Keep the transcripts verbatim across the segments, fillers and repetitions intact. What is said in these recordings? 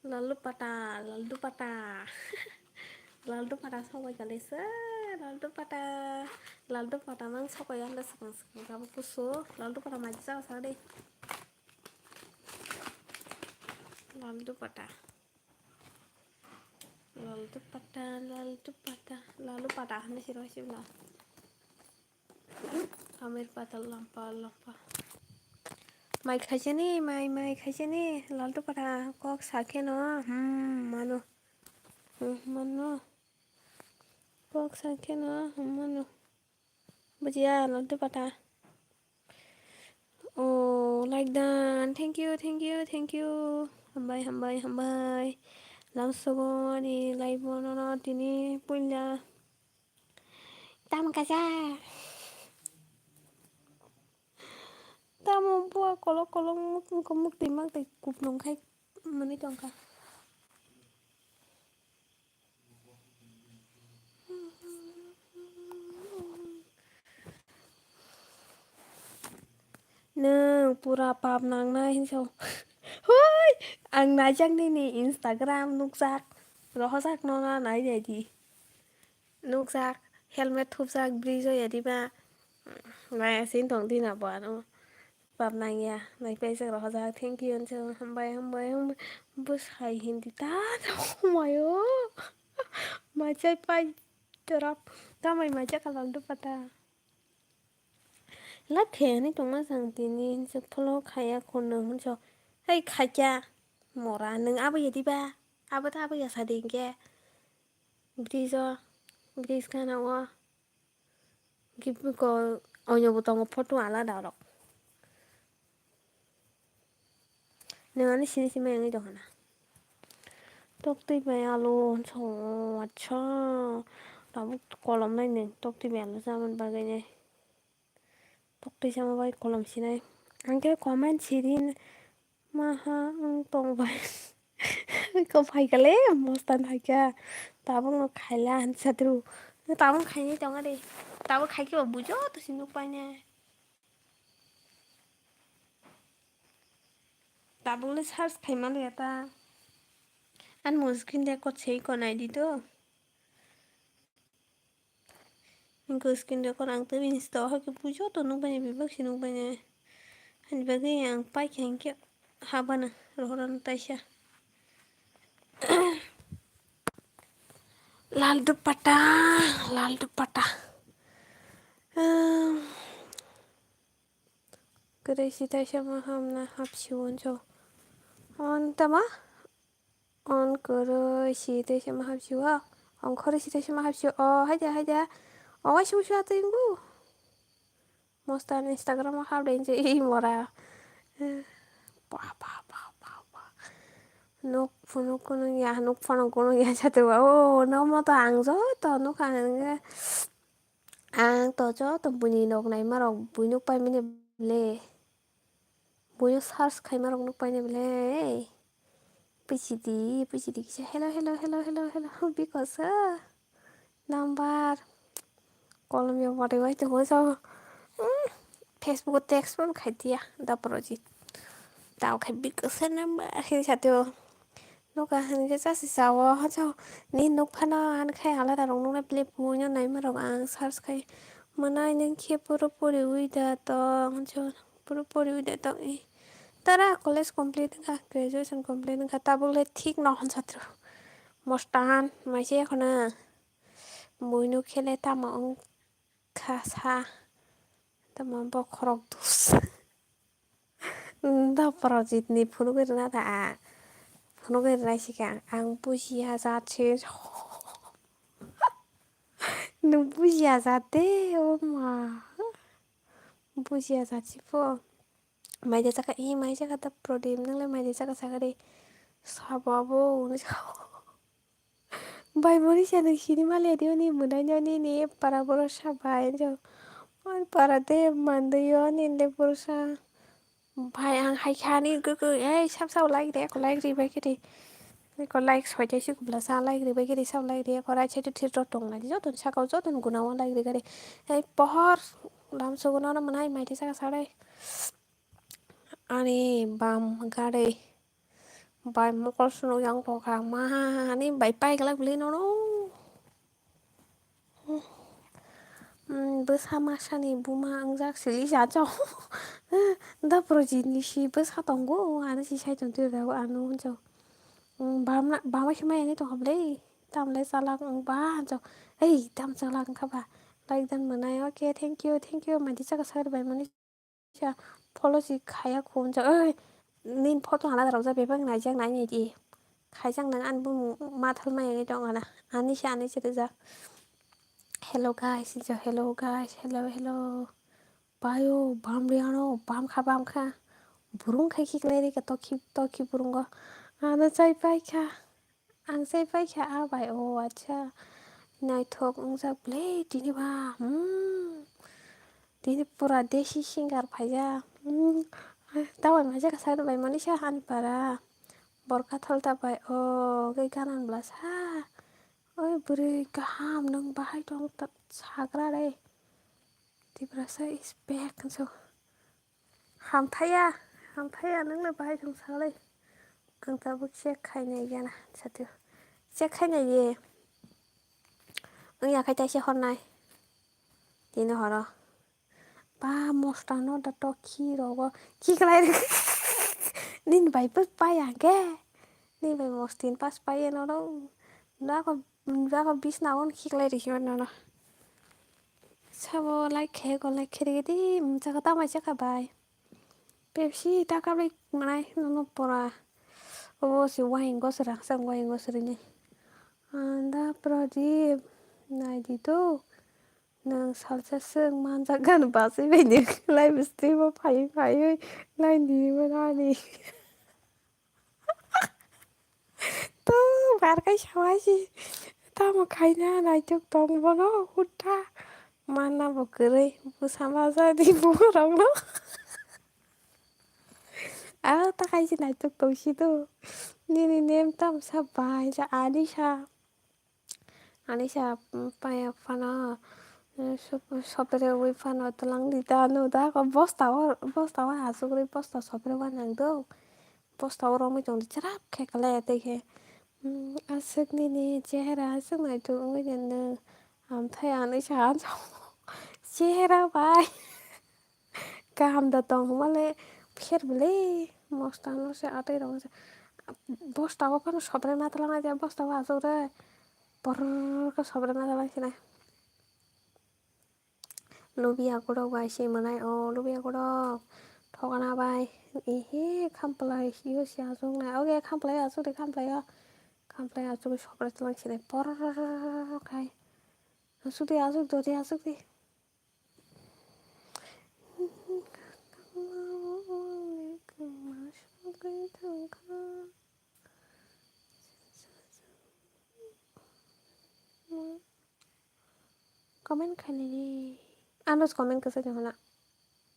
Lal dupata, lal dupata. Lal dupata sokoi kale se, lal dupata. Lal dupata mang sokoi ang da swkang swkang tabuk kusu. Lal dupata majak sa de. Lal dupata. Lal dupata, lal dupata. Lal dupata hwnwi siro sibla. Amir pata lampa lampa. Mai khaisani, mai, mai khaisani, lal dupata kok sakheno, hmm, mano. Hmm, mano. Kok sakheno, hmm, mano. Bujiya, lal dupata. Oh, like dan. Thank you, thank you, thank you. Hambai, hambai, hambai. Lamsogo ani live-o nono tini puila. Tamo kaisa. Tamo bua kolok kolok muk-, muk-, mukti makti kuplung khai mani tongkha. Nwng pura pap nangnai hinso. Hoi, ang naijak nini Instagram nukjak. Rohojak no na nai di. Nukjak, helmet thupjak, bridge o ya diba. Nai asin tong dina bo ano. Pap nangya, nai paijak rohojak, thank you hinso, hambai, hambai, hambai. Bwsai hindi ta, mayo. Machai pai torap, tamai machai kalal dupata. Lab khe ani tongma jang tini hinso follow khaya khornwng hinso. Hai khaikya mora nwng abo ya diba? Abo ta abo ya sadi hinkhe. Bridge o, bridge gana o. Gibiko oinw bo tongo photo alada rok. Nwng ani sini simi wngwi tongkha na. Toktwi bai alu hinso, acha. Tabuk kolom nai nwng toktwi bai alu chamani bagwi nai. Toktwi sama bai kolom sinai. Ang khe comment siri maha wng tong bai. Ko phaikha le mostan phaikha. Tabuk no khaila hinsa tru. Tabuk khaini tongo de. Tabuk khaikhe bo bujo to si nuk paine. Tabuk le search khaima le ta. An mo screen record sei ko nai di to. Hingke screen record ang tei Insta o hai khe pujo to nukbaini bebak se nukbaini. Hani bagwi ang paikha hinkhe habana rohorano taisa. Lal dupata, lal dupata. Kwrwi si taisa ma hamna hapsio hinso. On tama? On kwrwi si taisa ma hapsio. On khorwi si taisa ma hapsio. O haida haida. O waisa waisa twi wngo. Mostan Instagram o hap de hinse ei mora. Ba, ba, ba, ba, ba. Nuk phunuk kunung ya, nuk phano kunung ya jatwi ba. O, nomo to ang joto nukha hwnke. Ang to joto buini nok naima rok bui nuk pai mani le. Buino search khaima rok nuk pai mani le. P C D, P C D kisa hello, hello, hello, hello, hello. Bikosa. Number. Kolom ya bari bai tongo so. Hmm, Facebook o text pon khai dia. Da project. Tao khai bikosa number. Hini satyo. Nukha hwnwi khe chasi chao, hachao ni nuk phano ani khai alada rok nuknai bele puino naima rok ang search khai mwnai nung khe puro poriwi da tong, hachao puro poriwi da tong. Tara college complete wngkha, graduation complete wngkha, tabuk le thik no hwn satro. Mostan maise kheno buino khe le tamo wng kha sa, tamo bokhorok dus. Da Projit ni phunugwi rwna da. Phunugwi rwna sika ang bujiya jat se. Nwng bujiya jat de, o ma. Bujiya jat se pho. Mai de chakha, i mai chakha da Prodip, nwng le mai de chakha sakha de. Sabo abo, nwng Bai Morisa nwng sini maliya di oni mwnai nw nini para borok sa bai jok. Oi para de mandwi o nini le borok sa. Bai ang hai kha ni gw gw ei sab sab like de ko like ri bai khe de. Ko like soi de si kubla sa like ri bai khe de sab like de ko right side o thir rok tong lai joto saka o joto ni guna o like ri kha de. Ei pohor lam sogo no mwnai mai de saka sa de. Ani bam gari. Bai mokol swnuk yang tongkha, mani bai paiglak bwlwi nono. Hmm, bwsa masani buma wngjak sili sa chong. Da projit ni si bwsa tongo, ani si sai tong twi rw ano hwnjao. Hmm, bamna, bama khe maya ni tongkha bwlwi. Tamle chalak wng ba hwnjao. Ei, tam chalak wngkha ba. Like dan mwnai. Okay, thank you, thank you. Madi chaka sari bai mani. Sa follow si khaya khun sa, oi, nin photo hana darok ja bebak naijak nai ni di. Khaijak nang ani bumung ma thal maya ni tong ana. Ani se, ani se rijak. Hello guys, sa hello guys, hello, hello. Bayo, bam ri ano, bam kha, bam kha. Burung khai khiklai ri ka tokhi, tokhi burung go. Ano chai pai kha. Ang sai paikha a bai, o acha, naithok wngjak bwle tini ba, hmm, tini pura desi singer phaijak, hmm, tabuk maijak sa bai mani sa ani para, borka tholta bai, o, khe ganan bwla sa, oi bwrwi kaham nwng bahai tong sagra re, Tiprasa is back so. Hamthaiya, hamthaiya, nwngno bahai thung salai. Ang tabuk check khainai gana, satio. Check khainai ye. Ang yakhai taise hornai. Tini horo. Ba, mosta no da to khi rogo. Khi khlai. Nin bai pus pai angke. Nin bai mostin pas pai no ro. Da ko, da ko bisna on khi khlai ri himan no. Sabo like khe ko like khe ri di. Chaka ta mai chaka bai. Pepsi ta kabai manai nono pora. Obo se wahing gosra, sang wahing gosrini. Anda Pradip, nai di to. Nang salsa seng manjak gan basi bai ni. Live stream o phai phai oi. Lai ni manani. To bar kai sawai si. Tamo khaina naituk tong bono hutta. Mana bo kwrwi bwsa ma jadi borokno. Aro ta kaisa naituk tongsi do. Nini nem tam sa bai sa ani sa. Ani sa, mm, paya phano, mm, sop-, sopre wi phano tlang di ta no da ko bosta o, bosta o asugri bosta sopre wa nang do. Bosta o romwi tong di chwrap khe kale tei khe. Mm, aswk nini chehera aswk naituk wngwi de nwng. Amthai ani sa chehera bai. Kaham da tong hwnba le pher bwle mosta no se atwi rok se bosta o phano sobrai ma tlang nai bosta o asuk de porr khe sobrai ma tlang sinai. Lubiya gorok bai se mwnai o lubiya gorok thokna bai ehe khamplai yo se asuk nai oke khamplai asuk de khamplai o khamplai asuk sobrai tlang sinai porr khai asuk de asuk de asuk de. Comment khainai. Ano comment kwsa jang hwnna.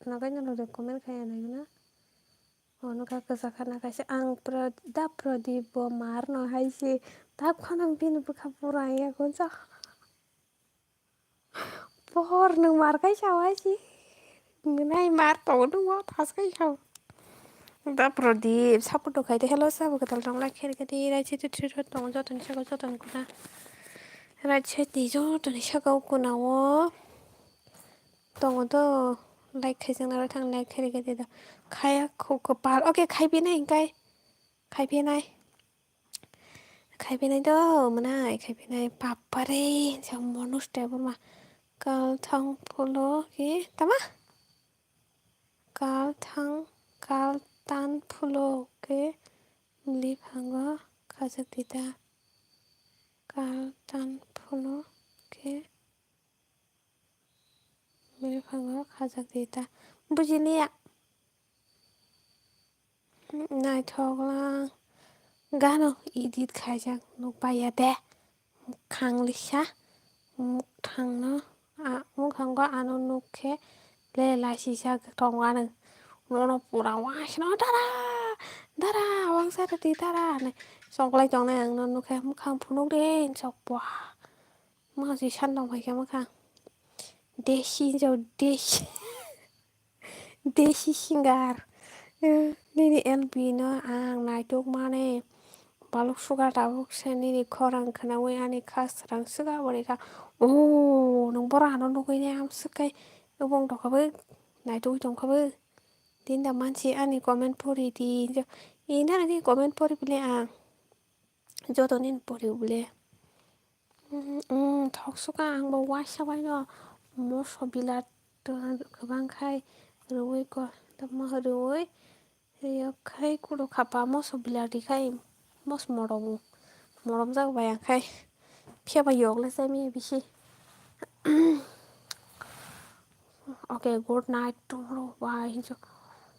Nagai no lode comment khai anai hwnna. Ono kha kwsa khana kaisa ang pro-, da Pradip bo mar no hai se. Dap khana bini bwkha pura ya gonja. Por nwng mar kai sawa si. Mwnai mar tongo nwng o thas kai sao. Da Pradip support khai de hello sabo kwtal tong like khe khe di right side to three dot tongo jotoni saka jotoni kuna. Right side ni jotoni saka o kuna o tongo do like khai jang na thang like khe khe di do. Khaya khu kwpal okay khai bi nai kai. Khai bi nai. Khai phinai do mwnai khai phinai papare hinsa mono step ma kal thang phulo ke tama kal thang kal tan phulo ke mili phango khajak dita kal tan phulo ke. Bini phango khajak di ta. Bujiliya. Naithok lang. Gano edit khaijak nuk baiya de. Mukhang lisa. Mukhang no. A, mukhang go ano nuk khe le laisisa tong ano. Nono pura wansino dara. Dara wangsa rwdi dara. Chonglai tongnai ang no nuk khe mukhang phunuk de sok bua. Masi sandong bai khe mwkhang. Desi jo desi. Desi singer. Eh, nini L B no ang naituk mani baluk sugar tabuk se nini khorang khwnaui ani kha srang swk abo rikha. Oh, nwng borok ano nugui ne amswk kai obong tongkha bo, naitugui tongkha bo. Tinda mansi ani comment pori di. Ina ani comment pori bile ang joto nini pori bile. Mm, mm, thok suka ang bo waisa bai no moso bilat kwbang khai rwui ko, tamo rwui yok khai kulo khapa moso bilat ri khai mos morom, morom jak bai ang khai phiya bai yok le chai maya bisi. Okay, good night tomorrow, bye hinjo.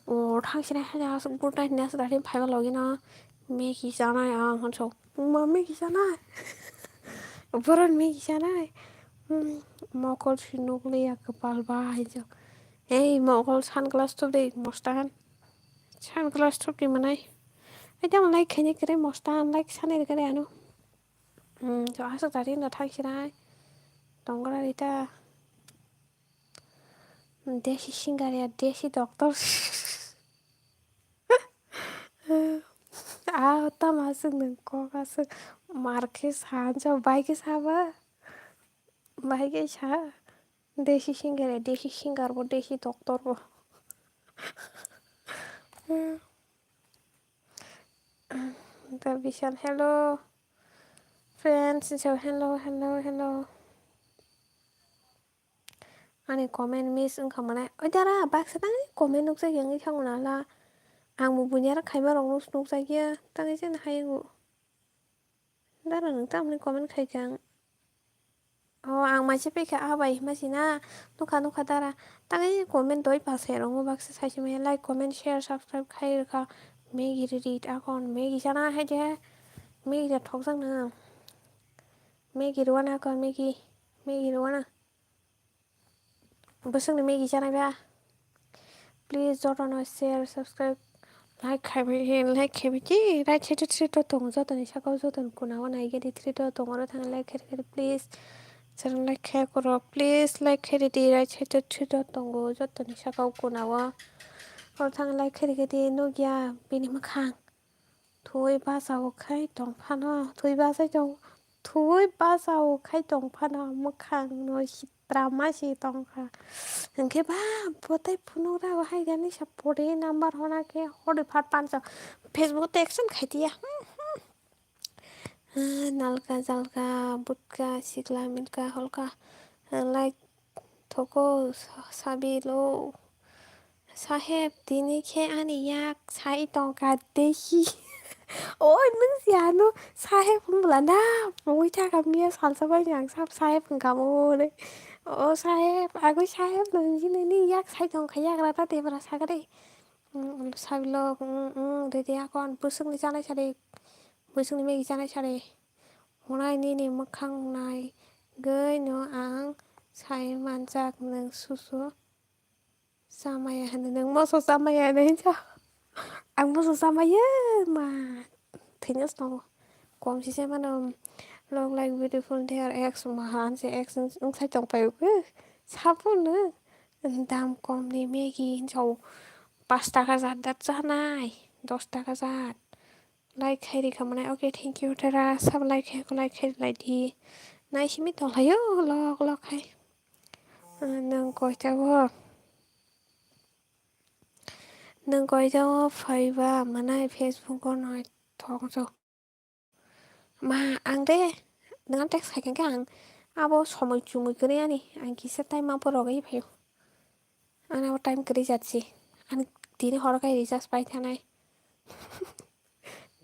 O thang sinai hai aswk good night hinwi aswk dathi phaiba logi no Maggie chanai ang hinjo. Ma Maggie chanai. Boron Maggie chanai. Hmm, mokol si nukliya kwpal ba hinjo. Hey, mokol sunglass thop de mostan. Sunglass thop de manai. Ai tamo like khaini kre mostan, like sanai kre ano. Hmm, so aswk dathi no thang sinai. Tongra rita. Desi singer ya, desi doctor. Ah, tamo aswk nwng kok aswk mar khe sa, jao bai khe sa ba? Bai khe sa. Desi singer ya, desi singer bo, desi doctor bo. Da Bishal, hello. Friends, so hello, hello, hello. Ani comment miss wngkha mane. Oi dara, baksa tangni comment nukjak ya wngwi thangmani ala. Ang bo buini aro khaima rokno nukjak ya. Tangwi chani hai wngo. Dara nwng tamni comment khaikha ang. O, ang maisa phaikha, ah, bai, hima sina. Nukha, nukha, dara. Tangwi comment doi pasa rokno baksa saisi maya. Like, comment, share, subscribe khai rwkha. Maggie ri ri akon. Maggie chana hai de. Maggie da thokjak nang. Maggie rwna akon, Maggie. Maggie rwna. Bwswkni Maggie chanai ba? Please jotono share, subscribe, like khaibai, like khaibai di. Right side o three dot tongo, jotoni saka o, jotoni kuna o naikhe di three dot tongo, oro thangwi like khairikhe di please. Chwrwng like khaiya koro, please like khairidi. Right side o three dot tongo, jotoni saka o kuna o. Oro thangwi like khairikhe di, nukya bini mwkhang. Thwi basa o khai tong phano, thwi basa tong, thwi basa o khai tong phano mwkhang no sitra ma si tong kha. Hwnkhe ba bo tei phunuk rago hai gani sa pori number hona khe hori phat pansa Facebook te action khai tiya. Hmm, hmm. Ah, nalka jalka butka sikla milka holka, ah, like thoko sa-, sabilo. Saheb, tini khe ani yak sai tongkha desi. Oi, nwng si ano saheb wng bwla na? Mui thaka miya salsa bai ang sab saheb wng kha mo hwnwi. O saheb, agwi saheb nwng si nini yak sai tongkha, yagra ta debra sakha de. Mm, mm, sabilo, mm, mm, rede akon bwswkni chanai sari, bwswkni Maggie chanai sari. Hwnai nini mwkhang naigwi no ang sai manjak nwng susu. Chamaya hwnwi nwng moso chamaya hwnwi hinsa. Ang moso chamaya ma thwinas tongo. Kom si se mano, look like beautiful their ex ma han se ex wng sai tong pai o. Sabu no dam kom ni Maggie hinsa o, pash taka jat dat chanai, dos taka jat. Like khai rikha mane, okay, thank you tera, sab like khai, like khai lai di. Nai simi tong lai o, lok lok khai. Ah, nwng koita bo? Nwng koita o phaiba mwnai Facebook o nai thok jo. Ma, ang de, nwng text khai khe ang abo somoi chumui kwrwi ani, ang kisa time abo rogwi phaio. Ani abo time kwrwi jat si. Ani tini horo khai recharge pai thanai.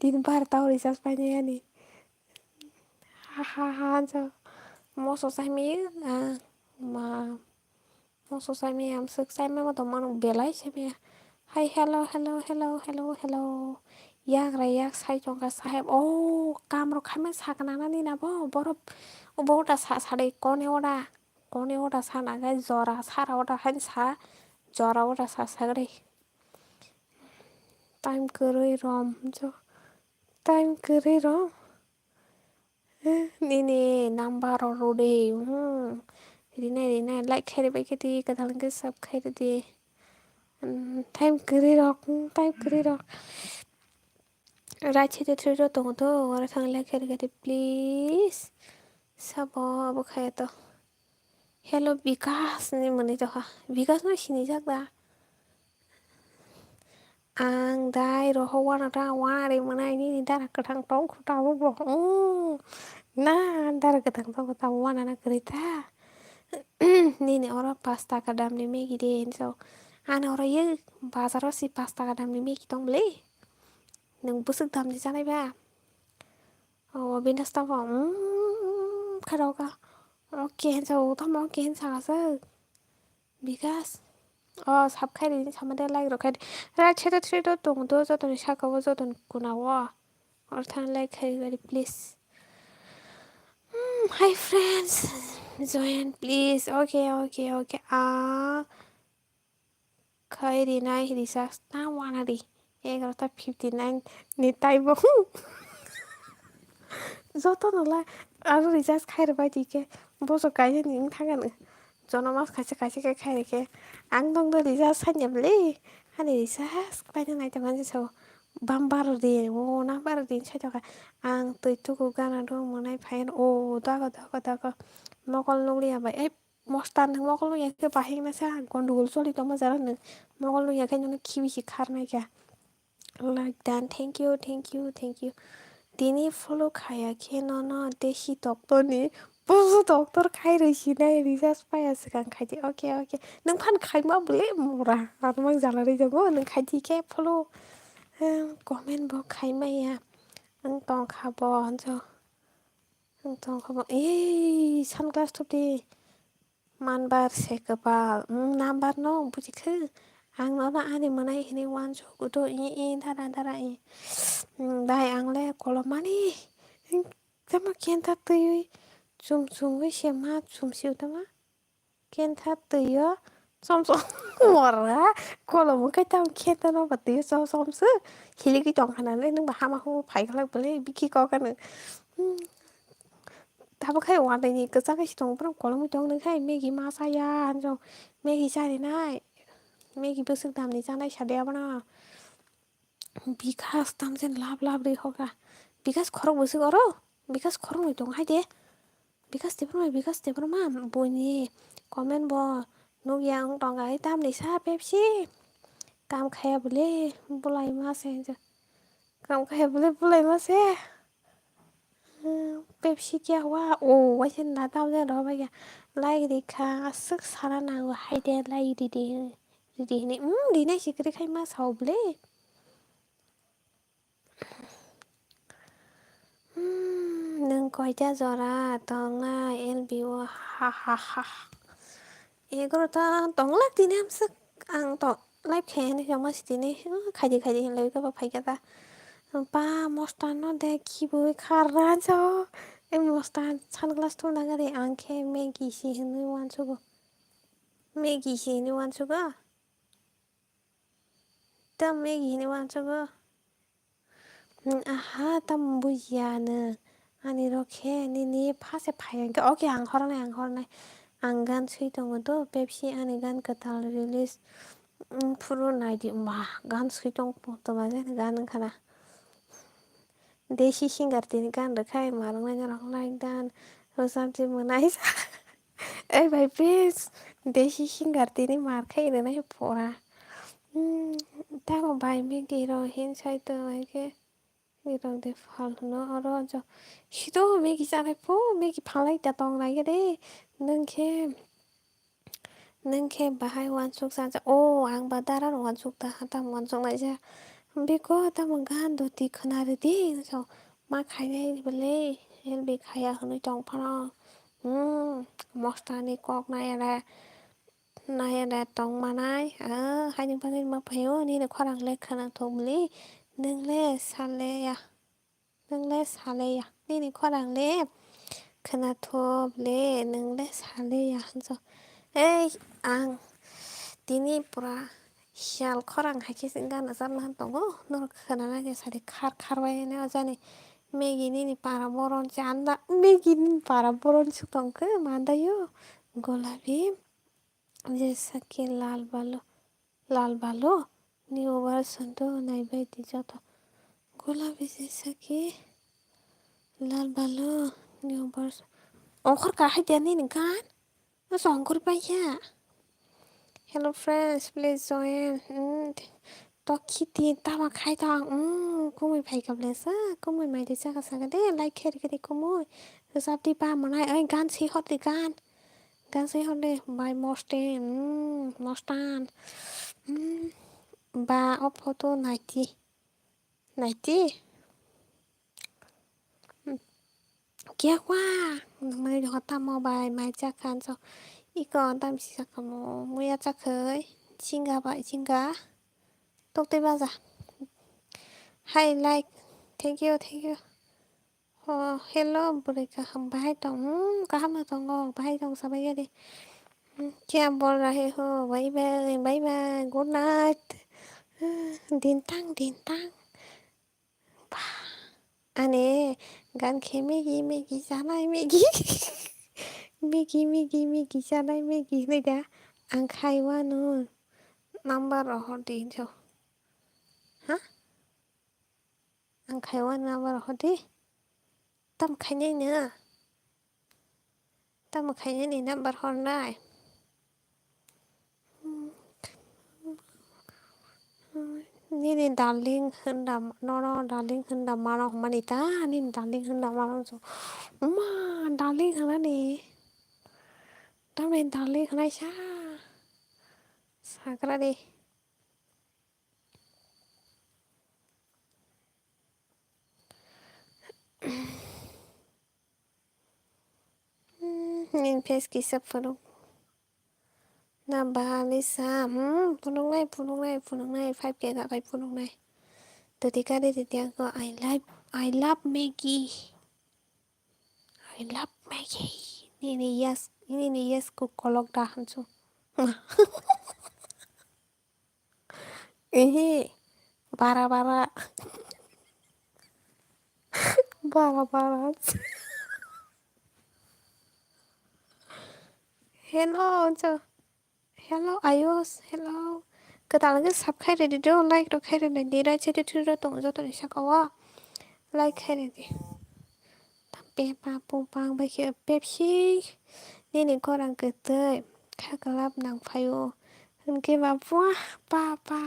Tini bar tao recharge pai nai ani. Ha ha ha, jo. Moso sai mi, ah, ma. Moso sai mi, am sik sai ma, ma to mano belai sai mi. Hai, hello, hello, hello, hello, hello. Yak ra yak sai tongkha saheb. Oh, kam rok khai ma sakna nani na bo. Borok, bo da sa, sa dei, kone oda. Kone oda sana gai jora sara oda hain sa, jora oda sa sagri. Time kwrwi rom jo. Time kwrwi rom. Eh, nini number ro rode. Hmm. Rinai, rinai. Like khai ribai khe di, kwtal hwnkhe sub khai ridi. Time kwrwi rok, time kwrwi rok. Right side o three rok tongo to, oro thang like khaidi khaidi please. Sabo abo khaya to. Hello Bikas ni mwnwi tokha. Bikas no sinijak da? Ang dai roho wana ta wana ri mwnai nini dara kwthang tong khu tabuk bo. Mm. Na dara kwthang tong khu tabuk wana na kwrwi ta. Nini oro pas taka damni Maggie de hinso. Ani oro ye bazaro si pas taka damni Maggie tong bwle. Nwng bwswk damni chanai ba? O Venus tamo, mm, kharoka. Okay hinsa o tamo okay hinsa aswk. Because o sab khairi hinsa made like rok khairi. Right side o three rok tongo do jotoni saka o jotoni kuna o. Or thang like khairi gari please. Hmm, hi friends. Join please. Okay, okay, okay. Ah. Khai rinai recharge ta wana ri. Egarota fifty nine ni time bo. Joto no la aro recharge khai rwbai di khe. Boso kaisa ni wng thang ano. Jono mas kaisa kaisa khe khai rikhe. Ang dong do recharge sanya bwle. Hani recharge paina nai tongma jesa o. Bam baro di, o na baro di sai tongkha. Ang twi tuku gana do mwnai phai o dago dago dago. Mokol nukliya bai. Ei, Mostan nwng mokol nukya khe bahai wngna sa gondogol choli tongma jara nwng mokol nukya khe nono khibi si kharnai kha. Like done, thank you, thank you, thank you. Tini follow khaya khe nono desi doctor ni poso doctor khai rwi sinai recharge paya swkang khaidi. Okay, okay. Nwng phan khaima bwle mora. Ano mang jala ri jago nwng khaidi khe follow. Em, comment bo khaimaya. Ang tongkha bo hanjo. Ang tongkha bo. Ei, sunglass thupdi. Manbar se kwpal, mm, number no buji khe. Ang nono ani mwnai hinwi uansuk do, i, i, dara, dara, i. Mm, dai ang le kolomani, mm, tamo kenta twiwi chum chumwi se ma chum si utama. Kenta twio chom chom mora, kolomo khe tamo kenta no ba twio chom chom se. Hiligwi tongkha nale, nwng ba hama humo phai khlak bwle, bikhi kok ano. Mm. Tabuk khe uanaini kwchak khe si tongo, borok kolomwi tongwi khai Maggie ma chaya hinjok, Maggie charinai, Maggie bwswk damni chanai sadi abono. Bikas tamjani lab lab ri hoka, Bikas khorok bwswk oro, Bikas khoroknwi tong hai de, Bikas Debbarma, Bikas Debbarma, buini comment bo nukya wng tongkha, hai tamni sa Pepsi, kam khaya bwle bwlai ma se hinjak, kam khaya bwle bwlai ma se. Hmm, Pepsi kya wa? O, waisa na tamo jani rw bai kha. Like rikha, aswk sana nango hai de, like ridi, ridi hinwi. Hmm, rinai si kwrwi khai ma sao bwle. Hmm, nwng koita jora tongnai L B o? Ha, ha, ha. Egarota tonglak tini amswk ang to live khe hinwi tongma si tini. Hmm, khaidi, khaidi hinlai khe bo phaikha ta. Ba Mostan no de khibiwi kharna cho. E Mostan sunglass thumna gari ang khe Maggie si hinwi uansugo. Maggie si hinwi uansugo. Ta Maggie hinwi uansugo. Hmm, aha, tamo bujiya nwng. Ani rok khe nini pha se phai hwnkhe, okay, ang hornai, ang hornai. Ang gan swi tongo do, Pepsi ani gan kwtal release, hmm, phuru naidi, ma, gan swi tong, tongma jani gan wngkha na. Desi singer tini gan rwkhai, ma rwknai norok like done, rwchapjwi mwnai. Ei bai, please, desi singer tini mar khai rwnai pora. Hmm, tamo bai Maggie rok hin sai tong hai khe. Maggie rok de phal hwno oro jo. Sito Maggie chanai pho, Maggie phalai da tong nai de. Nwng khe, nwng khe bahai uansuk cha ja. O, ang ba dara no uansuk ta, hatam uansuk nai ja. Beko tamo gan do ti khwna rw di. So, ma khainai bwle, L B khaya hwnwi tong phano. Hmm, Mostan ni kok nai ere. Nai ere tong manai, ah, haini bagwi ma phaio, nini khorang le khwnathok bwle, nwng le sale ya, nwng le sale ya, nini khorang le khwnathok bwle, nwng le sale ya, hinso. Ei, ang tini pura siyal khorang hai khe se gana chapna tongo, norok khwnana khe sadi khar khar bai nai jani. Maggie nini para boron se anda, Maggie nini para boron se tongkhe mandaio, golabi. Jesa khe lal balo. Lal Balu, new version to naibai di joto. Gula bisi saki, Lal Balu, new version. Ongkhor kahai dia nini gan? No songkhor pai ya. Hello friends, please join. Hmm, Tokhi ti tama khai tong. Hmm, kumui phai kable sa, kumui mai di saka saka de, like khe khe kumui. Rwchap di ba manai, oi gan si hot di gan. Gan si hot de, bai moste, hmm, mostan. Hmm, ba o photo naiti. Naiti. Kiakwa, nangmani hota mo bai mai chakha so. Iko tam si chakha mo, muya chakhai. Chinga bai, chinga. Tokte baja. Hi, like. Thank you, thank you. Oh, hello, bwrwi kaham bahai tong. Hmm, kaham no tongo, bahai tong sabai ya de. Hmm, kya bol rahe ho? Bye bye, bye bye, good night. Hmm, dintang, dintang. Bah, ane, gan khe Maggie, Maggie, chanai Maggie. Maggie, Maggie, Maggie, chanai Maggie, hinui da. Ang khai wano. Number rohor di jo. Ha? Ang khai wano number rohor di. Tam khainai na. Tamo khainani number hornai. Nini darling hinda nono darling hinda mano hwnmani ta, nini darling hinda mano so. Ma darling hwnani. Tamni darling hwnai sa. Sagra de. Hmm, nini face kisa phunuk. Na bali sa, hmm, phunuknai, phunuknai, phunuknai, five K kakai phunuknai. Tadi kari tadi aku, I love, I love Maggie. I love Maggie. Nini yes, nini yes ku kolok da hansu. Ehe, bara bara. Bara bara. Hello, jo. Hello, Ayush. Hello. Kwtal khe sub khai rwdi do, like rok khai rwdi. Rai chete thwi rw tongo joto ni saka o. Like khai rwdi. Pepa pupang bai khe Pepsi. Nini khorang kwtwi. Kha kwlap nang phaio. Hwnkhe ba, buah, papa.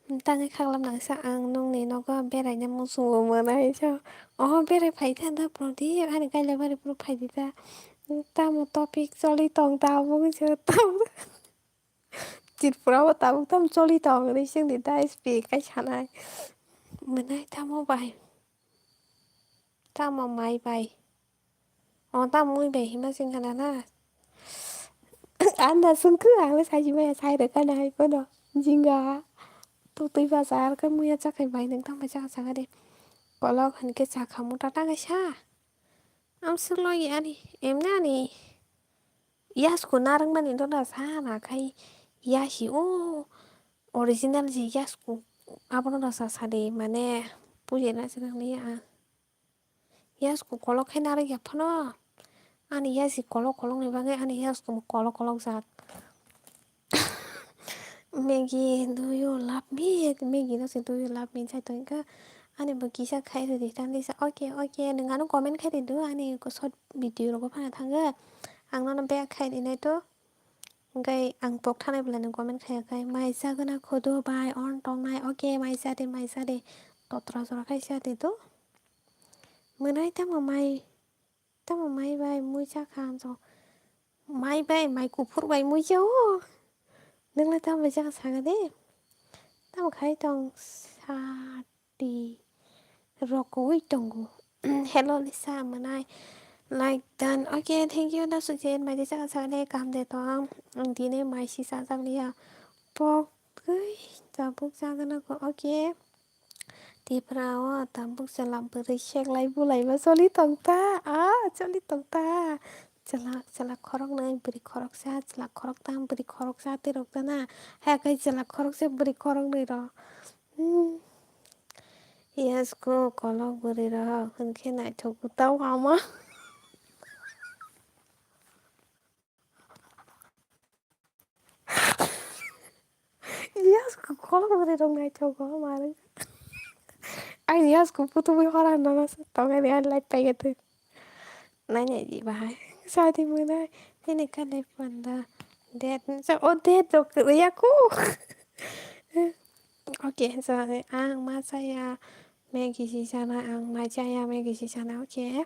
Tangwi khaklam nangsa ang nongni nogo beraina muchungo mwnai so. O berai phai kha da Prodip, ani Kailabari phuru phai di da. Tamo topic choli tong tabuk se tamo. Tripura o tabuk tamo choli tong hinwi swngdi da S P kai sanai. Mwnai tamo bai. Tamo mai bai. O tamo mui bai hima sing khana na. Anda sungkhu ang le saji maya sai rwkha na hai phano. Jinga. Totwi basa ar khe muya chakhai bai nwng tamo chakha chakha de. Kolok hinkhe chakha muta ta kaisa. Amswk logi ani emni ani yasku narwkmani doda sana khai yasi o original je yasku abono dosa sadi mane pujina se nangli ya. Yasku kolok khe narwk ya phano. Ani yasi kolok kolokni bagwi ani yasku kolok kolok jak. Maggie, do you love me? Maggie no se do you love me sai tongkha. Ani bo kisa khai rwdi tang disa. Okay, okay, nwng ano comment khai rwdi ani short video rogo phano thangwi. Ang nono back khai rwnai to. Hwnkhe ang tok thanai belai nwng comment khai ya khai. Mai chagwna khodo bai on tongnai. Okay, mai cha de, mai cha de. Totra jora khai cha de to. Mwnai tamo mai. Tamo mai bai mui cha kha ang jok. Mai bai, mai kuphur bai mui cha o. Nwng le tamo bai cha kha saka de. Tamo khai tong sati rok wi tongo. Hello Lisa mwnai. Like done. Okay, thank you. Da sujin mai de cha kha saka de kam de tong. Ang dine mai si cha jak liya. Pok gwi tabuk cha gana ko. Okay. Tipra o tabuk chwla bwrwi seklai bulaima choli tong ta, a choli tong ta. Chwla, chwla khoroknwi bwrwi khoroksa, chwla khoroktham bwrwi khoroksa twi rok ta na. Hai khe chwla khoroksa bwrwi khoroknwi rok. Hmm. Yes ko kolok bwrwi rok hwnkhe naithok ta ama. Uri rok naithogo, ma rwngkha. Ang yasku putubui hora nono se tongani, ang light paikha twi. Nainai di bahai. Sadi mwnai. Nini kale panda. Date ni sa, o date rok yaku. Okay, so ang ma chaya. Maggie si sana, ang ma chaya, Maggie si sana, okay.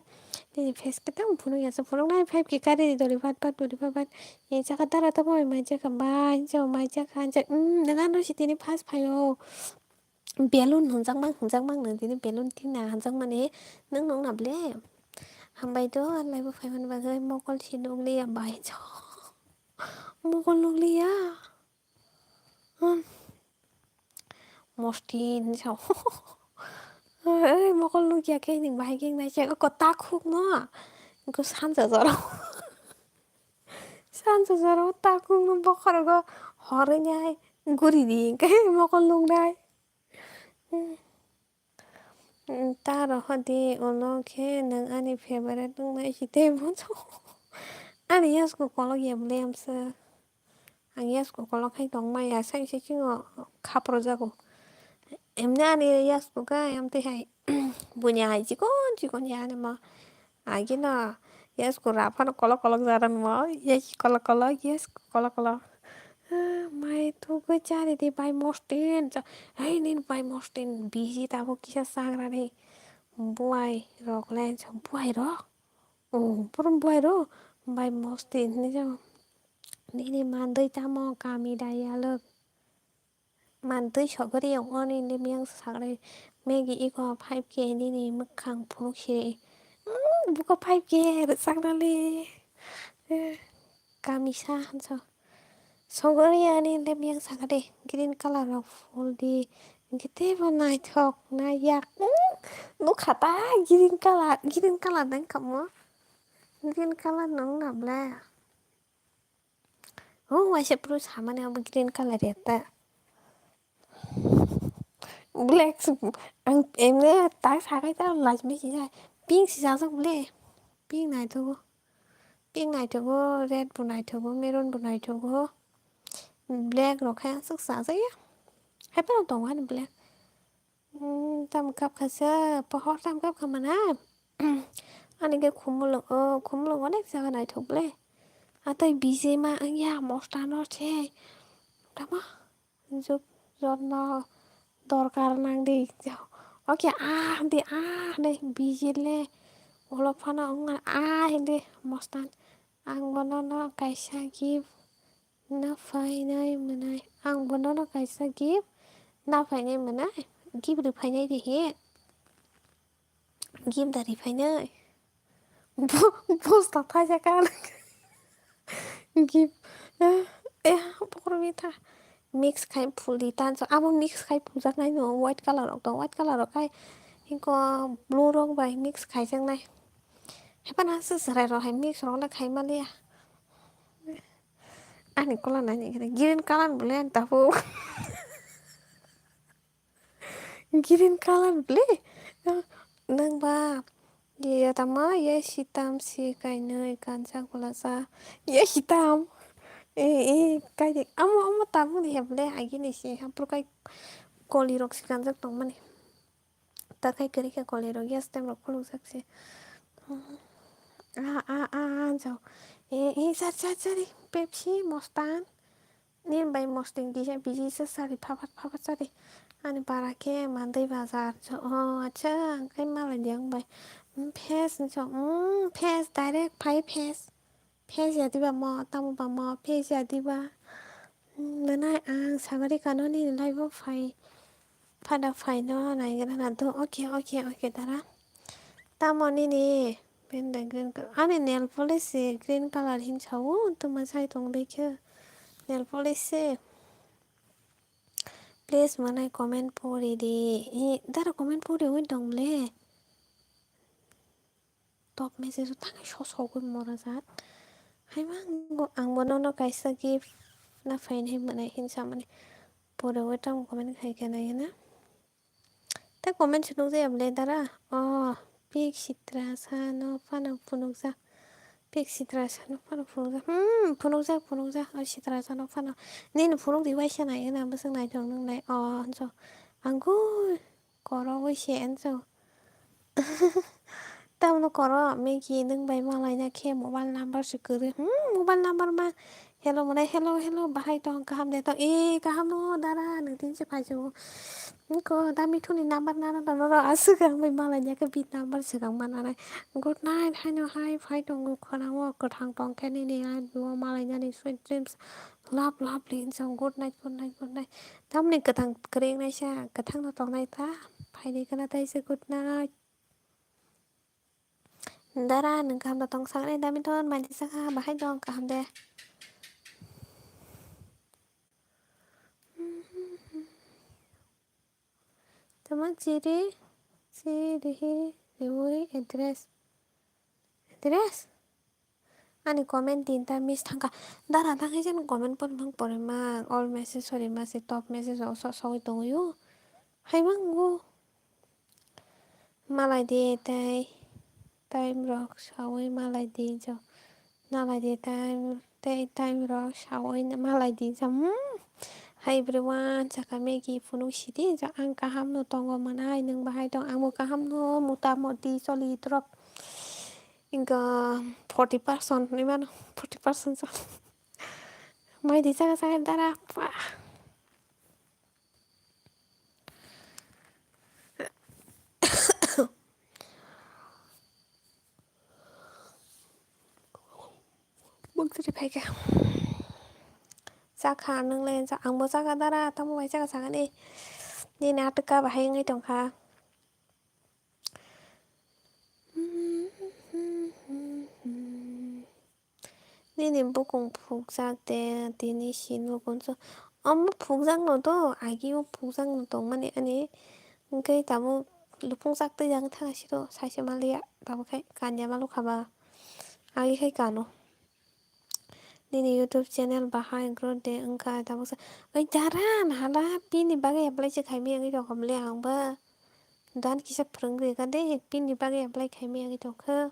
Nini face khe tamo phunuk ya, so phunuk nai five K kari di dori bat bat, dori bat bat. Ni chaka dara tamo mai chaka ba, hinsa mai chaka, hinsa, mm, nang ano si tini fast phaio. Balloon hwnjakmang, hwnjakmang nang tini balloon tina hwnjakmani nang nong na ble. Hambai do, lai bo phai mani bagwi mokol si nukliya bai cho. Mokol nukliya. Hmm. Mosti hinsa. Ei, mokol nukya khe ning bahai khe nai se ko takhuk no. Ko sansa jora. Sansa jora takhuk no bokhorogo horwi nai guri di khe mokol nuknai. Hmm. Hmm, ta rohor di, ulo khe nwng ani favorite wngnai si tei bo. Ani yasku kolok ya ble amsa. Ang yasku kolok khai tong maya, sai se chingo khapro jago. Emni ani yasku khe, em twi hai, buini hai chikon chikon ya ani ma. Agino yasku raphano kolok kolok jara nw, yasku kolok kolok, yasku kolok kolok. Ah, mai thugwi chari di bai Mostin. Cha-, hei nini bai Mostin bisi tabuk kisa chagra ni. Buai rok le cha-, buai rok? Oh, borom buai rok? Bai Mostin hinwi cha-, nini mandwi tamo kami dayalwk. Mantwi sogri ongoni limyang sagri Maggie iko five K nini mwkhang phunuk siri. Mm, buko five K rwchapnani. Eh, kamisa hanso. Sogri ani limyang sagri green colour rok phul di. Hwnkhe teibo naithok naiyak. Mm, nukha ta green colour, green colour nang kamo. Green colour nung na ble. Oh, waisa phuru samani abo green colour ya ta. Black, ang emne tak sakai ta lajmi si jai. Pink si sajak ble. Pink naithogo. Pink naithogo, red bo naithogo, maroon bo naithogo. Black rok khe aswk sajaya. Hai phano tongo ani black. Hmm, tamo kap kha sa, pohor tamo kap kha mana? Ani khe khumulwng, oh, khumulwng onek jaga naithok ble. Atwi bijima wngya mosta no se. Tamo juk jotno dorkar nang di. Oke, ah, di, ah, di, bijile. Ulo phano wngna, ah, di, mostan. Ang bono no kaisa gift na phainai mwnai. Ang bono no kaisa gift na phainai mwnai. Gift rw phainai di he. Gift da rw phainai. Bo-, bosta thaisa kan. Gift. Eh, eh, bokhorok mitha. Mix khai phul di tanso. Abo mix khai phuljaknai no white colour rok to. White colour rok khai. Hinko blue rok bai mix khaijaknai. Hepan aswk chwrai rok hai mix rok le khai maliya. Ani kola nani green colour bole ani tabuk. Green colour bole. Nang ba ye tama ye sitam si kainwi kansa kola sa. Ye sitam. E, e, kai de. Amo, amo tabuk ni heble agini si. Hampur kai koli rok si kanjak tongmani. Takhai kwrwi khe koli rok gas tem rok khulukjak se. Ah, ah, ah, ah, jao. Eh, eh, sar, sar, sar, eh, Pepsi, Mostan. Nin bai Mostan kisa bisi se sari phapat, phapat sari. Ani para khe Mandai bazar. Jao, oh, acha, ang khai malai di ang bai. Hmm, Phes, jao, hmm, Phes, direct phai Phes. Phes ya diba mo, tamo ba mo, phes ya diba. Hmm, nana ang sagari kano nini live o phai. Phada phai no naigra na do. Okay, okay, okay, dara. Tamo nini benda green colour. Ani nail polish se green colour hin sao, tuma sai tong dei khe. Nail polish se. Please manai comment pori di. I, dara comment pori wi tong le. Top message o thangwi sosogwi mora jat. Haima ang bo, ang bo nono kaisa gift na phainai mwnai hinsa mani. Pore o tamo comment khai khe nai na. Ta comment se nukjaya bwle dara. Oh, pik sitra sa no phano phunukjak. Pik sitra sa nuk phano phunukjak. Hmm, phunukjak, phunukjak. O sitra sa nuk phano. Nini phunuk di waisa nai wngna bwswk naithok nung nai. O, so. Angkui. Koro wi se enso. Tamno koro, Maggie nwng bai malaina khe mobile number se kwrwi. Hmm, mobile number ma. Hello mwnai, hello, hello, bahai tong, kaham de tong? Eh, kaham no, dara, nwng tin se phai jago. Ko, da Mithuni number nana da, noro aswk ang bai malaina khe bini number swkang mananai. Good night, haino hai, phai tongo, khorang o kwthang tong khe nini life o malainani sweet dreams. Love, love, le, insong, good night, good night, good night. Tamni kwthang kwrwi wngnaisa, kwthangno tongnai ta, phaidi khwna taisa, good night. Dara, nwng kaham da tong sakni, da Mithun, manti sakha, bahai tong, kaham de? Tama chiri, chiri, riwi, address. Address? Ani comment tinta miss thangkha. Dara thangkhe jen comment pon mang pore mang. All message sori ma se top message o so sogwi tongwi o. Hai mango. Malai di tei time rok sawi malai di jo. Nalai di time tei time rok sawi malai di jam. Hi everyone, saka Maggie phunuk sidi jo, ang kaham no tongo mwnai, nwng bahai tong, ang bo kaham no, mota moti choli drop. Inga forty percent ni mano, forty percent so. Mai di saka saka dara pa. Bwkjwtwi phaikha. Chakha nwngle, angbo chakha dara, tamo bai chakha sakani. Nini atwkha bahai wngwi tongkha. Nini bukung phukjak de, tini si nugo so. Omo phukjakno do, agi o phukjakno tongmani ani. Hwnkhe tabuk lupung sak twi jagwi thang siro, saise maliya, tabuk khai kanya malokha ba. Agi khai kano. Nini YouTube channel bahai growth de wngkha, tabuk sa. Oi dara, hala, bini bagwi apply se khaimani wngwi tongkha bwle ang ba. Dan kisa phwrwngwi kha de, bini bagwi apply khaimani wngwi tongkha.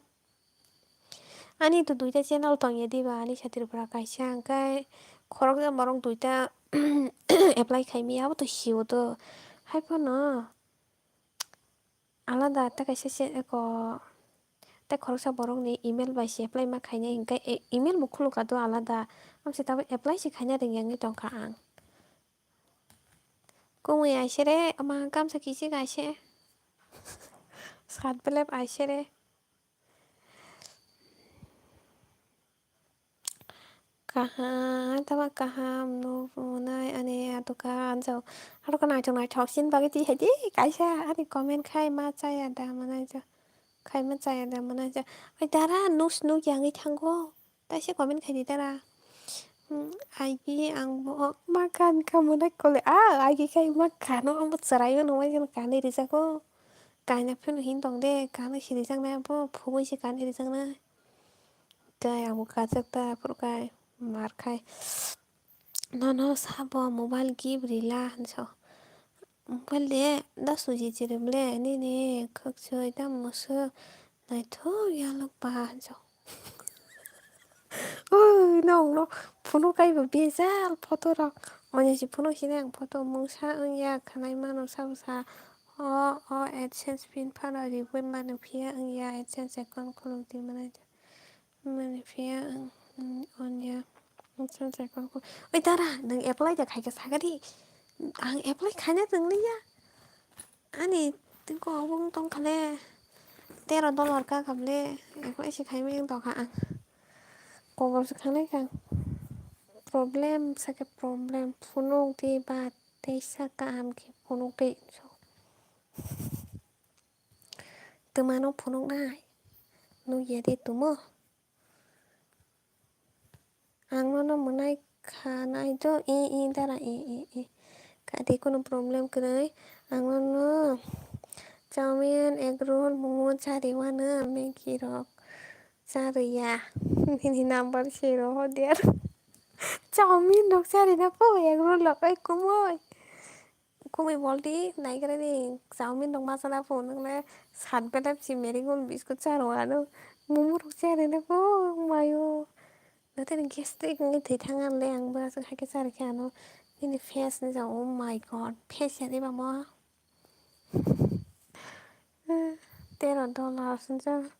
Ani to duita channel tongya diba, ani sa Tripura kaisa, hwnkhe khoroksa borok duita apply khaimani, abo to sio to. Haiphano alada tei kaisa se eko tei khoroksa borokni email bai se apply ma khainai, hwnkhe e-, email bo khulukha do alada. Amse tabuk apply se khaina rwngya wngwi tongkha ang. Kumui aisere, ama gamsa kichik aise. Sat belep aisere. Kaham, tama kaham, no, nai, ani, atoka, anjao. Atoka naithok naithok, chini bagwi twi hai di, kaisa, ani comment khai ma chaya da, mwnai jo. Khai ma chaya da, mwnai jo. Oi, dara, nus nuk yangwi thango. Taisa comment khai di dara. Hmm, aigi ang bo ma kan ka mwnai kole. Ah, aigi khai ma kano ang bo chwraio nungmai jani kanwi rijago. Kaina phano hin tong de, kanwi si rijaknai bo phugwi se kanwi rijaknai. Tei ang bo kajak ta phuru khai mar khai. Nono sabo mobile gift rila hinso. Mobile de da suji chirwm le nini khwksui da musuk naithok yalok ba hinso. Oi, nongno phunuk kaibo bejal photo rok. Onya si phunuk sini ang photo mungsa wngya khanai mano sabo sa. O, o AdSense pin phano ribui mano phiya wngya AdSense account khuluk di mwnai. Mani phiya ang, mm, onya. Oi, dara, nwng apply da khaikha sagadi. Ang apply khaina twngliya. Ani tengko obo wng tongkha le. Tero dollar ka kha le. Apply se khaimani wng tongkha ang. Kobor se khanai kha. Problem sake problem. Phunuk di ba teisa kaham khe phunuk di. So. Twmano phunuknai. Nukya de tumo. Ang nono mwnai kha nai do, i, i, dara, i, i, i. Kha de, kunu problem kwrwi. Ang nono chowmin, egg roll, momo chari wano, Maggie rok charwi ya. Nini number se roho der. Chowmin rok chari na po, egg roll rok, oi kumui. Kumui boldi naikrani chowmin rok ma chana phunukle sat belep si Marigold biscuit charo ano. Momo rok cherwi nai bo mayo. Noteni gastric wngwi thwi thang le ang bo aswk hai khe charwi khe ano nini face ni jagao. Oh my God, face ya de ba mo. Tero dollar swngjak.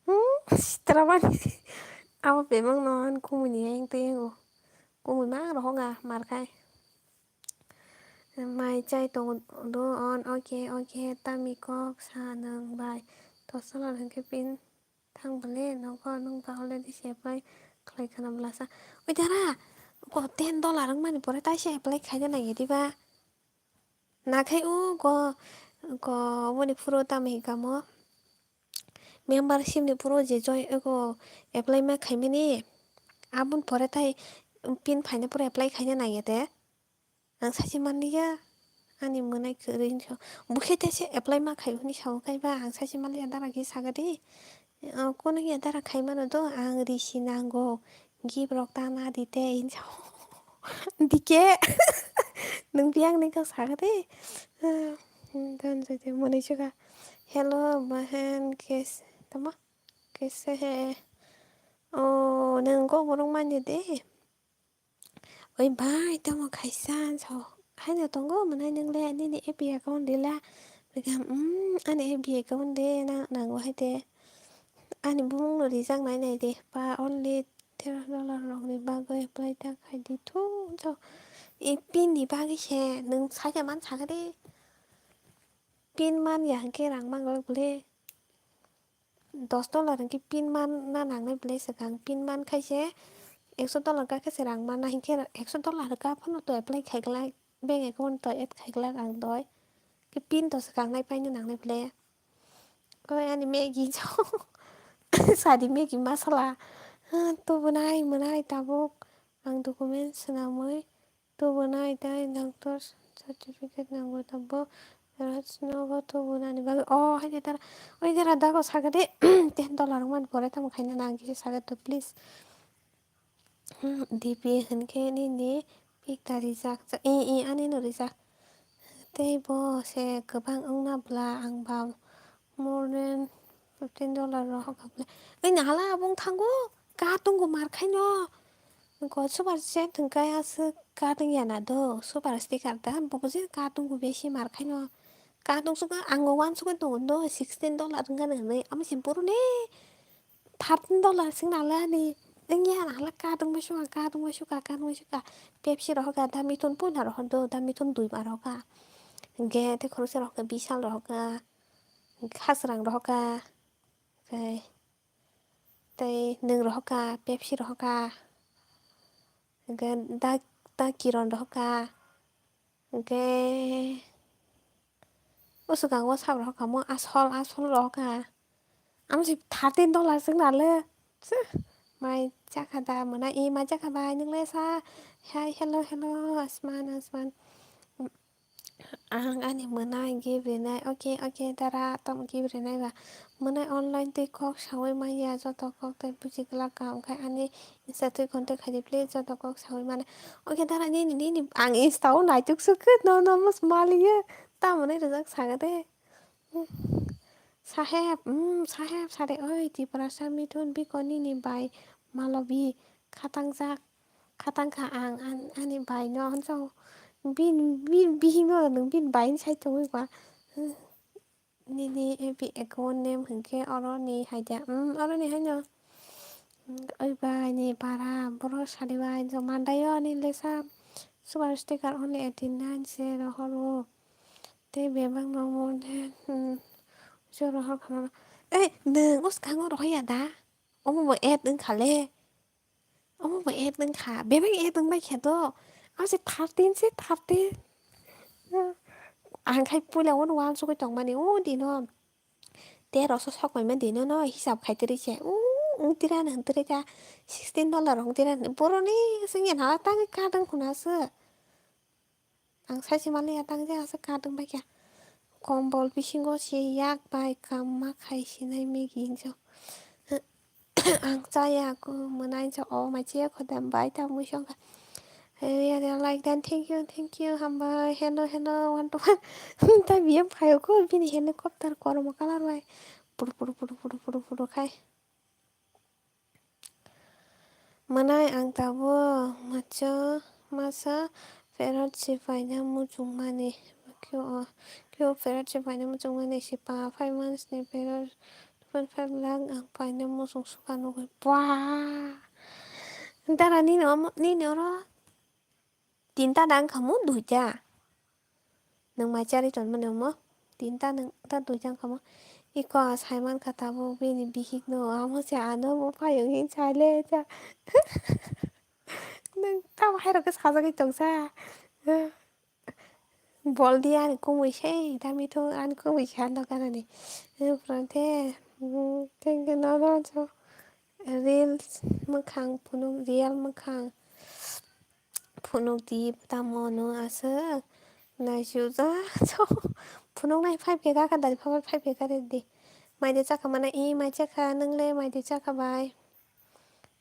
Hmm, sitra mani. Abo bebak no ani kumui ni yang twi yango. Kumui ma rohok ga mar khai. Mai chai tongo do on, oke, oke, tami kok sa nwng bai. Dos dollar hwnkhe pin thang bole nogo nwng ba already se apply khlai khana bwlasa. Oi dara, ko ten dollar wngmani pore taisa apply khaina nang ya diba? Nakhai o go, go oboni phuru tamo hinwi kamo membership ni phuru je join, go apply ma khaimani, aboni pore tai pin phaina phuru apply khaina nang ya de. Ang sachi manliya, ani mwnai kwrwi hinwi sao. Bukhe tese apply ma khai hwnwi sao kaiba, ang sachi manliya dara khe saga de. O, kono ya dara khai mano do, ang risi nango, gift rok ta na di te hinwi sao. Dike, nwng biyang ni kok saga de. Don jodi mwnai chuka. Hello, bahan kes, tamo? Kese he. O, nwng kok borok manya de. Oi bai, tamo kaisa so haino tongo mwnai nwngle nini A P account rila. Bwkha, mm, ani A P account de na nango hai de. Ani bumung no rijak nai nai de. Ba only tero dollar rok ni bagwi apply ta khai di thu so. I pin ni bagwi se nwng saja man sakha de. Pin man ya hwnkhe rang manglak bole. Dos dollar hwnkhe pin man na nangnai bole swkang. Pin man khaise ekso dollar ka khe se rang manna hinkhe ekso dollar ka phano to apply khaiglak, bank account to add khaiglak ang doi. Khe pin to swkang nai paina nangnai bole. Koi ani Maggie cho. Sadi Maggie masala. Ha, to bwnai mwnai tabuk ang document swnamwi. Tubunai tei doctor certificate nango tabuk. Raj nogo tubunani bagwi. Oh, hai de tara. Oi jora dago sagade. Ten dollar man pore tamo khaina nang kisa sagade to please. Hmm, D P hwnkhe nini pik ta rijak. I, i, ani no rijak. Tei bo se kwbang wngna bwla ang ba more than fifteen dollar rohok kha bwle. Oi nahala abong thango. Ka tongo mar khaino. Ko super chat hwnkhe aswk ka tongya na do, super sticker da, bo je ka tongo besi mar khaino. Ka tong suka ang uansukgwi tongo do, sixteen dollar wngkha nw hinwi, amo se boroni thirteen dollar sing nalani. Wngya nala ka tongma suka, ka tongma suka, ka tongma suka. Pepsi rohorkha, da mithun puila rohor do, da mithun dui ma rohorkha. Hwnkhe tei khoroksa rohorkha, Vishal rohorkha, hwnkhe khasrang rohorkha. Tei tei nwng rohorkha, Pepsi rohorkha, hwnkhe da, da Kiron rohorkha, hwnkhe o swkango sab rohorkha mo asol asol rohorkha. Amo se thirteen dollar swk nale. Mai chakha da mwnai, i mai chakha bai, nwng le sa. Hi, hello, hello, asman, asman. Ang ani mwnai gift rinai. Okay, okay, dara, tamo gift rinai ba? Mwnai online tei kok saui manya, joto kok tei buji glak kaham khai ani Insta twi contact khai di, please, joto kok saui mane. Okay, dara, nini, nini, ang Insta o naituk sukhe, no, no, mas maliye. Tamo nai rijak saga de. Saheb, mm, saheb, sade, oi, Tiprasa Mithun, biko nini bai malobi khatangjak. Khatangkha ang an-, ani bai no hwnjao. Bin, bin, bihingo nwng bin bai ni sai tongwi ba. Nini A P account name hwnkhe oro ni hai da. Hmm, oro ni haino. Oi bai ni para boro sadi bai jo mandaio ani lesa. Super sticker only eighty nine se rohoro. Tei bebak no mo de, hmm, jo rohor khana. Ei, nwng o swkango rohor ya da? Omo bo add wngkha le. Omo bo add wngkha, bebak add wngbai khe do. Abo se thirteen se thirteen. Ang khai puila uansugwi tongmani, o dino tero so sokmaima dino no hisab khai tiri se. O wng tira no hwn tiri ta sixteen dollar wng tira no. Boroni swngya na tangwi kadang khuna se. Ang saisi manliya tang je aswk kadung bai kha. Kombol bisingo se yak bai kamma khai sinai Maggie hinjo. Ang chaya ku mwnai jo o mai chaya khodam bai ta mui songkha. Hey, ya, ya, like dan, thank you, thank you, hambai, hello, hello, one to one. Ta biyam phayo ko bini helicopter kormo colour bai. Puru, puru, puru, puru, puru, puru khai. Mwnai ang tabuk macha masa Parrot se paina muchungmani. Kio, kio Parrot se paina muchungmani se pa five months ni Parrot two point five lakh ang paina muchung suka nugwi. Bwaa! Dara nini omo, nini oro tinta da wngkha mo duita. Nwng mai charwi tonmani omo tinta nwng ta duita wngkha mo. Iko a saimankha tabuk bini bihikno, amo se ano bo phaio hinwi saile cha. Nwng tamo hairokhe sajagwi tongsa. Boldi ani kumui se, dami thung ani kumui se ano ganani. Phrang khe, tengke nono cho reels mwkhang phunuk, real mwkhang phunuk di tamo no aswk naisuk ja cho. Phunuk nai five K ka ka dali phabar five K ka di. Mai de chakha mana i mai chakha nwngle mai de chakha bai.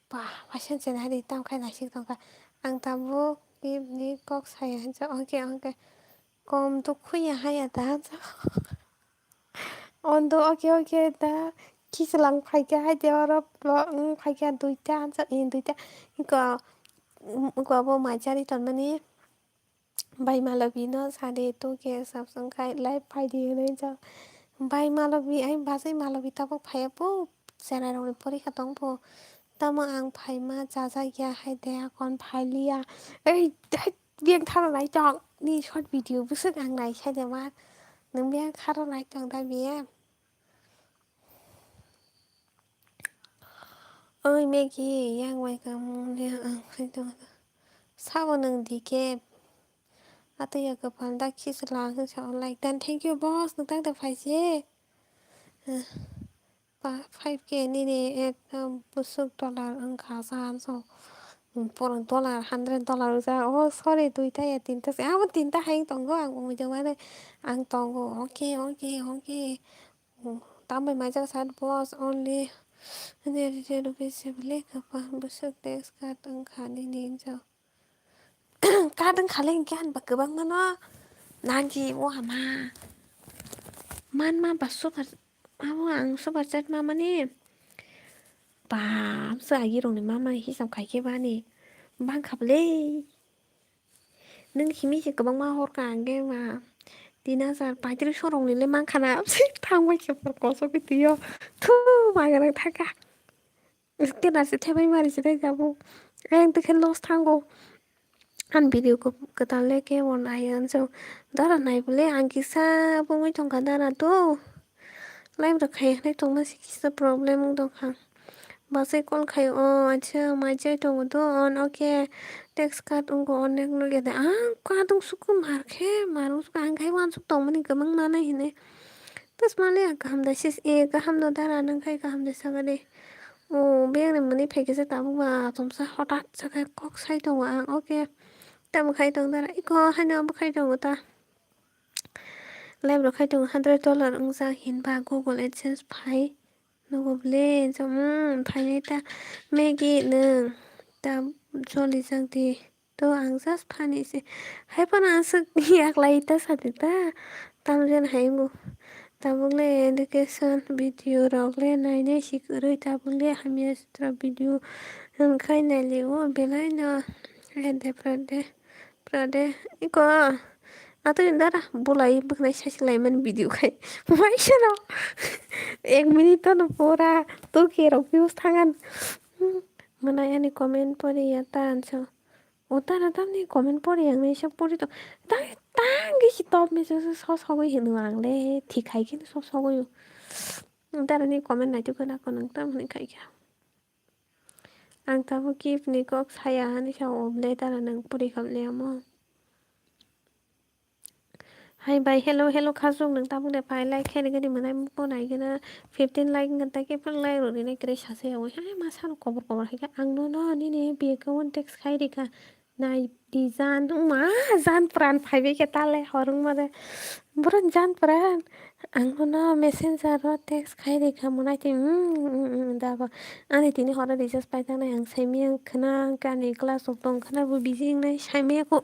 Ba, ba sen sen hari tam khai naisik tongkha. Ang tabuk ni kok saya hansa oke oke. Kom to khuya haya ta hansa. Ondo oke oke ta. Kiselang phaikha hai de oro plo, mm, phaikha duita hansa, in duita. Ko, mm, ko abo mai chari tonmani. Bai Malobi no sadi to ke subscribe khai live phaidi hinwi jak. Bai Malobi, ai bajai Malobi tabuk phaiya po, cherai rokni porikha tong po. Tamo ang phaima chajakya hai de akon phailiya. Ei, hai, biyang tharo nai tong. Ni short video bwswk ang nai sai de ma. Nwng biyang kharo nai tong da biyang. Oi Maggie, yang bai kamung le ang khai tong. Sabo nwng di ke. Atwi ya kwpal da khis lang sa like dan. Thank you boss, nwng tang da phai se. Eh, pa five K nini ekdom busuk dollar wngkha sa so. Puro dollar, hundred dollar wngkha. Oh sorry, duita ya tinta se. Abo tinta hai tongo ang umujak mane. Ang tongo. Okay, okay, okay. Tambai maijak sat boss only hundred rupees se bele kwbang bwswk tax cut wngkha nini hinjak. Cut wngkha le hinkhe ani ba kwbangma no nangji o ama. Manma ba super, abo ang super chat mamani bamsa agirokni mama hisab khaikhe bani bangkha bwle. Nwng himi se kwbangma horkha, ang khe ma tin hajar paitris rokni le mankha na. Thangbai khe por kosok twi o. Thu, magrang thaka. Scanner se thebai mari se thai jabo. Ang twi khe loss thango. Ang video kwtal le khe on ai ang so. Dara nai bole ang kisa bungwi tongkha dara to. Live rok khai hinwi tongma se kisa problem wng tongkha. Bwsai call khai o, acha, mai chai tongo do, on, okay, tax cut wngo, onek no gede, ang kadung suku mar khe, mar wng suku, ang khai uansuk tongmani kwbang manai hinwi. Tasmali ang kaham da sis, e, kaham no dara, nang khai kaham da sagade. O, biyang ni mwnwi phaikhe se tabuk ba, tomsa hotat sa khai kok sai tongo ang, okay. Tamo khai tong dara, iko haino abo khai tongo ta. Live rok khai tongo, hundred dollar wngjak hinba Google AdSense phai. Nugo bole, jomon phainai ta Maggie nwng ta jolijak di. To ang just phani se. Hai phano aswk yaklai ta sadi ta. Tamjen hai wngo. Tabuk le education video rok le nainai si kwrwi, tabuk le hamya sutra video wngkhai nailio belai no. Ede prode, prode, iko. Atwi dara bulai bwkhnai saichwlai mani video khai. Maisano ek minute no pura tuke rok views thangan. Mwnai ani comment pori ya ta anso. O tara tamni comment pori ang naisa pori to. Tang, tang gisi top message so sogwi hino ang le thik hai khe so sogwi. Tara ni comment nai tu khna ko nang tam hwnwi khai kha. Ang tabuk gift ni kok saya hinwi sa o bwle tara nwng pori kha bwle omo. Hai bai, hello, hello, khasuk nwng tabuk de phai like khe rwgwi mwnai bo nai gana fifteen like wngkha ta khe phano like rw rinai kwrwi sa se yawi. Hai masa rok kobor kobor hai khe ang no no nini biyek khe one text khai rikha. Nai di jan, ma jan pran phaibai khe tale hor wngma de. Borok jan pran. Ang bono messenger o text khai rikha, mwnai twi, mm, mm, mm, da bo. Ani tini horo recharge paithanai ang saimaya khna, hwnkhe ani class rok tong khna bo busy wngnai saimaya kho.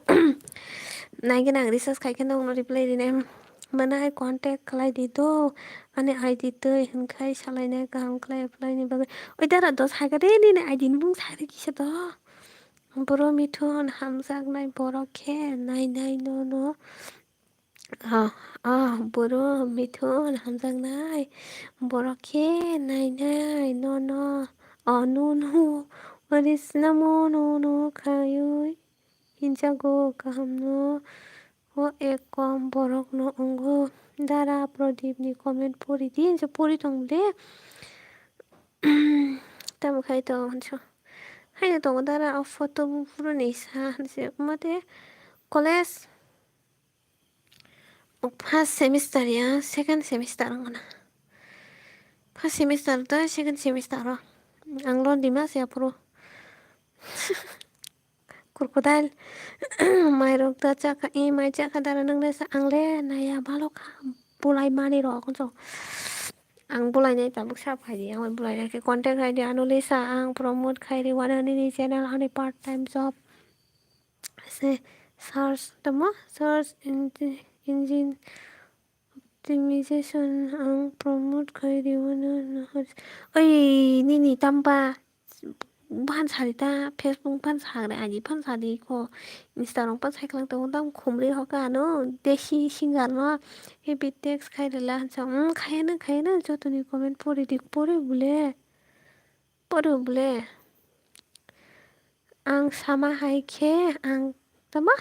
Nai gana ang recharge khai khe nokno reply rinai. Mwnai contact khlai di do, ani I D twi hwnkhai salainai kaham khlai apply ni bagwi. Oi dara dos hai khe de nini I D ni bung sai rw kisa do. Boro mithun hamjaknai borok khe nainai nono. Ah, ah, boro mithun hamjaknai borok khe nainai nono. Oh, nono. Ori sinamo nono khayui hinjago kahamno. O ek kom borokno wngo. Dara Pradip ni comment pori di, hinsa pori tong de. Tamo khai tong hinsa. Haino tongo dara o photo buphuru ni sa hinsa mate college first semester ya second semester wngna. First semester to second semester o. Ang lo dima se aphuru. Crocodile. Mairok da chakha, e mai chakha dara nang le sa ang le naya balo kha bulai mani rok so. Ang bulai nai tabuk sa phai di, ang bulai nai khe contact khai di, ano le sa ang promote khai di, wano nini channel ani part time job. Se search tamo, search engine optimization ang promote khai di, wano no. Oi, nini tamba. Phan sari ta, Facebook phan sari, I G phan sari ko, Instagram phan sai klang tongo, tamo khumri hoka ano, desi singer no, happy text khai rwla hinsa, um, khayano, khayano, jotoni comment pori di, pori bole, pori bole. Ang sama hai khe, ang tama?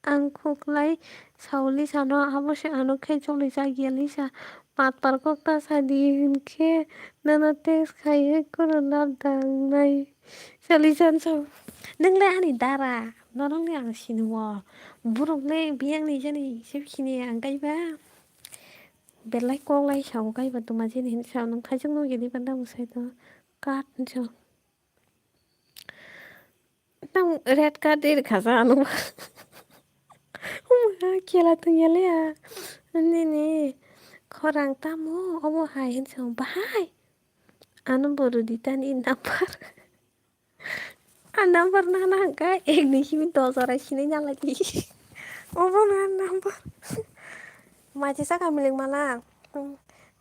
Ang khuklai sao Lisa no, abo se ano khe choli chak ya Lisa. Matpar kok ta sa di hinkhe nono text khai khe kunu lab da wngnai. Sa Lisa no sao, nwng le ani dara, norok le ang sini o. Borok le biyang ni jani se sini ang kaiba. Belai kok lai sao kaiba tuma jani hinwi sao nwng khaijak nw gini panda mwsai do. Kat hinwi sao. Tamo red card ri rwkha sa ano. Wngkha kela tongya le ya. Nini khorang tamo obo hai hinwi song bahai. Ano bo rwdi tani number. A number nana hwnkha ek ni simi dos jora sinai nalai di. Obo na number. Machi saka milik mala.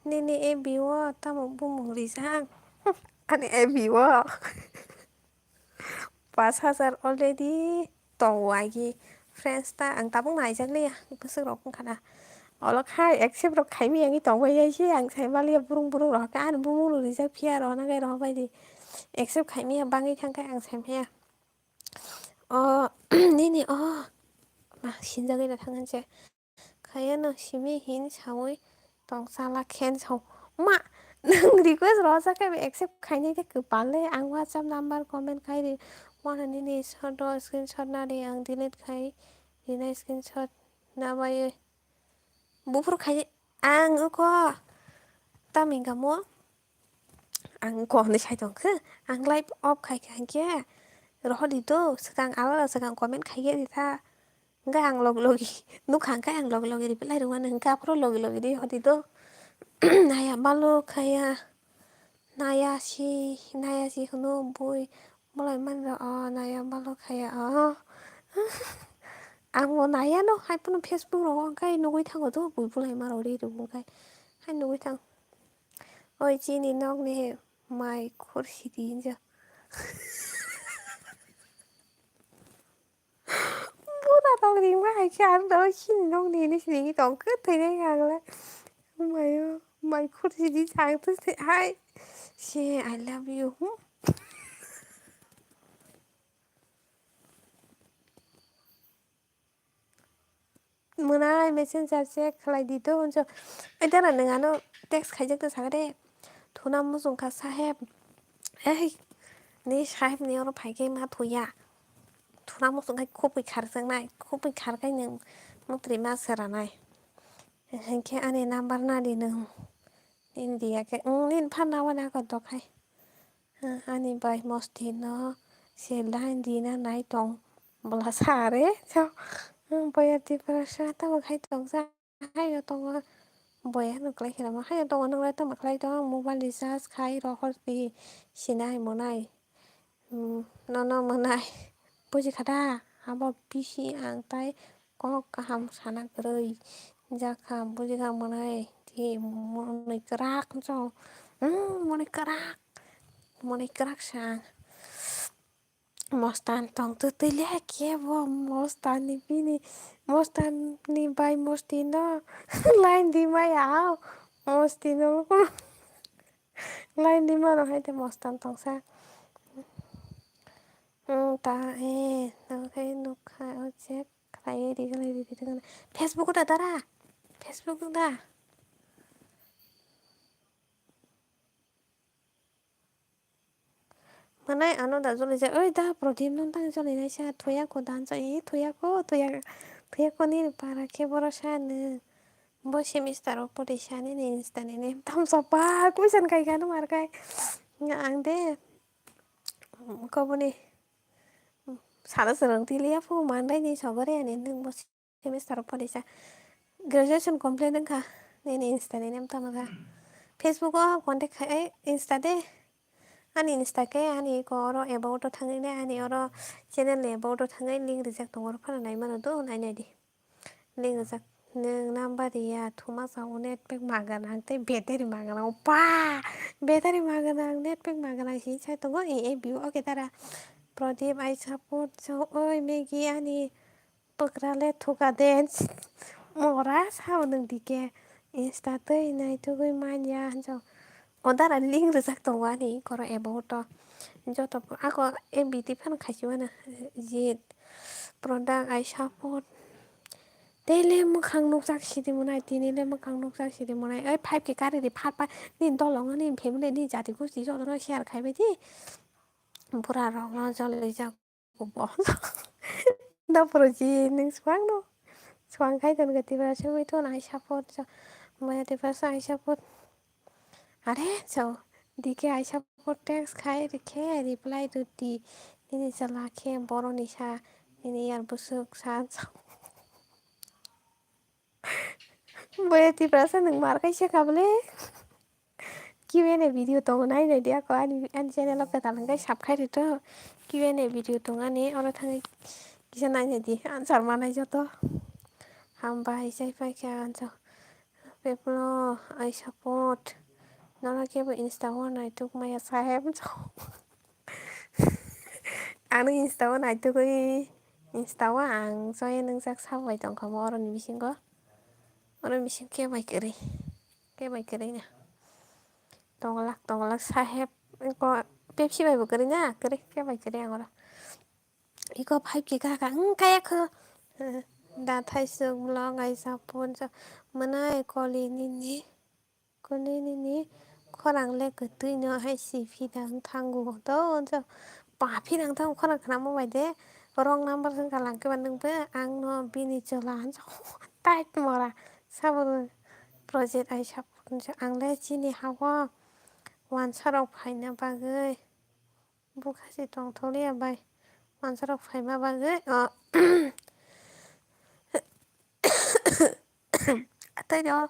Nini A B o tamo bumung rijak. Ani A B o. Pash hajar already tongo agi friends ta ang tabuk naijak liya bwswk rok wngkha na olo khai accept rok khaimani tongbai ya se ang sai maliya burung burung rok khe ani bumung rok rijak phiya rok na gai rok bai di accept khaimani bagwi thang khe ang sai maya o nini o ma sinjagwi na thang se. Khayano simi hin sawi tong chala khen sao. Ma, nwng request rojak khe accept khainai khe kwpal le. Ang WhatsApp number comment khai ri. Wano nini shot o screenshot na ri ang delete khai rinai screenshot na bai. Buphuru khai ang uko tamo hinka mo. Ang kok hinwi sai tong khe, ang live off khai kha hinkhe, rohor di do, swkang alada swkang comment khai khe ri tha. Hinkhe ang logi logi nukha hinkhe ang logi logi reply rw mano hinkhe aphuru logi logi ri hor di do. Naya balo khaya, naya si, naya si hwno bui, bolai manrw o, naya balo khaya o. Ang bo naya no, hai phano Facebook rogo hinkhe nugwi thango do, bui bolai ma rw ri rw hinkhe, hai nugwi thang. Oi chini nokni mai khur sidi hinjak. Bura rok ringma hai khe ang no chini nokni hinwi sini tong khe thwinai ang le. Mayo mai khur sidi chang twi se hai. Se I love you. Hmm? Mwnai messenger check khlai di to, hwnso. Ai, dara, nwng ano text khaijak ta sakha de. Thuna muchung kha, saheb. Ei, ni saheb ni oro phai khe ma thuya. Thuna muchung khai khupui kharjaknai, khupui khar khai nwng mutri ma seranai. Hinkhe ani number na di nwng. India khe, nwng nini phan na wani ako dokhai. Ani bai mosti no se line rina nai tong bwla sa re. Boya Tiprasa tamo khai tong sa haino tongo. Boya no kwlai khe namo haino tongo, nwng lai tamo khlai tong? Mobile recharge khai rohor di sinai monai. Nono mwnai buji kha da? Abo bisi ang tai kok kaham sana kwrwi. Jakha, bujikha mwnai, ti mwnai kwrak jong. Hmm, mwnai kwrak. Mwnai kwrak sa. Mostan tong twtwi le kebo mostan ni bini, mostan ni bai mosti no line di maya. Mosti no line di mano hai te mostan tongsa. Hmm, ta, eh, nang khe nukha, o check khlaiwi ri, khlaiwi ri, ri, ri. Facebook o da dara? Facebook o da? Mwnai ano da jolijak, oi da Prodip no tang jolinaisa, thuya ko dan sa, eh, thuya ko, thuya, thuya ko nini para khe boro sa nwng. Bo semester o pori sa nini Insta ni name tamo sa ba, question khai kano mar khai. Ang de, koboni, salo swrwng tiliya phu, manbai ni sogori ani nwng bo semester o pori sa. Graduation complete wngkha, nini Insta ni name tamo kha. Facebook o contact khai, eh, Insta de. Ani Insta khe ani iko oro about o thangwi nai, ani oro channel ni about o thangwi link rijak tongo, oro phano nai mano do, nai nai di. Link rijak. Nwng number riya, thuma sao net pack magana, tei battery magana. Opa! Battery magana, net pack magana, si sai tongo, e, e, view, okay, tara. Prodip, I support, so, oi, Maggie, ani Pwkra le thuka de. Mora sao nwng dike. Insta twi naitugwi manya hinjo. O dara link rijak tongo ani koro about o. Joto ako A B T phano khaisi mano. Jit product I support. Tei le mwkhang nukjak sidi mwnai, tini le mwkhang nukjak sidi mwnai. Oi five K kari di phar phar. Ni dolong ni family ni jati gosti jotono share khaibai di. Bura rok no joloi jak. Bo. Dopro ji nwng swkang no. Swkang khai ton gati ba sugwi ton I support so. Maya de ba I support. Are so. Dike I support text khai rikhe reply to di. Nini chala khe boroni sa. Nini yar busuk sa. Boya Tiprasa nwng mar kaisa kable. Q and A video tongo, nai nai di ako ani, ani channel o kwtal hwnkhe subscribe rito. Q and A video tong ani, oro thangwi kisa nai nai di, answer manai joto. Hambai, chai paikha, answer. Peplo, I support. Nono kebo Insta o naituk maya saheb. Ano Insta o naitugwi, Insta o ang join wngjak sabo bai tongkha mo oroni bisingo. Oroni bising kebai kwrwi, kebai kwrwi na. Tonglak, tonglak saheb, ko Pepsi bai bo kwrwi na, kwrwi, kebai kwrwi ang oro. Iko five K kha kha, wng kaya kho. Da thaisuk vlog I support, mwnai koli nini. Kuni nini khorang le kwtwi no hai si phirang thango to, onsa pa phirang thango khorang khnamo bai de, wrong number wngkha lang khe ba nwng bo ang no bini chwla hansa tight mora sabo project ai sabo ang le chini ha o wansa rok phaina bagwi. Bukha se tongthokliya bai. Wansarok phaima bagwi, o, tei do.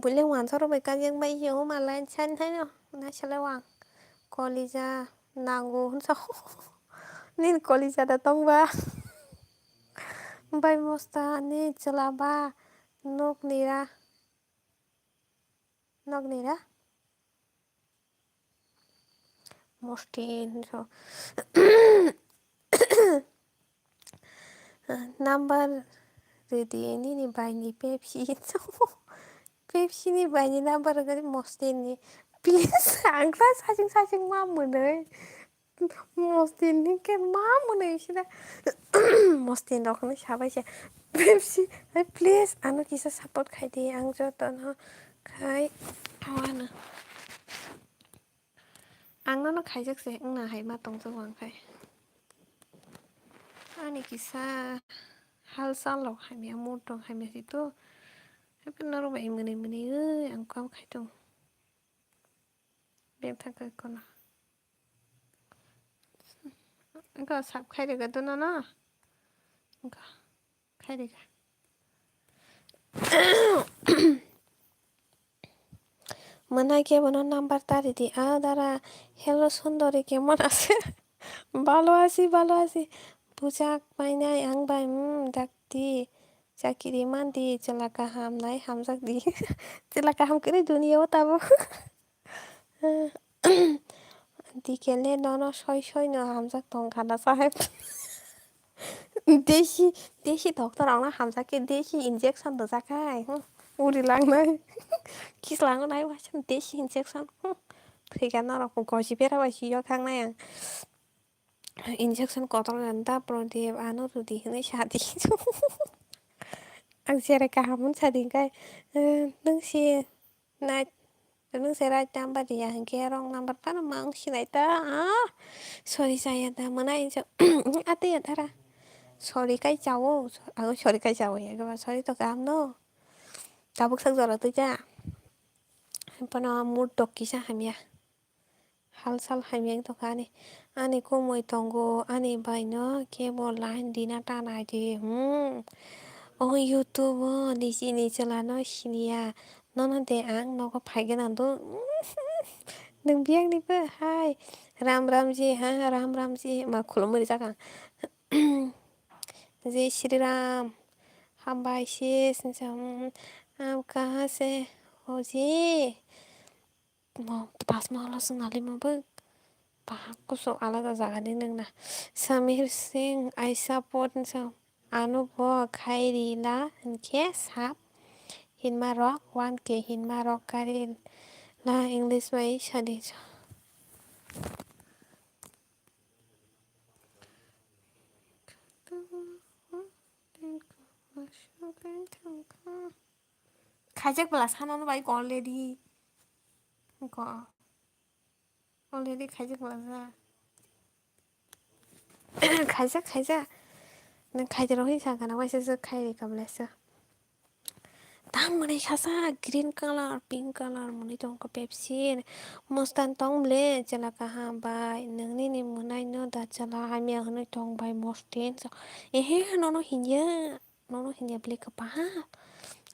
Buile wansarok bai kajak bai se huma line sign haino. Naisale wang. Kolija nango hwnsa. Nini kolija da tongba. Bai mosta ni chwla ba. Nok nira. Nok nira. Mosti hinso. Number ridi nini bai ni Pepsi hinso. Pepsi ni bai ni number rwgani mosti ni. Please, ang kha sajing sajing ma mwnwi. Mosti ni khe ma mwnwi sida. Mosti rok hinwi sabai se. Pepsi, hai please, ano kisa support khai di, ang jotono khai wano. Ang nono khaijak se wngna hai ma tongjago ang khai. Ani kisa halchal rok hamya, mood rok hamya se to. Haikhe norok bai mwnwi mwnwi oi ang kam khai tongo. Beng thangkhe kono. Engkho sap khai rega dono no. Engkho khai rega. Mwnai khe bono number ta ridi. A dara, hello Sundori, kemon ache? Bhalo achi, bhalo achi. Bujak painai ang bai, hmm, dakti. Chakiri mandi, chwla kaham nai hamjak di. Chwla kaham kwrwi duniya o tabuk. Dikele nono soi soi no hamjak tong khana saheb. Desi, desi doctor rok no hamjak khe desi injection rwjak khai. Hmm. Uri lang nai. Kis lang nai waisa desi injection. Hmm. Thwikha norok goji bera bai si yok thang nai ang. Injection kotor ganda Pradip ano rwdi hinwi sadi. Ang sere kaham hwn sadi kai, eh, nung si nai, nung se right number ya hinkhe wrong number phano ma wng sinai ta, ah, sorry chaya da mwnai so, atwi ya dara. Sorry kai chao, ang sorry kai chao ya, sorry to kaham no. Tabuk sak jora twi ja. Phano mood tok kisa hamya. Hal sal hamya wng tongkha ani, ani kumui tongo, ani bai no kebo line dina ta nai di, hmm. O YouTube o nisi ni chwla no siniya, nono de ang nogo phai gana do, nwng biyang ni bo hai, ram ram ji ha, ram ram ji, ma khulumui rijak ang, Jai Shri Ram, hambai sis, hmm, aap kahan se ho ji? Mo, Taj Mahal o swngnali mo bo. Bahai kusu alada jaga ni nung na. Samir Singh, I support so. Ano bo khai ri la hinkhe sap hinma rok one K hinma rok kari la English bai sadi so. Khaijak bwla sanano bai already. Go. Already khaijak bwla ja. Khaijak, khaijak. Nang khaijak rohi sa kana waisa se khai ri ka bwla sa. Tam mwnai khasa green colour, pink colour mwnai tong kha Pepsi. Mostan tong ble chwla kaham bai. Nang nini mwnai no da chwla hamya hwnwi tong bai mostan. Ehe nono hinya. Nono hinya bwlwi kwbang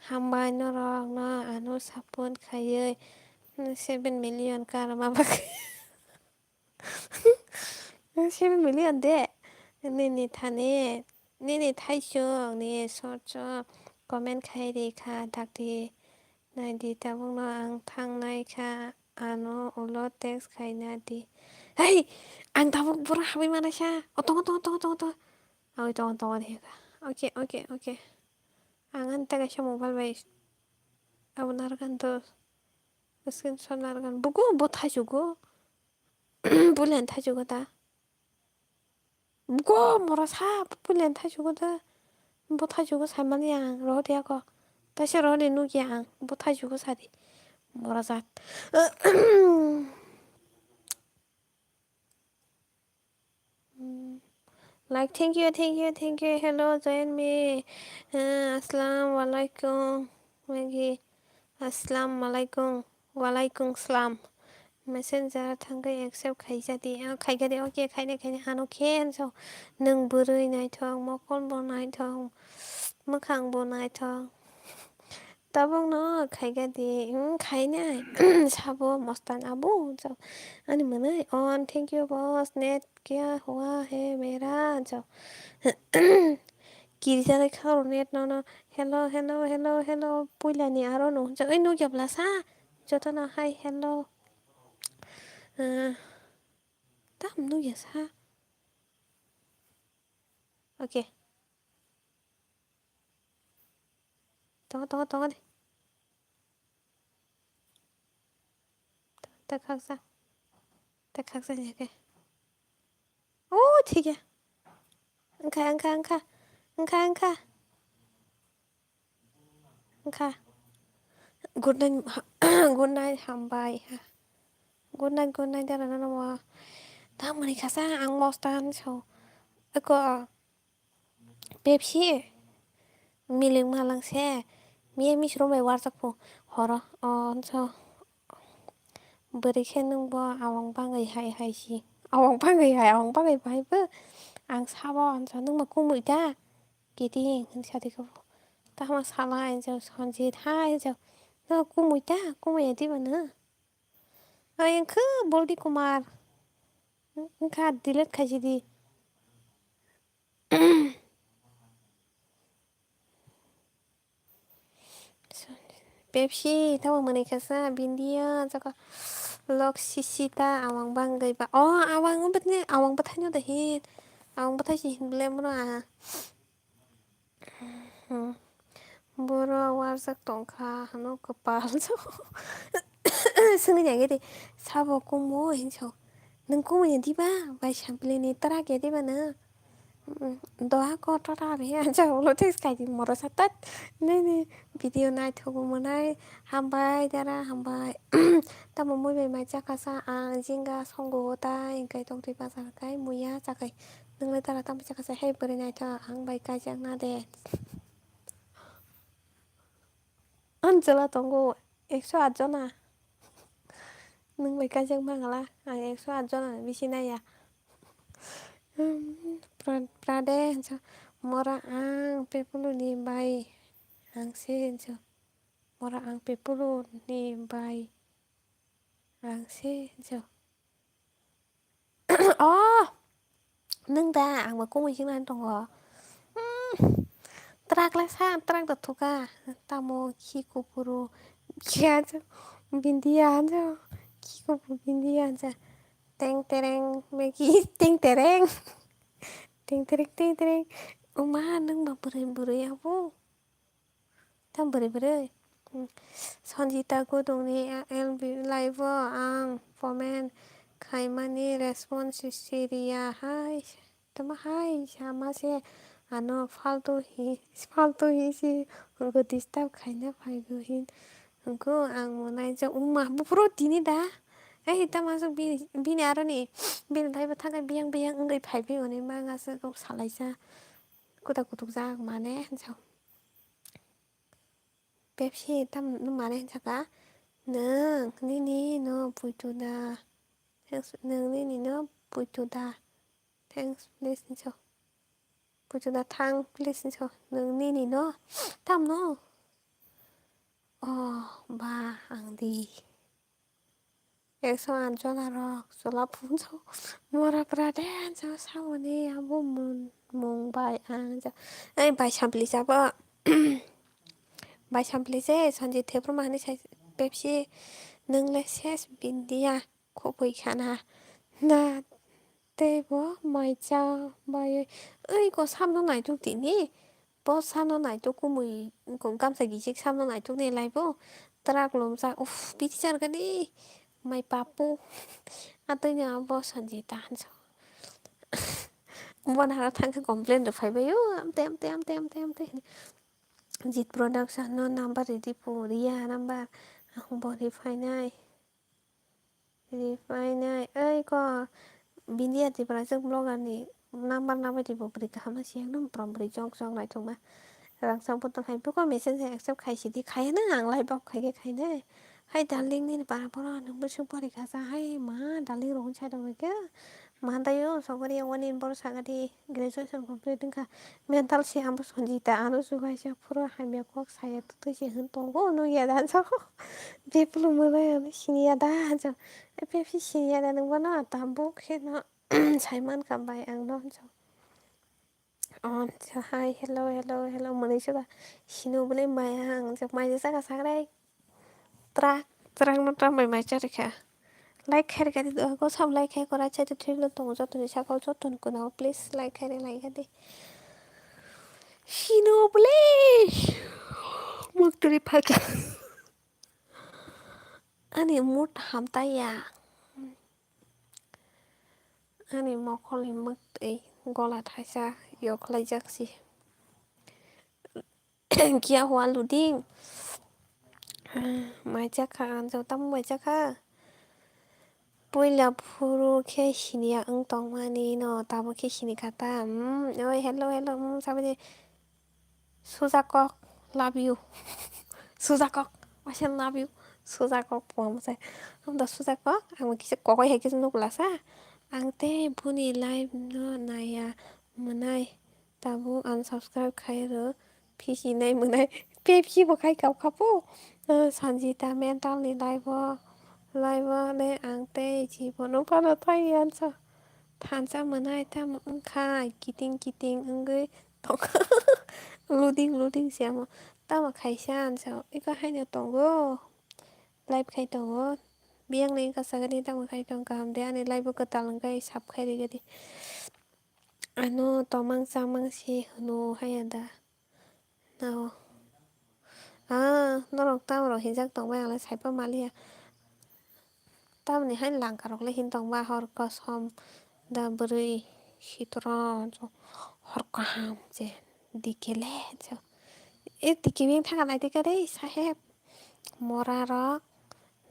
hambai norok no ano support khaiwi seven million ka rwma bagwi. Seven million de nini thani nini thaisong ni sort song comment khai ri kha dakti. Naidi tabukno ang thangnai kha, ano ulo text khaina di. Hei! Ang tabuk boro habwi manaisa. O, tongo, tongo, tongo, tongo, tongo. Aboni tongo, tongo, de kha. Okay, okay, okay. Ang ani ta kaisa mobile bai abo narwkha to screenshot narwkha. Bugo bo thaichugo. Bulian thaichugo ta. Bugo mora sa pulen thaichugo da. Bo thaichugo saimani ang rohorya ko. Taisa rohorya nukya ang bo thaichugo sadi. Mora jat. Like, thank you, thank you, thank you. Hello, join me. Uh, Assalamu alaikum. Lagi. Assalamu alaikum. Walaikum salam. Messenger thangwi accept khaijadi. Ah, khaikha di, okay, khainai, khainai. Ano khe, so, nwng bwrwi naithok, mokol bo naithok, mwkhang bo naithok. Tabukno khaikha di, hmm, khainai. Sabo mostan abu, so, ani mwnwi on, thank you, boss, net kya hua hai mera, so. Kirijarai kha oro net nono. Hello, hello, hello, hello. Puilani aro no hwnjak. Oi, nukya bwla sa. Jotono hai hello. Ah, tam nukya sa. Okay. Tongo, tongo, tongo de. Ta khaksa. Ta khaksa ya khe. Oh, thik ya. Wngkha, wngkha, wngkha. Wngkha, wngkha. Wngkha. Good night, good night, hambai. Good night, good night, dara nana mo. Tamoni khasa ang mostan so. Eko. Pepsi, milik malang se, miya misrung bai warjak phu horo, o, so, bwrwi khe nwng bo awang bangwi hai hai si, awang bangwi hai, awang bangwi bahai bo, ang sabo, so, nwng ma kumui da, kiting, hinwi sa di khe bo, tama sala, so, Sanjit, hai, so, nwng kumui da, kumui ya di ba nwng? Ai, wngkha Boldi Kumar, wngkha delete khai si di. Pepsi, tamo mwnwi kasa, Bindia, jaka lok sisi ta, awang bangwi ba. Oh, awang bwthai, awang bwthai no da hin. Awang bwthai si hin bwle moro a. Hmm. Boro warjak tongkha, hano kwpal. Swngwi nai gede, sabo kumo hinso. Nwng kumui ya diba? Bai sampli ni tara khe diba na? Mm, doha ko tara re, aja ulo text kai di moro sa tat. Nini video naithogo mwnai, hambai dara, hambai. Tamo mui bai mai chakasa ang jinga songo ta, ingkai tongtwi bazar kai muya chakai. Nwngle tara tamo chakasa, hei bwrwi naitho ang bai kaijak na de. Ang chwla tongo ekso aat jona. Nwng bai kaijak mangala, ang ekso aat jona ni bisi naiya. Pra-, Prade hinso, mora ang pepulu ni bai ang se hinso. Mora ang pepulu ni bai ang se hinso. Oh! Nwng da, ang bo kumui singna tongo. Hmm. Trak le sa, trak da thuka. Tamo khi kupuru. Kya jo? Bindia jo. Khi kupuru bindia jo. Teng tereng, meki teng tereng. Teng tereng, teng tereng. Uma, nwng ba bwrwi bwrwi abo. Tam bwrwi bwrwi. Hmm. Sanjita Gudungni L B live o ang comment khaimani response siriya hai. Tamo hai sama se ano faltu hi, faltu hi si hwnko disturb khaina phaigo hin. Hwnko ang bo naijak wngma buphuru tini da. Ai tamo aswk bini, bini aroni bini live o thangkhe biyang biyang wngwi phaibi hwnwi ma aswk salaisa. Kuda kutukjak mane hinsa. Pepsi tam nung mane hinsa ka? Nung nini no puitu da. Thanks, nung nini no puitu da. Thanks, please hinsa. Puitu da thang, please hinsa. Nung nini no. Tam no. Oh, ba, ang di. Ekso aat jona rok chwla phunso mora pura de ansa samani abo mun-, mung bai ang ja. Ei bai sampli sabo. Bai sampli se Sanjit Debbarma hinwi sai Pepsi nwngle ses Bindia khobwi khana. Na tei bo mai cha bai oi ko samno naituk tini. Bo sano naituk kumui, gamsa gisik sano naituk ni laibo. Trak lomjak, uff, bithi char gani. Mai papu. Atwino abo Sanjita hinso. Bo nahara thangkhe complain rw phaibaio. Amte, amte, amte, amte, amte. Jit Production no number ready po, Riya number. Ang bo reply nai. Reply nai, oi ko, Bindia Tiprajwk vlogger ni number nabai twi bo bwrwi kaham ma si ekdom prom bwrwi chok chok naithok ma. Rangchak bo tong hai, bwkha message accept khai sidi, khai na ang live off khai khe khai nai. Hai darling nini para poro nwng bwswk pori kha sa, hai ma darling rok sai rok khe. Ma dai o sogori o nini boro sagadi graduation complete wngkha. Mental se amo Sanjita ano chubaisa phuru hamya kok saya twtwi se hwn tongo nukya da hinsa. Beplu mwnai ano siniya da hinsa. Pepsi siniya da nwng bono tabuk khe no sai mankha bai ang no hinsa. O hinsa hai hello hello hello mwnwi suka sino bwlai maya ang jak mai jak saka sakrai. Trak, trak no tram bai mai charikha. Like khairikha di dogo sam like khai kora chai to three lo tongo jotoni sakao jotoni kunao please like khairi lai kha di. Sino please. Mukturi phaka. Ani mood hamtaya. Ani mokolni muktwi gola thaisa yoklaijak si. Kia hua luding. Mai chakha, ang jotamo mai chakha. Puila phuru khe siniya wng tongmani no, tamo khe sinikha ta. Hmm, oi, hello, hello, hmm, saboni. Sujakok, love you. Sujakok, waisa love you. Sujakok, pom sai. Ang da Sujakok, ang kisa kokoi hai kisa nukla sa. Ang tei buni live no naya mwnai. Tabuk unsubscribe khai rw, phi hinai mwnai, Pepsi bo khai kau kha pho. Ah, Sanjita mental ni live o, live o le ang tei jibono phano thang ya sa. Thansa mwnai tamo wngkha, kiting kiting wngwi tongkha. Loading, loading se amo. Tamo khaisa ansa iko haino tongo. Live khai tongo. Biyang ni wngkha sagani tamo khai tong kaham de ani live o kwtal wngkha sap khai rigadi. Ano tomang chamang si hwno haya da. Nao. Ah, norok tamo rok hinjak tongbai ang le saipa maliya. Tamoni hai langka rok le hin tongba hor kosom da bwrwi sitoro hor kaham je dikele je. E dikebeng thangka naidi kare saheb mora rok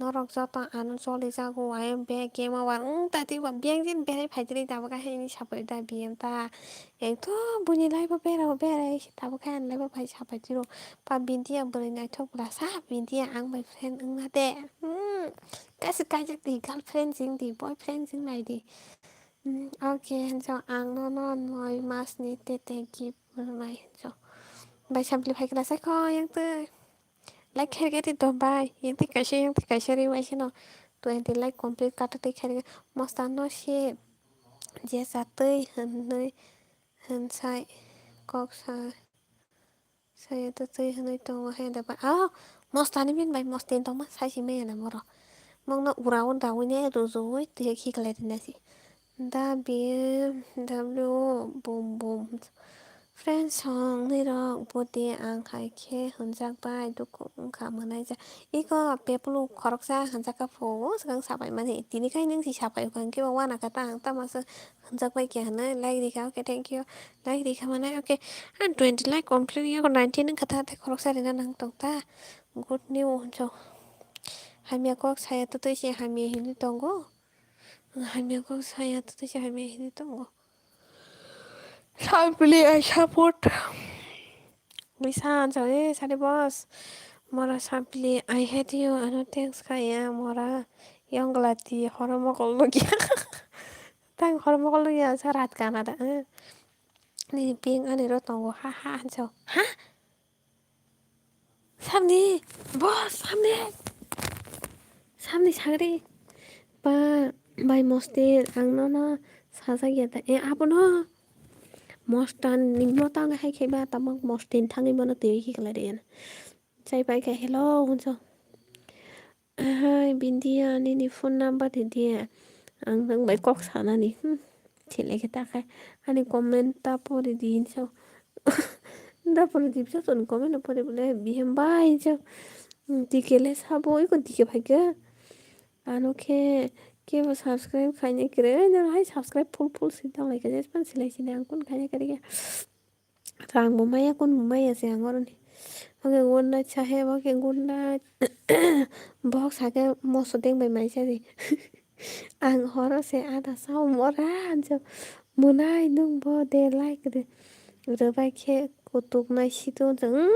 norok joto ano choli jago ayang bag game over wng tati ba biyang jin berai phaidiri tabuk hai hini sapori da biyam ta. Ekdom buini life o bera o berai tabuk hai ani life o phai sapai tiro. Pa bintiya bwrwi naithok bwla sa bintiya ang bai friend wngna de. Hmm. Kaisa kaijak di girlfriend jing di boyfriend jing nai di. Hmm, okay, so ang no no noi mas ni tete gift rwnai so. Bai sabli phai kla sai kho yang twi. Like khair gati to bai. Yang twi kaisa yang twi kaisa ri bai sino. Twenty like complete kata twi khair mosta no se je sa twi hwnwi hwn sai kok sa. Saya to twi hwnwi tongo hai da ba. Ah, mosta ni min bai mosta ni tongma sai si maya na moro. Mong no ura o da wini ruju wi twi khiklai rina si. Da B M W bum bum. Friends song ni rok bodi ang hai khe hwnjak bai dukhu wngkha mwnai ja. Iko pepulu khoroksa hwnjak ka phu swkang sapai mani. Tini khai nung si sapai kha hwnkhe bo wana kha ta ang tamo se hwnjak bai khe hwnwi like rikha. Okay, thank you. Like rikha mane, okay. Ang twenty like complete yago nineteen wngkha ta, tei khoroksa rina nang tong ta. Good news hwnso. Hamya kok saya twtwi se hamya hinwi tongo. Hamya kok saya twtwi se hamya hinwi tongo. Sampli I support. Lisa ansa e sari boss. Mora sampli I hate you. Ano thanks kaya mora. Yonglati horo mokol logya. Tang horo mokol logya sa rat kana da. Eh. Ni ping ani ro tongo ha ha ansa. Ha? Samni, boss, samni. Samni sagri. Ba, bai mosti ang nono sajak ya da. E, abono. Mostan ni motang hai kheba tabok mostin thangwi bono twi khiklai de. Chai pai kha hello hwnso. Hai, Bindia, nini phone number di dia. Ang nang bai kok sanani. Hmm. Chile khe ta khai. Ani comment ta pori di hinso. Da pori di bisa ton comment pori bole bihem bai hinso. Hmm, dikele sabo iko dike phai khe. Ano khe kebo subscribe khaini kre. Nang hai subscribe full full si tang lai khe jespan silai sini ang kun khaini kre. Rang bo maya kun bo maya se ang oroni. Oke good night sahe, oke good night. Bok sake moso deng bai mai sadi. Ang horo se ada sao mora anjo. Munai nung bo de like de. Rwbai khe kutuk nai situ anjo.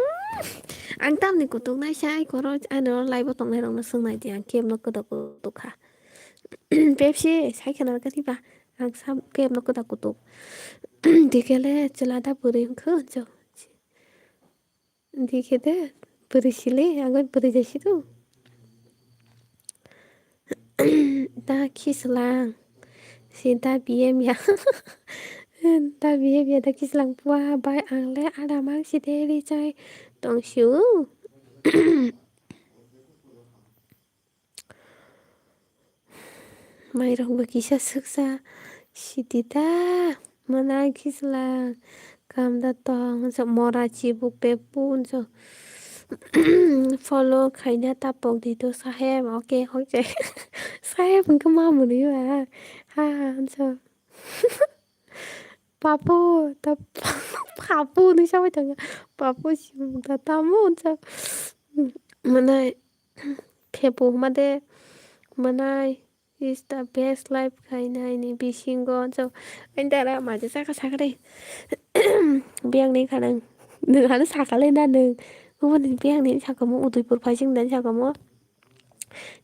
Ang tamni kutuk nai sai koro ano live o tongnai rok no swngnai di ang kebo no kwdak kutuk kha. Pepsi sai khana kani ba. Ang sam kebo no kwdak kutuk. Dikele chwla da bwrwi hwnkhe hwnjak. Dikhe de bwrwi sili, ang bwrwi jai sido. Da khislang. Si da B M ya. Da B M ya da khislang pua bai ang le ada mang si de ri chai tong siu. Mairok bo kisa swksa siti ta mwnai khisla kam da tong hwnsa mora chibuk pepu hwnsa follow khaina tapok di to saheb oke oke saheb hwnkhe ma mwnwi ba ha ha hwnsa. Papu, ta papu ni sabai tanga. Papu si ta tamu unsa. Mana phepu huma de. Mana is the best life khainai ni bisingo. So, ain dara maje saka sakre. Biang ni khanang. Nung hanu sakale na nung. Ubo ni biang ni sakamu Udaipur phaising dan sakamu.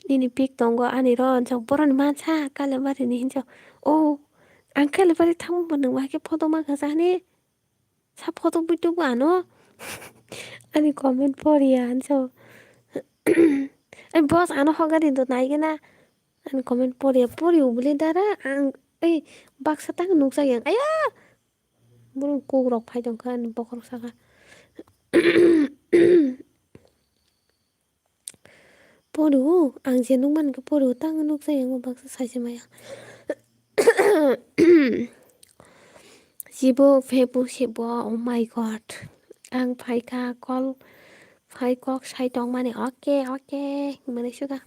Nini pik tongo ani ro, hinjak boroni mansa Kailabarini hinjak. O, ang Kailabari thangma bo nwng bahai khe photo mankha sa hwnwi. Sa photo buitu bo ano. Ani comment poriya hinjak. Ai boss ano hokari do naigena. Ani comment poriya, poriya bwle dara ang ei baksa tang nukjak yang. Aya! Borok kuk rok phai tongkha ani bokhorok saka. Porio, ang je nukmani khe porio, tang nukjai ang o baksa saisi maya. Jibo phebu sebo, oh my God. Ang phaikha call, phai kok sai tongmani, okay, okay, hinmani suda.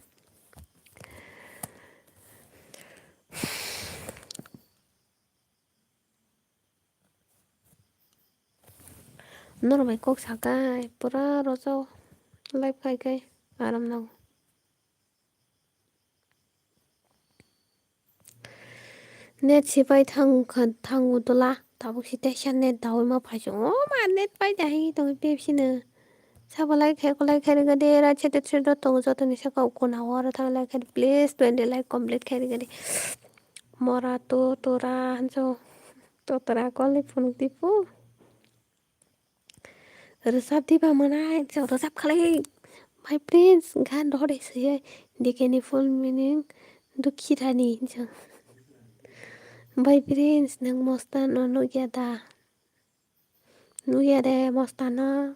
Norok bai kok sakai pura rojak live khai khai aram nango. Net sipai thang kha, thango dola, tabuk si teisa net daui ma phai chwng. O ma net pai da hi tong Pepsi no. Sabo like khai, like khai rwgade, ra chete chete tongo jotoni saka ukuna oro thang like khai, please twenty like complete khai rwgade. Mora to tora hanjo, to tora koli phunuk dipu. Rwchap diba mwnai, jang rwchap khalai. My prince, gan rode seye, dekeni full meaning, dukhi rani, jang. My prince, nang mostan no nugya da? Nugya de mostan no.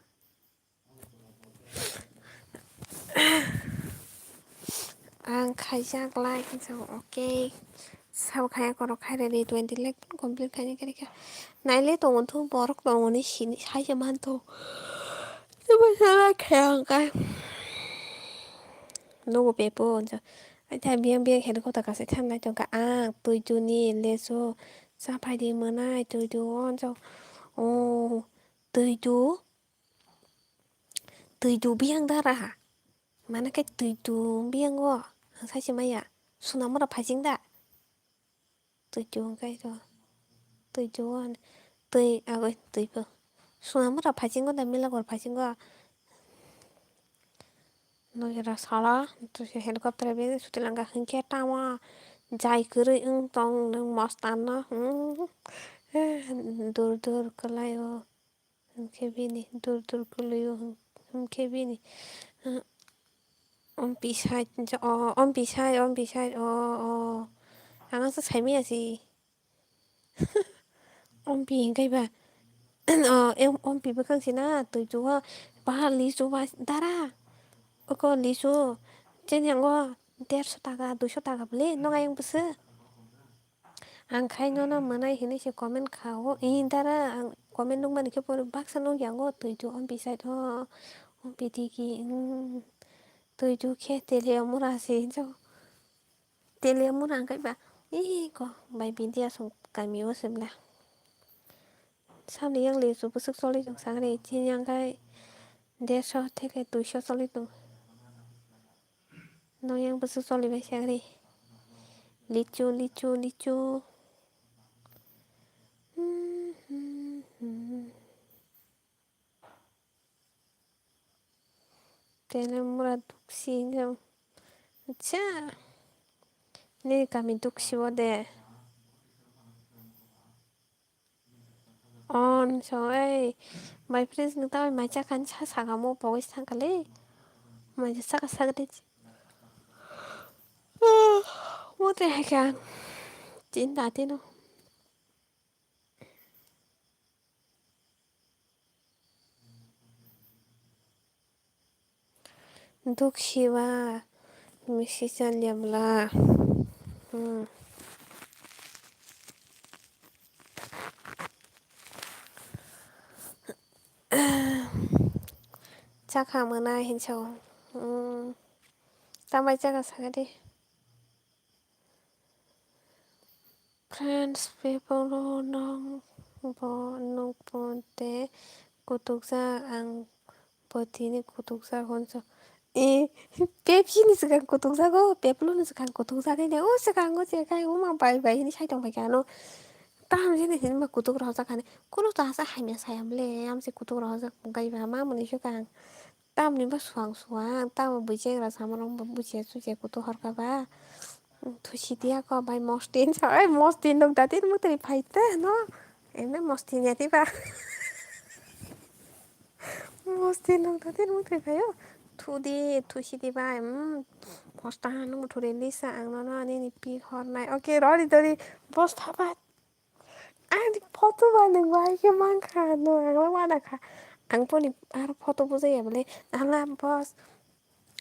Ang khaijak like hinsa, okay. Sabo khai korok khai ready twenty lakh complete khaini khe rikha. Naile tongo thu borok tongo ni sini sai se manto. Tebo sala khai ang kai. Nogo pepo hinsa. Ai tha biyang biyang helicopter kasa thangnai tongkha ang twi tuni lesu. Sa phaidi mwnai twi tu o hinsa. O twi tu. Twi tu biyang dara. Mana khe twi tu biyang o. Ang sai se maya. Suna mura phajing da. Twi tu hwnkhe to. Twi tu o. Twi agoi twi po. Suna mura phajing o da milagor phajing o. Nogera sala. To se helicopter biyang suti langka hwnkhe tamo. Jai kwrwi wng tong nang mostan no. Hmm. Dur dur kwlai o. Hwnkhe bini dur dur kwlwi o, hwnkhe bini, ah, ompi side, o, ompi side, ompi side, o, o. Ang asa saimaya si. Ompi hwnkhe ba, o, em, ompi bwkhang sina, twi chugo, bahar lisu ba, dara. Oko lisu, chini yango derso taka, duiso taka bwle, nogo ayang bwswk. Ang khai nono mwnai hinui se comment kha o. Ee dara ang comment nukmani khe pore baksa nukya o twi tu ompi side o, ompi digi, mm, twi tu khe tele mura se hinjao. Tele mura hwnkhe ba ee ko bai bini aswk kami o se bwla. Samni yang lisu bwswk choli tong sakni chini yang khai derso theke duiso choli tong. Noyang bwswk choli bai sakni. Lichu, lichu, lichu. Tele mura duksi hinjao. Acha. Nini kami duksi o de. On so ei. My friends nwng tamo mai chakha sa saka mo pogwi sangkha le. Mai chakha sakde. Mo te hai kha. Chinta tino. Duk siba misi chaliya bwla. Hmm. Chakha mwnai hinsa o. Hmm. Tambai chakha sakadi. Friends, people o nong bo nuk bo te kutukjak ang bo tini kutukjak hwnso. E, Pepsi ni swkang kutukjago, Pepsi ni swkang kutukjak hwnwi o swkango je khai o ma bai bai hwnwi sai tong phaikha ano. Tamo jani hwnwi ma kutuk rwjak hani. Kunu ta sa hamya saya mle, amse kutuk rwjak bai ba ma mwnwi swkang. Tamni bo suang suang, tamo bui chengra samarok bo bujiya sujiya kutu horkha ba. Thusi diya ko bai mostin sa, oi mostin nung dati mutri phai te no. Ene mostin ya diba. Mostin nung dati mutri phai o. Thudi, thusi diba, mm, posta nung thuri lisa ang no no ani ni pi hornai. Oke, rori dori, posta ba. Ani photo ba nung bai khe mankha, no ang wana kha. Ang poni aro photo bujaya bole, ala boss,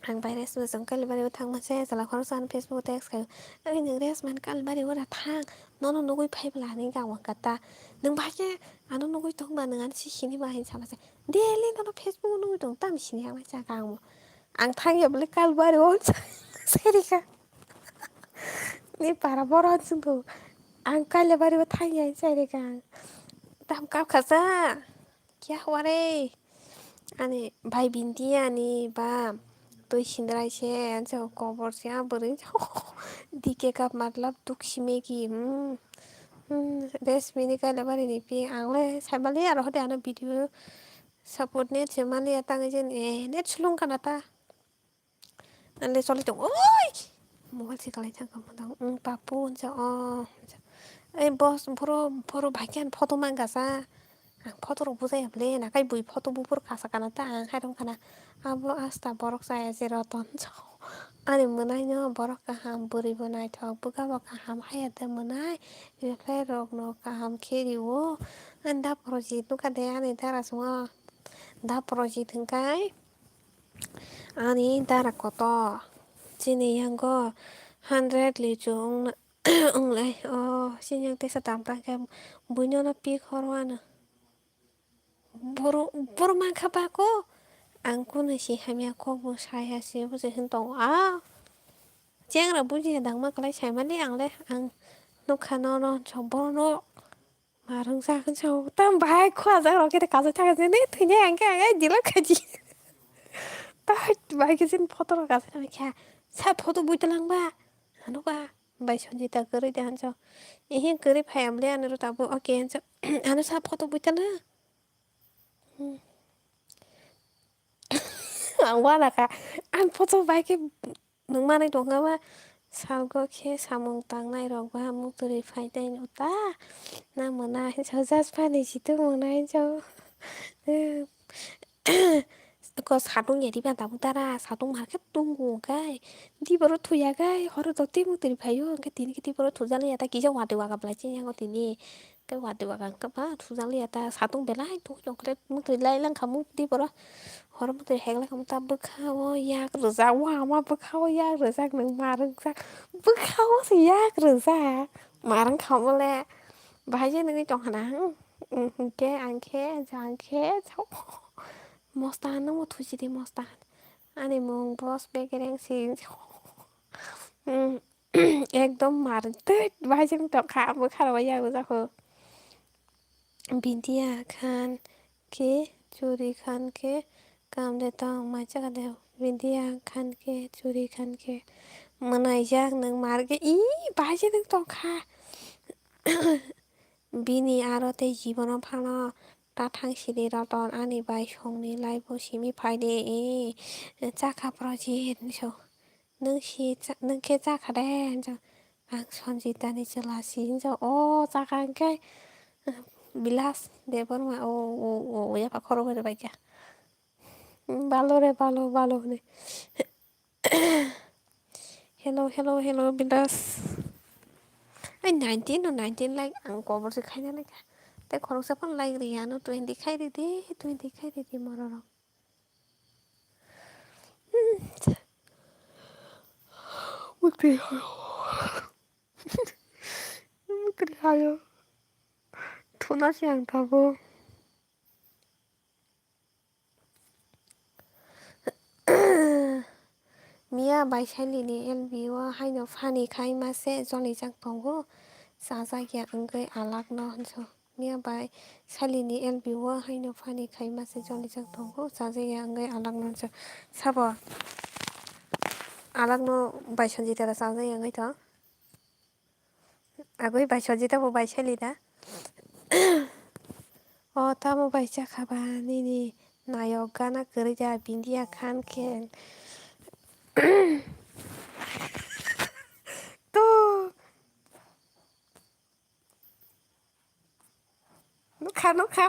ang bai rest bo chwng Kalibari o thangma se, chwla khoroksa ano Facebook o text khaio, "Oi, nwng rest man Kalibari o da thang, nono nugwi phai bwla," hinwi kha ang kata. Nwng bai khe ano nugwi tong ba, nwng ano si sini ba hinwi sama se. Daily nono Facebook o nugwi tong, tamo sini ang nai chakha ang bo. Ang thangya bole Kalibari o seri kha. Ni para boro chwng tong. Ang Kalibari o thangya hinwi chari kha ang. Tam kap kha sa. Kya hua re? Ani bhai Binti ani ba twi sindrai se, ansa kobor se, a bwrwi D K kap matlab duk sime ki, hmm. Hmm, rest mini Kalibari ni pi ang le sai mali aro hode ano video support net se mali atang jen, eh, net sulung kana ta. Nang le choli tong, oi! Mobile se kalai thang kamo tang, "Wng, papu," hwnsa, "Oh," hwnsa. "Ei, boss, boro, boro bai khe ang photo man kasa. Ang photo rok bujaya bole, nakai bui photo bufuru kasa kana ta, ang hai rong kana." Abo asta borok chaya se Roton, hwnsa. Ani mwnai no borok kaham, bwrwi bo naithok, bwkha bo kaham, haya de mwnai, bebak rok no kaham khe rio. Ani da Projit nukha de, ani dara sungo da Projit hwnkhai. Ani dara kotor, chini yango hundred lichu wng-, wnglai. O, chini yang teisa tam tang khe buino no pik horo ano. Boro, boro mankha ba ko? Ang kunu si hamya kok bo saya se bo se hin tongo. A, chengra bujiya dangma kwlai saimani ang le, ang nukha nono, bono. Ma rwngsa hwnsa o, tamo bahai khua jak rok khe kajak thang khe ne thwinai ang khe ang ai dilo khaji. Ta bahai khe chini photo rok kajak thang khe, "Sa photo bui tlang ba?" Ano ba, bai Sanjita kwrwi de hwnsa. Ehe kwrwi phai am le ano ro tabuk, okay hwnsa. Ano sa photo bui tlang? Hmm. Ang wana kha, ang photo bai khe Nwng manwi tongkha ba, salgo khe samung tangnai rok ba muktwrwi phai tei no ta, na mwnai hinsa o just phani si tongmung nai hinsa o. Ko satung ya diba tabuk dara, satung mar khe tungo hwnkhe, diboro thuya khe horo totwi muktwrwi phaio, hwnkhe tini khe diboro thujakliya ta kisa watwi waka bwlai chini yango tini. Tei watwi waka hwnkhe ba thujakliya ta, satung belai tungwi tongkhe muktwrwi lai langkha mukti borok. Horo muktwrwi heklai khamu ta bwkha o yak rwjak, o ama bwkha o yak rwjak, nwng ma rwjak, bwkha o se yak rwjak, ma rwngkha mole. Bahai je nungwi tongkha na, hmm, hmm, hwnkhe ang khe, jang khe, mosta nungbo thuchidi mosta. Ani mung boss bekereng si, hmm. Ekdom mar tei bahai se wng tongkha, bwkha rok bai yago jako. Bindiya khan khe churi khan khe kam de tong mai chaka de. Bindiya khan khe churi khan khe mwnai jak nwng mar khe, ii, bahai se wng tongkha. Bini aro tei jibono phano ta thang sidi Roton ani bai songni laibo simi phai de, ii, chakha Projit hinwi sa o. Nwng si cha-, nwng khe chakha de, hinjak. Ang Sanjitani chwla si, hinjak. O chakha hwnkhe, Bilas Debbarma, o, o, o, yapha khorok bai rwbaikha. Balo re, balo, balo hwnwi. Hello, hello, hello, Bilas. Ai, nineteen no, nineteen like, ang kobor se khaina naikha. Tei khoroksa phano like rwya, ano twenty khai ridi, twenty khai ridi, mororok. Mukti hayo. Mukti hayo. Thuna si ang tabuk. Miya bai Sailini L B o haino phani khai ma se jolijak tongo, chajak ya wngwi alak no hinso. Miya bai Sailini L B o haino phani khai ma se jolijak tongo, chajak ya wngwi alak no hinso. Sabo alak no bai Sanjita da chajak ya wngwi tong. Agwi bai Sanjita bo bai Saili da. O tamo bai chakha ba nini nayok gana kwrwi da Bindiya Khan khe. To. Nukha, nukha.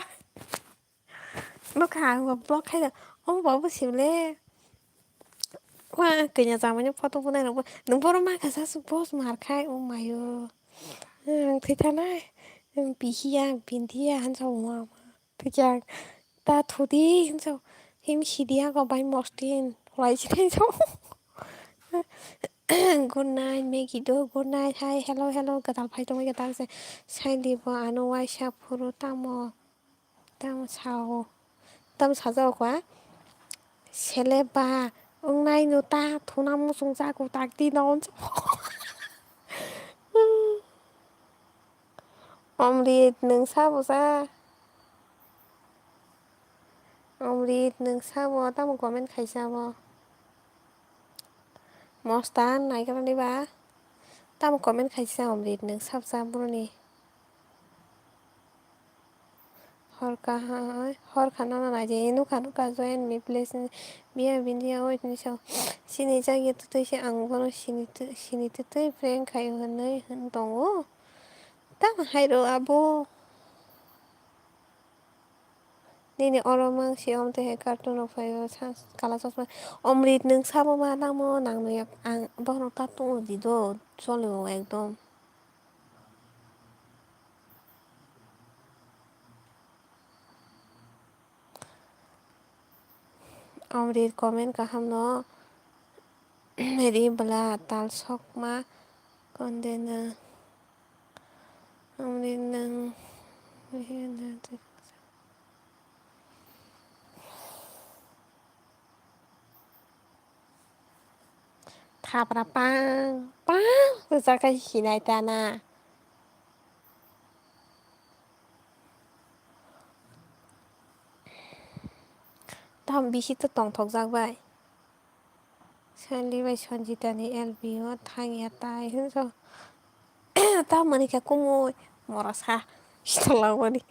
Nukha, ang bo block khai da. Omo ba bo simle. Wa, kanya jamani photo bunai rok bo. Nung boro ma kha sa su boss mar khai, o mayo. Ang thwi thanai. Bihiya, Bindiya, hansa o ma ma. Thwi khe ang ta thudi hinso. Him sidi ako bai mostin. Lai sinai so. Good night, Maggie do. Good night. Hi, hello, hello. Gadal phai tongwi gadal se. Sai di bo ano waisa phuru tamo. Tamo sao. Tamo sajao kwa. Sele ba. Wngnai no ta. Thuna musung jago tak di no. Omrit, nwng sabo sa? Omrit, nwng sabo? Tamo comment khaisa bo? Mosta naigra ni ba? Tamo comment khaisa Omrit, nwng sabo sa broni? Hor kaham, hor khana na naidi, nukha nukha join me please. Biya bindiya wait ni sao. Sini jagya tutui se ang bono sini tu-, sini tutui prank khai hwnwi hwn tongo. Tamo hai rw abo. Nini oro mang si om twi hai cartoon rok phaio sa kala chosma. Omrit nwng sabo ma nangmo nang nw yak ang bono cartoon rw di do choli o ekdom. Omrit comment kaham no ri bwla tal sokma konde na. Omrit nwng thapra pang pang rwjak khe hinai ta na. Tam bisi to tongthokjak bai. Sali bai Sanjita ni L B o thangya tai hinso. Tamoni khe kumui mora sa sitolangmani.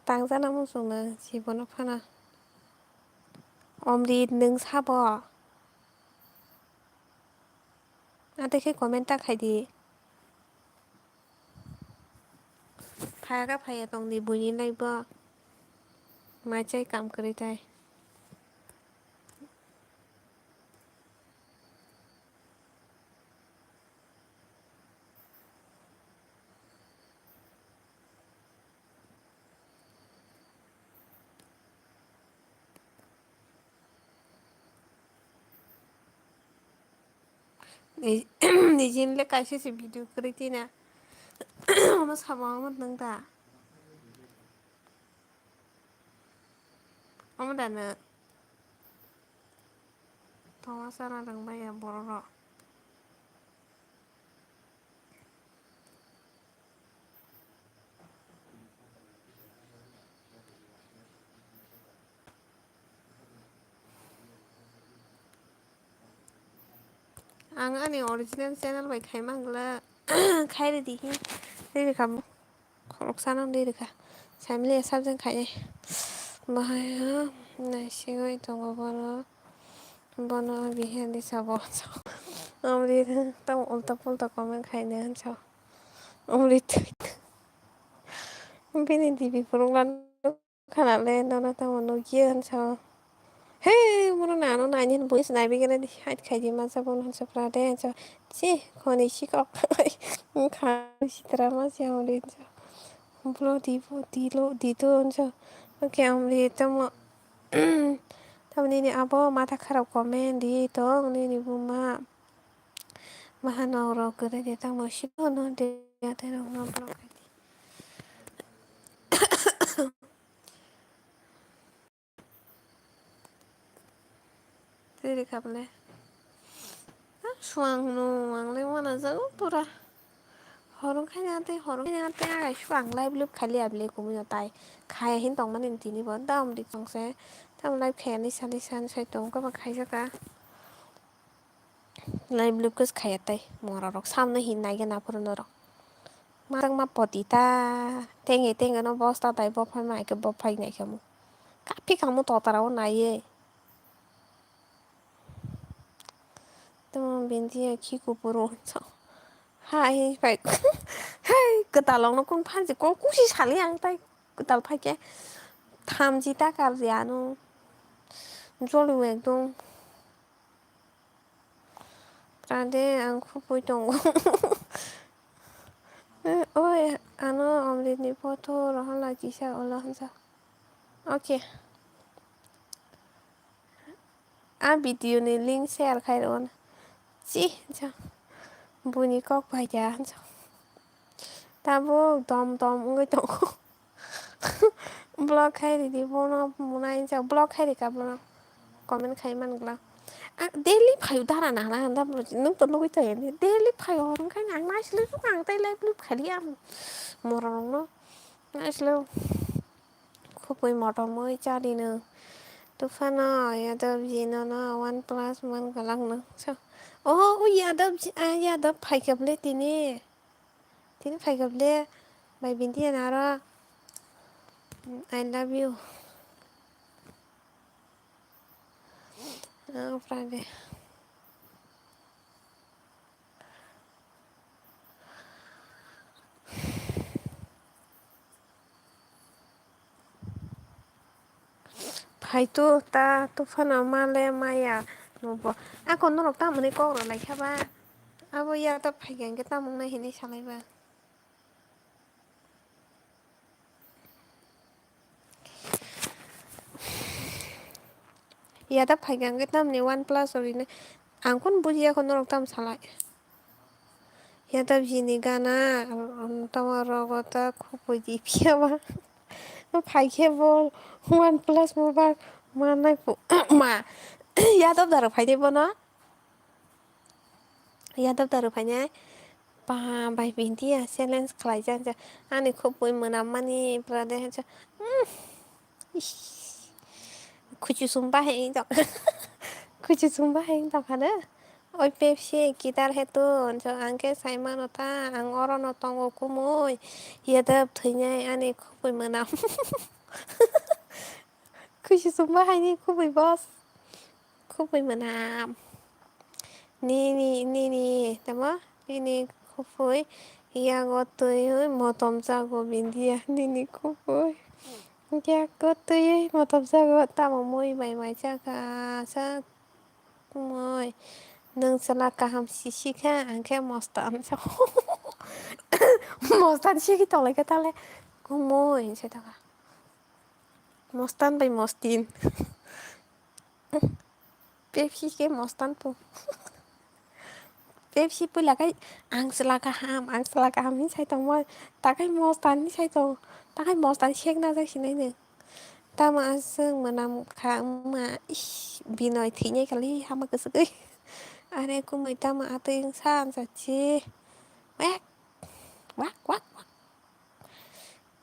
Tangjana muchungno jibono phano. Omrit nwng sabo? Ate khe comment ta khai di. Phaya kha phaya tong di buini life o. Mai chai kam kwrwi tai. Ni-, nijin le kaisa se video kwrwi tina. Omo sabo omo nwng da? Omo da nwng? Tongma sana rwng bai ya borok rok. Ang ani original channel bai khai mangla khai ridi hi riri kha khoroksa no riri kha family asabjang khai bahai ha naisigoi tongo bono bono bihe di sabo amri tamo ulta pulta comment khaina hinsa amri bini dibi phunukla. Khana le nono tamo nukya hinsa. He, moro nano naini hin boys naibi gana di hait khai di masa bono hinsa prade hinsa. Chi, khoni si kok. Kha sitra ma si amri hinsa. Blo di bo, di lo, di do hinsa. Oke, amri tamo. Tamo nini abo mata kharap comment di to, nini buma. Mahano rok gare de tamo si bono de ya te rok no blo khai di. Twi rwkha bwle. Suang hwno ang le uanajago pura. Horo khaina tei horo khaina tei agai suang live lub khailiya bwle kumui no tai. Khaya hin tongmani tini bo dam dik tongse. Tamo live khayani sani sani sai tong kama khaijaka. Live lub khe khaya tai mora rok samno hin nai gana phuru norok. Matang ma poti ta tenge tenge no bosta tai bophai mai khe bophai nai khe mo. Kaphi kamo totara o nai ye. Tamo bindiya khi kupuru so. Hai phai. Hai kwtal no kung phanji kok kusi sali ang tai kwtal phai khe. Thamji ta kar ya no. Jolu ekdom. Tade ang khupui tongo. Oi, Ano Amrit ni photo rohorla kisa ulo hansa. Okay. A video ni link share khai rw. Chi, hansa. Buini kok bai kha, hansa. Tabuk dom dom wngwi tongo. Block khai ridi bono mwnai, hansa. Block khai rikha bono. Comment khai man glak. Ang daily phaio dara nana, nwng to nugwi tongya ni. Daily phaio, hor wngkha ang naisle ang tei live lip khali ang. Morok rokno naisle. Khupui motom oi chadi no. Tufano yadav ji no no one plus man galak no. So, oh, o yadav ji, ah, yadav phaikha ble tini. Tini phaikha ble. Bai binti ya naro. I love you. Ah, Friday. Phai tu ta tufano male maya nubo. Ako norok tamoni kok rw lai kha ba. Abo ya ta phai kha hwnkhe tamo wng nai hinwi salai ba. Yadav phaikha hwnkhe tamni one plus rok rinai. Ang khun bujiya kho norok tam salai. Yadav jini gana, um, tamo rogo ta khupui di phiya ba. Phaikhe bo one plus mobile manai phu-, ma. Yadav daro phaide bono. Yadav daro phainai. Ba, bai binti ya challenge khlaijak ja. Ani khupui mwnammani pura de, hmm. Ish. Khuchi sum bahai wng tong-, khuchi sum bahai wng tongkha de. Oi Pepsi, kidar he tu, hwnso ang khe sai mano ta, ang oro no tongo kumui. Yadav thwinai ani khupui mwnam. Khuchi sum bahai ni khupui boss. Khupui mwnam. Nini, nini, tamo? Nini khupui yago twiwi motom jago bindiya. Nini khupui yago twiwi motom jago. Tamo mui bai mai chakha, sa mui. Nwng chwla kaham sisi kha, ang khe mostan sa. Mostan sigi tonglaikha tale. Kumui, hinwi sai tongkha. Mostan bai mostin. Pepsi khe mostan po. Pepsi puila khai ang chwla kaham, ang chwla kaham hinwi sai tongmo. Takhai mostan hinwi sai tong. Takhai mostan sek na jak sinai nw. Tamo aswk mwnam kha wngma. Ish, Binoy thwinai kali hama kwchwgwi. Are kumui tamo atwi wngsa wngsa chi. Wak, wak, wak, wak.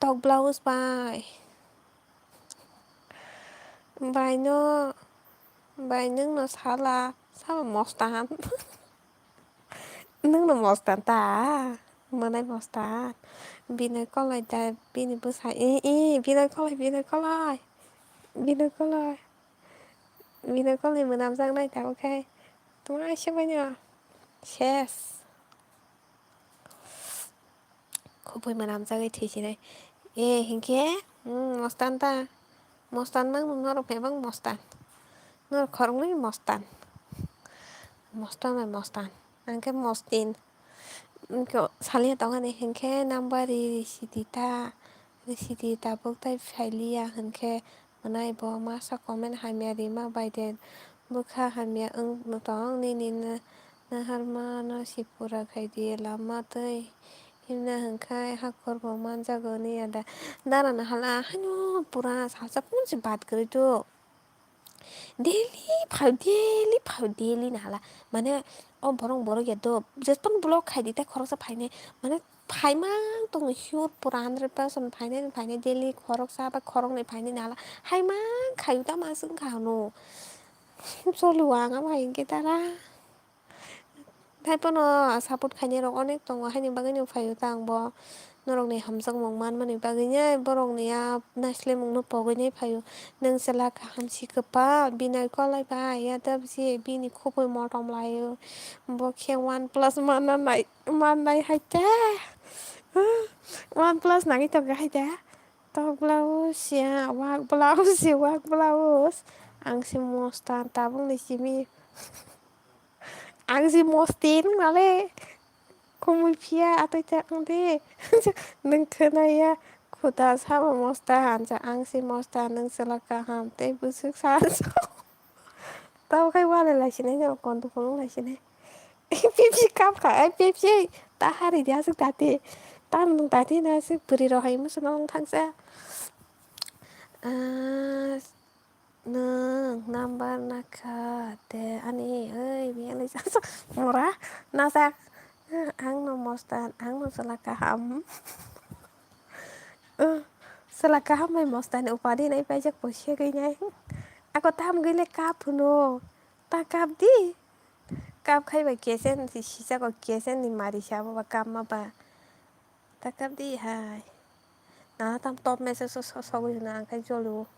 Tok blouse bai. Bai no, bai nwng no sala, sabo mostan. Nwng no mostan ta, mwnai mostan. Binoy kolai da, bini bwsa, i, i, Binoy kolai, Binoy kolai. Binoy kolai. Binoy kolai mwnamjak nai ta, okhai. Tuma se bai no. Ses. Khupui mwnamjagwi thwisinai. E, hinkhe, mm, mostan ta. Mostan mang norok bebak mostan. Norok khoroknwi mostan. Mostan bai mostan. Ang khe mostin. Hinkhe salia tongani hinkhe number ri, ri sidi ta. Ri sidi tabuk tai phailiya hinkhe mwnai bo masa comment hamya rima bai de. Bwkha hamya wng tong nini na-, naharma no si pura khai di lama twi. Himna hwnkhe hakhor bo manjago ni ada. Dara na hala haino pura salsa phone se bat kwrwi do. Daily phai, daily phai, daily na hala. Mane o borok, borok ya do. Jeton block khai di tei khoroksa phainai. Mane phaimang tongo sure pura hundred percent phainai, phainai daily khoroksa ba khoroknwi phainai na hala. Haimang khayu tamo aswk wngkha hwnwi. Choliwa ang abo hai hwnkhe dara. Taiphano support khainai rok onek tongo, haini bagwi no phaio ta ang bo norokni hamjakmung manmani bagwi no borokni a naislemung no pogwi no phaio. Nwng chwla kaham si kwpal, Binoy kolai bai, yadav si bini khupui motom laio, bo khe one plus manna nai, mannai hai ta, one plus nangwi tongkha hai ta. Tok blouse ya, wak blouse ya, wak blouse. Ang se mostan tabuk ni simi. Ang se mosti nung nale. Kumui phiya atoi ta ang de. Nwng khwnaya, khuda sabo mosta, hanja ang si mosta, nwng chwla kaham tei bwswk sa. Tamo khai walai lai sinai, kondu phulung lai sinai. Pepsi cup kha, ai Pepsi ta hari dia aswk dati. Tam nung dati na aswk bwrwi rok hai musu nung thangsa. Ah, nwng number nakha te ani, oi, biyang lai sa mora nasa. Ang no mostan, ang no chwla kaham. Chwla kaham bai mostani upadi nai paijak bo segwi nai. Ako tam gwi le kap hwno. Ta kap di. Kap khai bai kesen si sijak o kesen ni mari sa abo ba kap ma ba. Ta kap di hai. Na tam top message so so sogwi hwno ang khai jolu.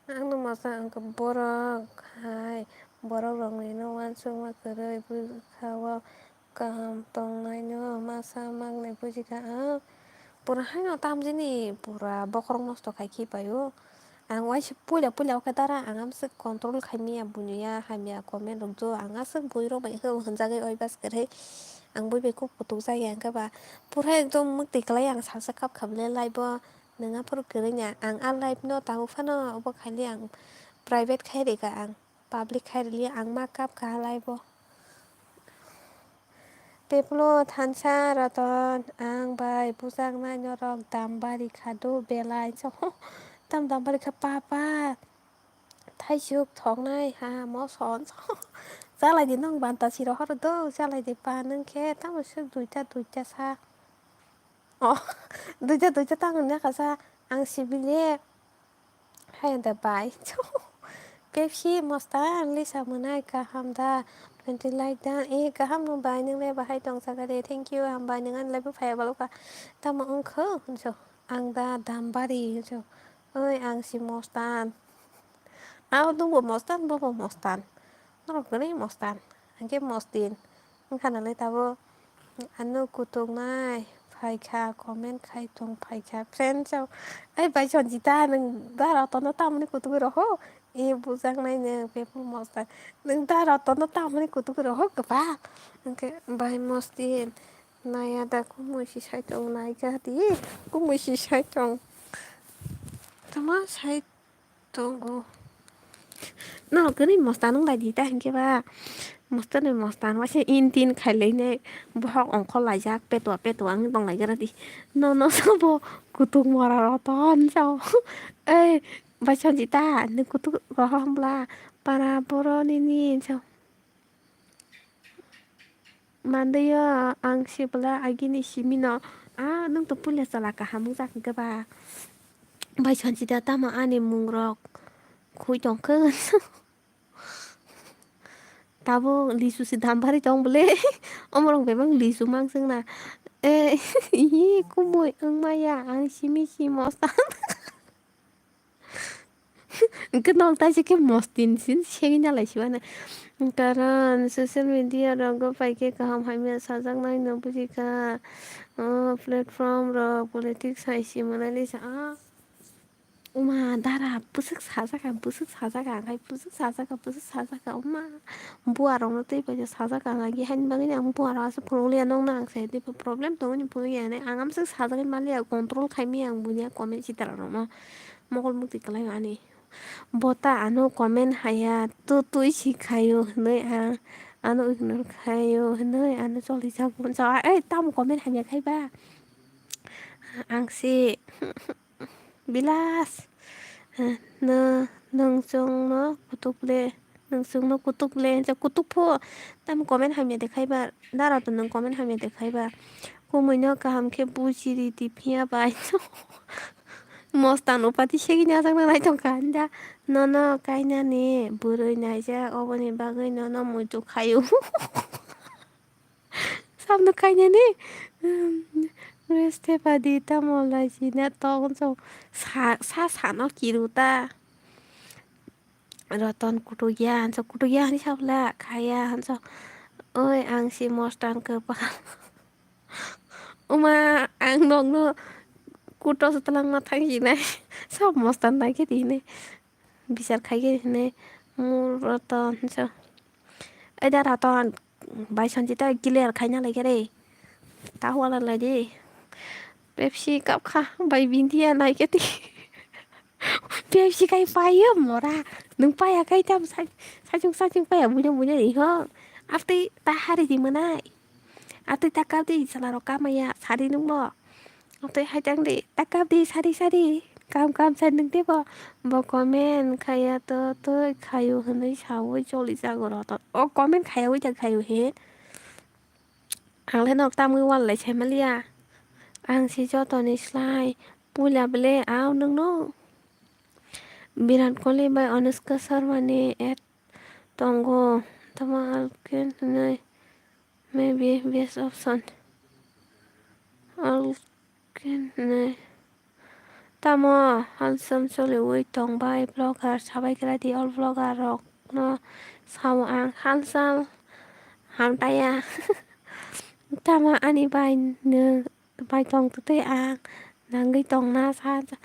Ang no masa wngkha borok hai, borok rok ni no uansukma kwrwi bwkha o kaham tong nai no masa mak nai buji kha ang. Pura hai no tam jani pura bokhorok nosto khai khi pai o. Ang waisa puila puila o khe dara ang amswk control khai manya buini ya hamya comment rok do ang aswk bui rok bai khe hwnjagwi oi bas kwrwi ang bui bai kok kutuk jak ya hwnkhe ba pura ekdom mwktwi kwlai ang salsa kap kha bwle live o. Nwng aphuru kwrwngya, ang a live no tabuk phano obo khaili ang private khai rikha, ang public khai rili, ang ma kap kha live o. Peplo thansa Raton, ang bai bujaknai norok dam bari kha do belai. Tam dam bari kha papa. Thaisuk thoknai ha moson. Chalai di nwng banta siro horo do, chalai di pa nwng khe tamo swk duita duita sa. Oh, duita duita tang wngya kha sa, ang sibili. Hai da bai. Pepsi mosta ang lisa mwnai kaham da. Twenty like da. Eh, kaham no bai, nwng le bahai tong saka de. Thank you, hambai, nwng ani live phai balo ka. Tamo wngkho, hwnso. Ang da dam bari, hwnso. Oi, ang si mostan. Abo nwngbo mostan, bobo mostan. Norok kwrwi mostan. Hwnkhe mostin. Wngkha nalai tabuk. Ano kutuknai phaikha, comment khai tong phaikha. Friends rok, ai bai Sanjita, nwng da Rotonno tamoni kutugwi roho? E bujaknai nwng, bebak mostan. Nwng da Rotonno tamoni kutugwi roho kwbang? Hwnkhe bai mostin, naya da kumui si sai tong, naikha di, kumui si sai tong. Tama sai tongo. Norok kwrwi mostan wng lai di ta hinkhe ba. Mostan ni mostan waisa in tin khai lai nai. Bohok ongkhor laijak, petwa petwa wng tong lai gra di. Nono sabo kutuk mora Roton sao. Ei, bai Sanjita, nwng kutuk rohor hwnbla? Para boro nini sao. Mandaio ang sibla agini simino. Ah, nwng to puila chala kaham wngjak hwnkhe ba. Bai Sanjita tamo ani mungrok khui tongkhe. Tabuk lisu se dam bari tong bwle. Omorok bebak lisu mangswkna. Eh, hi kumui wngmaya ang simi simo sa. Hwnkhe nok taisi khe mostin sin segwi nalai sibana. Karon social media rogo paikhe kaham hamya sajaknai no bujikha. O platform rok politics hai si mwnai lisa. Ah. Uma dara bwswk sajaka, bwswk sajaka, khai bwswk sajaka, bwswk sajaka, uma. Buarokno tei bai sajaka, ang agi haini bagwi ang buarok aswk phunukliya nokno ang sai tei problem tongmani phunukya hinwi ang amswk sajagwi manliya, control khaimaya ang buya comment chitra rokno. Mokol mukti kwlaio ani. Bota ano comment haya, tu twi si khaio hinwi ang ano ignore khaio hinwi ano choli jak bon sa. Ei, tamo comment hamya khai ba? Ang si bilas. No, nwng chwngno kutuk le, nwng chwngno kutuk le, hwnsa kutuk pho. Tamo comment hamya de khai ba, dara to nwng comment hamya de khai ba. Kumui no kaham khe buji ridi phiya bai. Mostan upati segini ajak na nai tongkha hwnda. Nono kainani bwrwi naijak, oboni bagwi nono muitu khaio. Samno kainani. Reste padi tamo laisina tong chong sa, sa sano kiru ta. Roton kutukya, hanso kutukya hani sabla, khaya, hanso. Oi, ang si mostan kwpal. Uma, ang nokno kuto se twlangma thang sinai. Sab mostan nai khe di hinwi. Bichar khai khe hinwi. Mu Roton, hanso. Eda Raton, bai Sanjita clear khaina lai khe re. Ta huala lai di. Pepsi cup kha, bai Bindia nai khe ti. Pepsi kai payo mora. Nung paya kai tam sa-, sajung sajung paya buino buino ni ho. Atwi ta hari di manai. Atwi ta kap di sala rok kamaya sari nung bo. Atwi hai tang di ta kap di sari sari. Kam kam sai nung de bo. Bo comment khaya to twi khayo hwnwi sawi choli jago Raton. O comment khayawi ta khayo he. Ang le nok tamwi wal lai sai maliya. Ang si jotoni slai puila bele aw nungno. Virat Kohli bai Anushka Sharma ni ad tongo. Tamo alken hinwi maybe best option. Alken hinwi. Tamo halsam choliwi tong bai vlogger sabai khlai di, all vlogger rokno sao ang halsal hamtaya. Tamo ani bai nwng bai tong twtwi ang nangwi tongna sa, sa.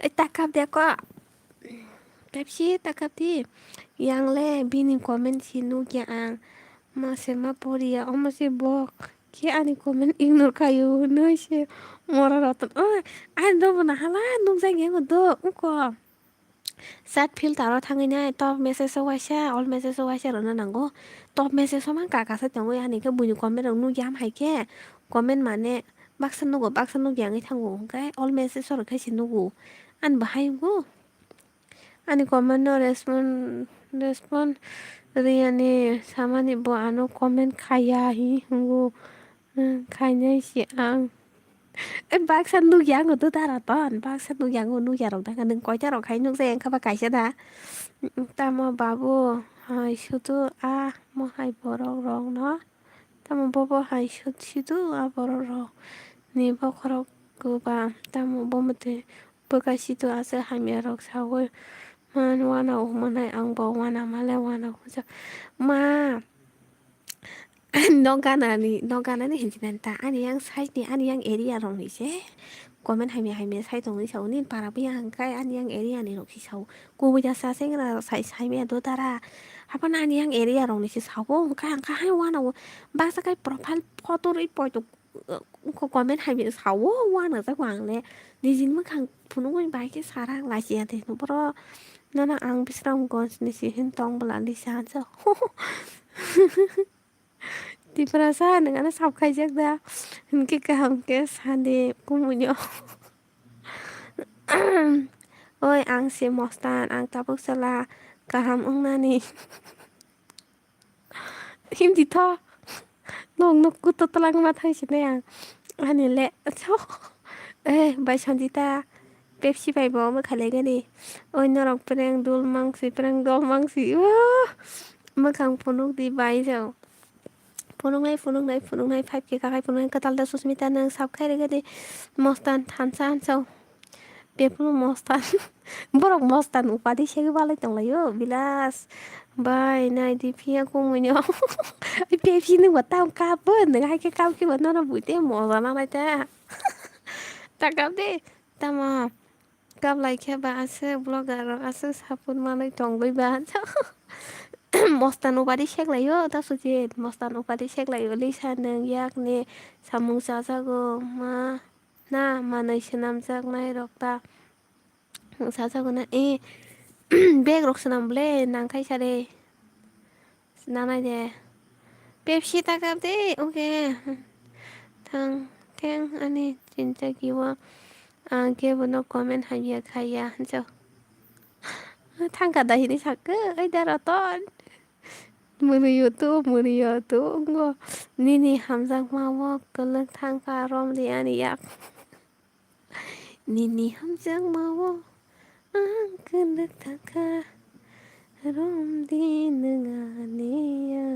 Ei, ta kap de ko. Pepsi ta kap di. Yang le bini comment si nukya ang. Ma se ma poriya, omo se bok. Khe ani comment ignore khayo, hwnwi se mora Raton. Oh, ani do bo nahala nukjak ya do, uko. Chat filter o thangwi nai, top message o waisa, all message o waisa rwna nango. Top message o man kaka se tongwi, ani khe buini comment rok nukya ham hai khe. Comment mane baksa nugo, baksa nukya wngwi thango, hwnkhe all message o rwkhe se nugo. Ani bahai wngo. Ani comment no respond, respond riyani samani bo ano comment khaya hi wngo, hmm, khainai se ang. E baksa nukya wngo do da Raton, baksa nukya wngo, nukya rok da nwng koita rok khai nukjak ya wngkha ba kaisa da. Tamo babu hai sudu a mohai borok rok no. Tamo bobo hai sut sido a borok rok ni bokhorok kwbang. Tamo bo mwtwi bwkha sido aswk hamya rok sawi man wana o manai ang bo wana male wana hwnjak ma. Nok ganani, nok ganani hinjinani ta ani yang side ni, ani yang area rok ni se comment hamya hamya sai tongwi sa o nini para buya hwnkhe ani yang area ni rok se sa o. Kubui da sa sengra sai, sai maya do dara. Haphano ani yang area rok ni se sa o, hwnkhe ang kaham wana o. Baksa khai profile photo rwi poito, uh, ko comment hai sa o, wana jak ang le. Nijini mwkhang phunugwi bai khe sara ang lachiya de. Boro nono ang Bisramganj ni se hin tong bwla ni se ansa. Tiprasa nwng ano sap khaijak da? Hinkhe kaham khe sadi kumui no. Oi, ang se Mostan, ang tabuk chwla kaham wngnani. Himdi tho. Nokno kuto twlangma thang sinai ang. Ani le. Eh, bai Sanjita. Pepsi bai bo omo khalai gani. Oi norok prank dol mangsi, prank dol mangsi. Wah. Mwkhang phunuk di bai jao. Phunuknai, phunuknai, phunuknai, five K kakhai phunuknai, kwtal da Susmita nwng sap khai rwgadi Mostan thansa hansa o. Bebakno Mostan. Borok Mostan upadi segwi balai tonglaio, bilas. Bai, nai di phiya kumui no. Pepsi nwng bo tam kap bo, nwng hai khe kap khe bo nono buite moja nanai ta. Ta kap de, tamo. Kap lai khe ba aswk vlogger rok aswk support manwi tongwi ba. Mostan upadi seklaio ta sujit, Mostan upadi seklaio Lisa nwng yakni samung chajago ma na manwi swnamjaknai rok ta chajago na e bag rok swnam ble nangkhai sare. Nanai de. Pepsi ta kap de, oke. Thang, theng ani chinta kiwa. Ang khe bono comment hamya khaya, hansa. Thangka da hini sakhe, ai da Raton. Mwnwiyo tu, mwnwiyo tu, ngo. Nini hamjakma o kwlwk thangka romdi ani yak. Nini hamjakma o ang kwlwk thangkha, romdi nwng ani ya.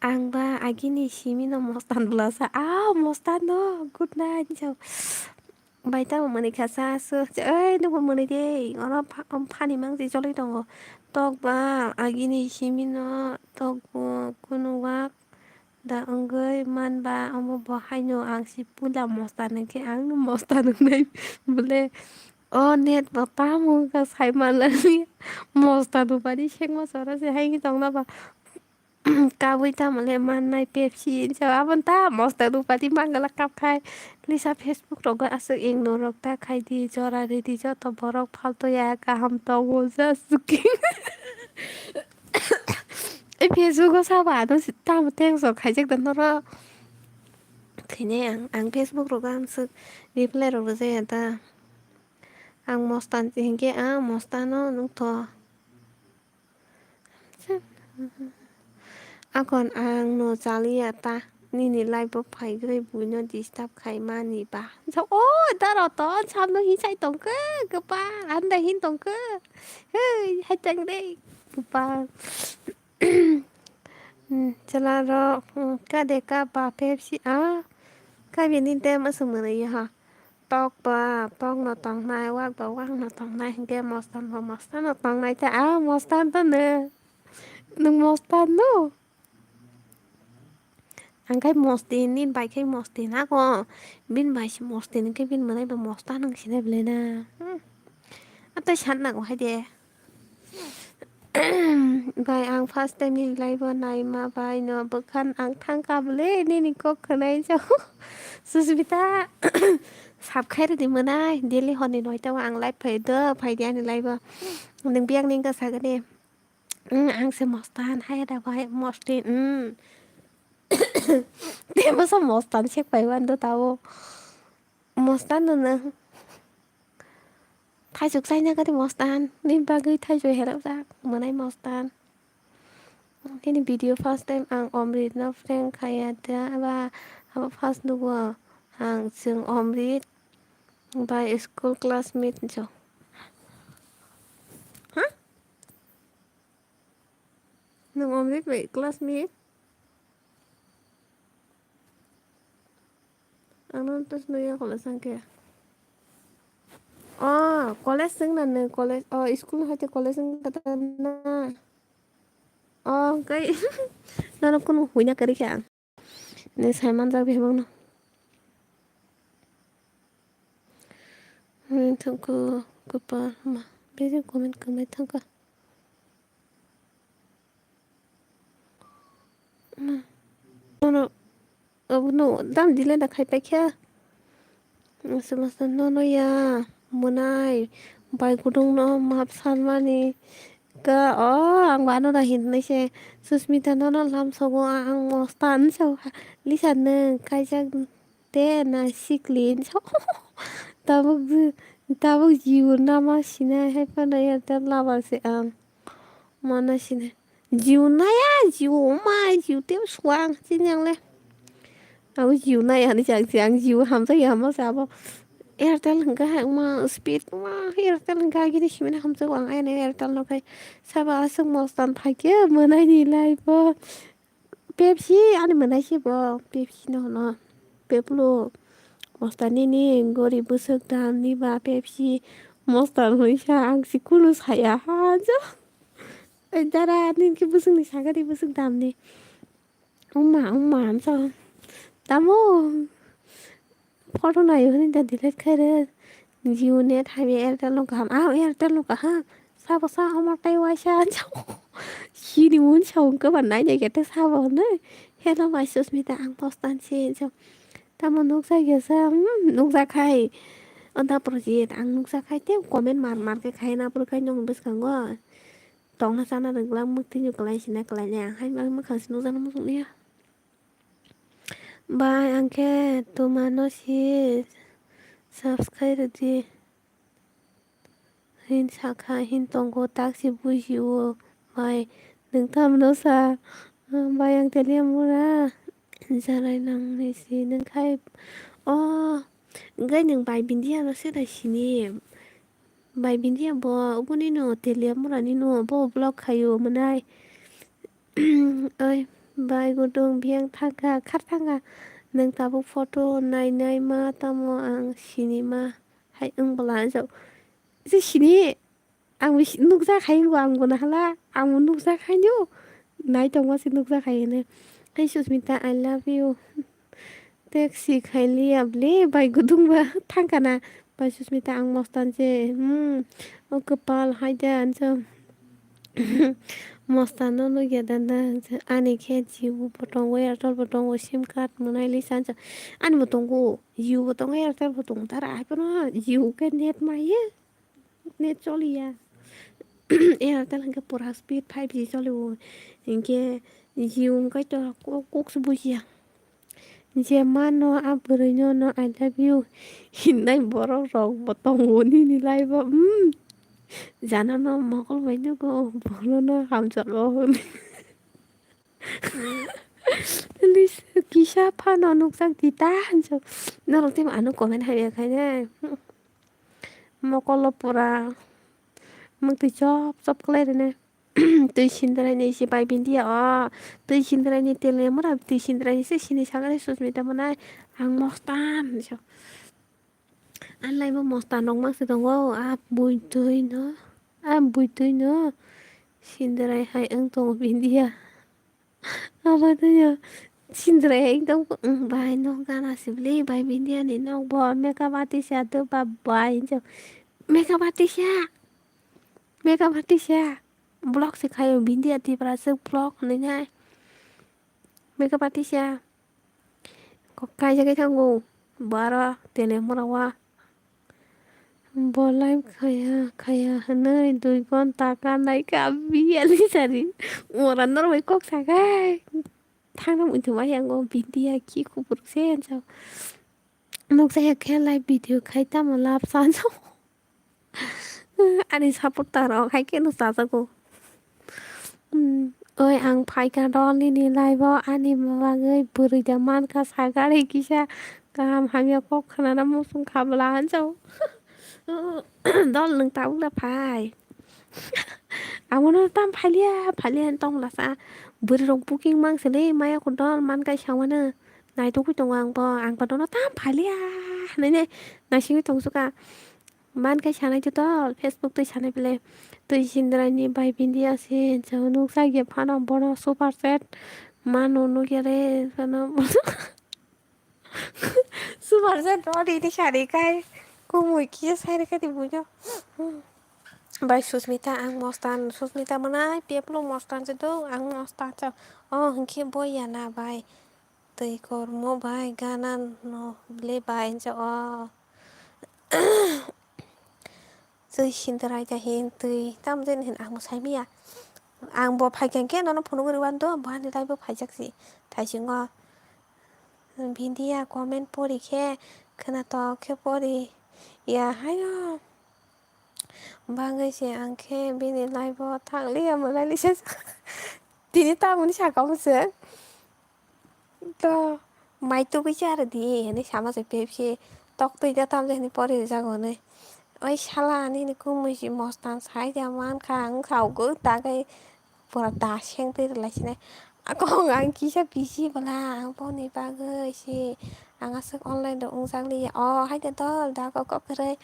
Ang ba agini simi no Mostan bwlasa. Ah, Mostan no, good night. Bai tamo mwnwi kha sa su. Oi, nokbo mwnwi de. Oro pha-, phani mangsi choli tongo. Tok ba agini simi no, tok bo kunu wak. Da wngwi man ba, omo bo haino ang si puila Mostan hwnkhe ang no Mostan wngnai bwle. O net bo tamo wngkha sai manlani. Mosta dupari sengma sora se hai wngwi tongna ba. Kabui tamo le mannai Pepsi hinsa aboni ta mosta dupari mangala kap khai. Lisa Facebook rogo aswk ignore rok ta khai di jora ridi joto borok falto ya kaham tongo ja suki. E Facebook o sabo ano tamo tengso khaijak da norok. Thwinai ang, ang Facebook rogo amswk reply rok rwjaya da. Ang mostan hinkhe a mostano nukto. Akon ang no chaliya ta nini life o phaigwi buino disturb khaimani ba. O daro to samno hinsai tongkhe kwpal anda hin tongkhe. Hei hai tang de kwpal. Chwla rok kade ka ba Pepsi a kabini de mwswk mwnwi ha. Tok ba, tok no tongnai, wak ba, wak no tongnai, hinkhe mostan bo mostan no tongnai ta, ah, mostan to nw. Nwng mostan no? Ang khai mostin, nini bai khai mostin ako. Bini bai se mostin hinkhe bini mwnai bo mostan wng sinai belai na. Hmm. Atoi san nago hai de. Bai, ang first time nini live o naima bai no bwkhan ang thangkha bwle nini kok khwnai jao. Susmita, sab khairwdi mwnai, daily horni noita o ang live phai do, phaidi ani live o. Nwng biyang ni wngkha sagani. Mm, ang se mostan, hai da bai, mosti, mm. Tebo sa mostan sek pai wan do tao. Mostan no nang. Thaisuk chaina gari mostan. Ni bagwi thaisuk helak jak. Mwnai mostan. Nini video first time ang Omrit no prank khaya da ba abo first nugo ang chwng Omrit bai school classmate jo. Ha? Nwng Omrit bai classmate? Ang no tos no ya college ang khe. Oh, college sing na nung college. Oh, school hai te college sing kata na. Oh, kai. Nono kunu huina kari kha ang. Ne sai man jak bebak no. Hui thangko kwpal ma. Bejak comment kwmai thangka. Nono abono dam dile da khai paikha. Masa masa nono ya mwnai bai gudung no map sanmani ka o ang wano da hinwi se Susmita nono lamsogo ang mostan so lisa nwng kaijak. Te na sikli tabuk tabuk jiu nama sinai hai phano ya te laba se ang mana sinai jiu naya jiu ma jiu te suang chini ang le abo jiu naya ni chang chang jiu hamjak ya ma sabo Airtel hingka hai ma speed ma Airtel hingka gini simina hamjak ang ayana Airtel no khai sabo aswk mostan phaikhe mwnai ni life o. Pepsi ani mwnai se bo Pepsi no hwno Peplo mosta nini gori bwswk dam ni ba Pepsi mosta hwnwi sa ang se kunu saya ha jo dara nini khe bwswk ni sagari bwswk dam ni wngma wngma hinsa tamo. Photo naio hwnwi da delete khairw. Jio net hai Airtel no kaham. Ah, Airtel no kaham. Sabo sa amar tai waisa. Sini mun sa wngkha ba nai nai kete sabo hwnwi. Hello, mai Susmita, ang postan se. Tamo nukjak ya sa, hmm, nukjak khai. Onda project ang nukjak khai te comment mar mar khe khai na pur khai nong bwskango. Tongna chana rwgwlak mwktwi kwlai sina kwlai le ang hai ma mwkhang se nukjakna muchung ya. Bai, ang khe twmano si subscribe rwdi hin sakha, hin tongo, tak si bujio. Bai, nwng tamno sa? Bai, ang Teliamura. Jarai nangni si nwng khai. O, hwnkhe nwng bai Bindia no se da sini. Bai Bindia bo, oboni no Teliamura ni no, bo vlog khaio mwnai. Oi, bai gudung biyang thangkha, khar thangkha. Nwng tabuk photo nai nai ma tamo ang sini ma hai wng bwla jok. Je sini ang nukjak hai wngbo ang bo nahala, ang bo nukjak hai no. Nai tongma se nukjak hai hwnwi. Hai Susmita, I love you. Taxi khai liya ble bai gudung ba thangkha na. Bai Susmita, ang Mostan se, hmm, o kwpal hai de, ang se Mostan no nugya da na, ani khe Jio bo tongo, Airtel bo tongo, sim card mwnai lisa, ang se ani bo tongo, Jio bo tongo, Airtel bo tongo, tara hai phano Jio khe net maya, net choliya. Airtel hwnkhe pura speed five G choli o, hinkhe Jio hwnkhe to kok, kok se bujiya. Je mano a bwrwino no I love you hinnai borok rok bo tongo nini life o, hmm. Jana no mokol bai nugo, bono no hamjak o hwnwi. Kisa phano nukjak di ta hinjak. Norok tei ano comment hamya khai ne. Mokol o pura mwktwi chop chop kwlai rwne. Twi sindrai ni se bai Bindia o. Twi sindrai ni tel ni mura twi sindrai ni se sini sagani Susmita mwnai. Ang Mostan hinwi sa. Ang lai bo Mostan rok mang se tongo. A bui twi no. A bui twi no. Sindrai hai wng tongo Bindia. Abo twi no. Sindrai hai wng tongo. Wng bai nok gana sibli bai Bindia ni nok bo makeup artist ya do ba bai hinjak. Makeup artist ya. Makeup artist ya. Vlog se khaio Bindia Tripura se vlog hinwi nai. Makeup artist ya. Kok kaijagwi thango. Baro tele mura wa. Bo live khaya khaya hinwi dui gonta kanai ka biyali sari. Ora norbai kok sakai. Thangna muithuma yango Bindia ki kuphur se hinjak. Nukjaya khe live video khai tamo lab sanjak. Ani supporter rok hai khe no chajago. Hmm, oi ang phaikha dol nini live o ani bagwi bwrwi da mankha sagari kisa kaham hamya kok khnana muchung kha bwla hanjao. Dol nwng tabuk da phai. Abono tam phaliya phaliya tong lasa bwrwi rok booking mang sele maya kho dol mankai samano naitugwi tongo ang bo ang bo dono tam phaliya hinwi naisingwi tongsuka. Man khe sanai totol, Facebook twi sanai belai. Twi sindrai ni bai Bindia se hinjao nukjak ya phano bono super chat. Mano nukya re phano. Super chat rw di di sari kai. Kumui kisa sai rwkha di buino. Bai Susmita ang Mostan, Susmita mwnai peplo Mostan se do ang Mostan se. O hinkhe bo ya na bai. Twi kormo bai gana no le bai hinjao. Twi sindrai ta hin twi tam jani hin ang bo sai maya. Ang bo phai khe nono phunugwi rwban do bo ani live o phaijak si thaisingo. Bindia comment pori khe khwnatok khe pori ya hayo. Bagwi se ang khe bini live o thang liya mwlai lisa. Tini tamoni saka o se. To mai tugwi cha rw di hinwi sama se Pepsi tok twi da tam jani pori rijak hwnwi. Oi sala ani ni kumui si Mostan sai ja mankha ang saugwi ta khe pura da seng twi rwlai sinai. Akong ang kisa bisi bwla ang boni bagwi si ang aswk online rok wngjak liya. O hai de dol da kok kok kwrwi.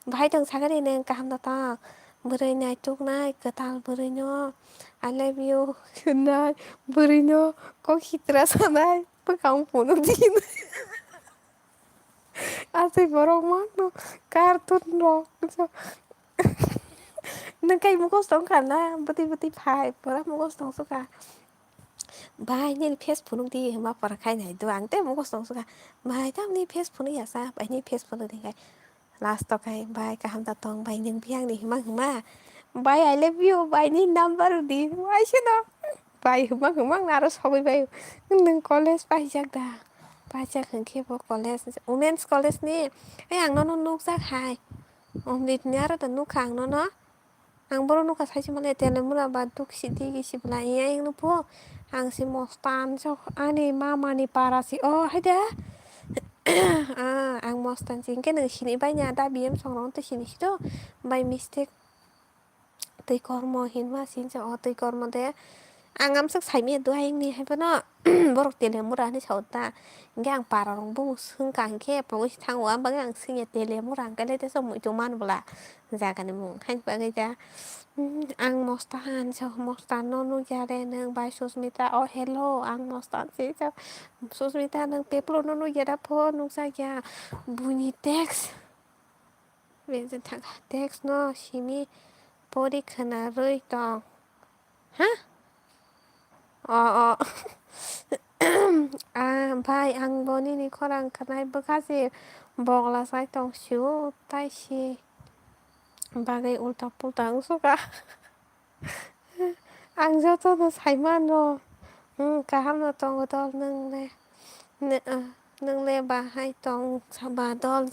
Bahai tong sakani nwng kaham da tong. Bwrwi naituknai kwtal bwrwino I love you hwnwi bwrwino kok hitra sanai bwkang phunuk di. Aswk borok mangno cartoon rok. Nwng kai mukos tong kha na bwtwi bwtwi phai pura mukos tong suka. Bai nini face phunuk di hwnba pora khai nai do ang tei mukos tong suka. Bai tamni face phunuk ya sa bai ni face phunuk di khai. Last o khai bai kaham da tong bai nwng biyang ni hima hima. Bai I love you bai ni number di bai sino. Bai hima hima ang aro sogwi bai nwng college paijak da. Paijak hwnkhe bo college women's college ni. Ei ang nono nukjak hai. Omrit ni aro da nukha ang nono. Ang bohrok nukha saisi male tele mura ba duk si digi si bwla ya ang nukpho. Ang si mostan sok ani mama ni para si o hai da. Ah, ang mostan si hinkhe nwng sini bai nya da B M songrok twi sini si to by mistake. Twi kormo hinma sinsa o twi kormo de. Ang amswk saimaya duha ingni hai phano borok tele mura hinwi sao ta. Hinkhe ang para rok bumung swngkha hinkhe pogwi si thango, aboni bagwi ang swngya tele mura hinkhe le teisa muitu man bwla jagani mung. Haini bagwi da, mm, ang Mostan hinwi sao, Mostan no nukya de nwng bai Susmita? O hello, ang Mostan se sao. Susmita nwng Peplo no nukya da pho, nukjakya buini text. Bini thang text no simi pori khwnarwi tong. Ha? O, o. Ah, bhai, ang bo nini khorang khwnai bwkha se bogla sai tong sio, tai se bagwi ulta pulta wng suka. Ang jotono sai mano. Hmm, kaham no tongo dol nwng le. Nw-, ah, nwng le bahai tong sa ba dol.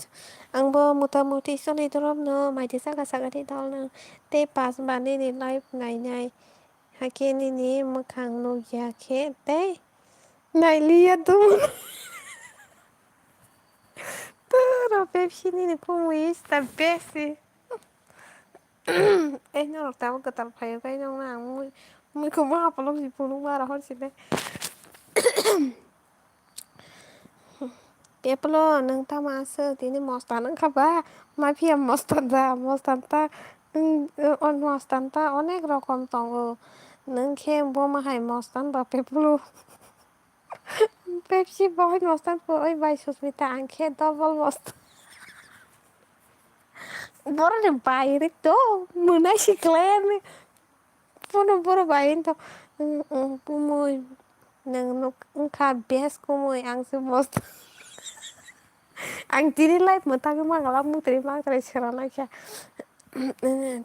Ang bo mota moti choli dorop no mai de saka saka de dol nwng. Tei pas ba nini live nai nai. Hakhe nini mwkhang nukya khe tei nailiya dumun. Toro Pepsi nini kumui is the best. Ei norok tabuk kwtal phaio kai nokna ang mui, mui khuma hapalok si phunuk mara hor si le. Peplo, nwng tamo aswk tini mostan wngkha ba? Mafia mostan da, mostan ta, nwng, o mostan ta onek rokom tongo. Nwng khe bo ma hai mostan ba Peplo? Pepsi bo hai mostan po, oi bai Susmita, ang khe double mostan. Borok ni bai rik to, mwnai si khlai ani. Bono borok bai to, mm, mm, kumui. Nwng nuk wngkha best kumui, ang se most. Ang tini life mwtagwi mangala mutri mangrai sera naikha.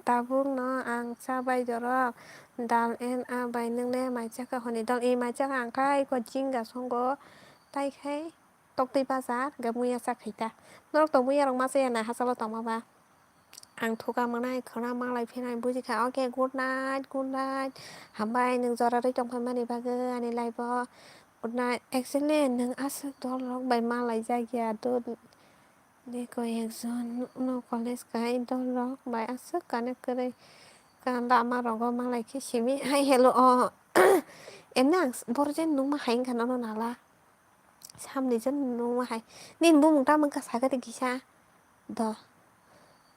Tabuk no ang cha bai jorok. Dal en a bai nwng le mai chakha hwnwi dol. I mai chakha ang khai ko jinga songo. Tai khai. Toktwi bazar, hwnkhe muya cha khaita. Norok to muya rok ma chaya na hachalo tongma ba. Ang thuka mwnai, khwna malai phinai bujikha. Okay, good night, good night. Hambai nwng jora rwi tongphai mani bagwi ani life o. Good night. Actually, nwng aswk dol rok bai malai jak ya do. De koi ekjon no college kai dol rok bai aswk connect kwrwi. Ka lama rogo malai khe simi hai hello o. Emni ang borok je nukma hai wngkha nono nala. Samni jan nungma hai. Nini bumung tamo wngkha sakha de kisa. Do.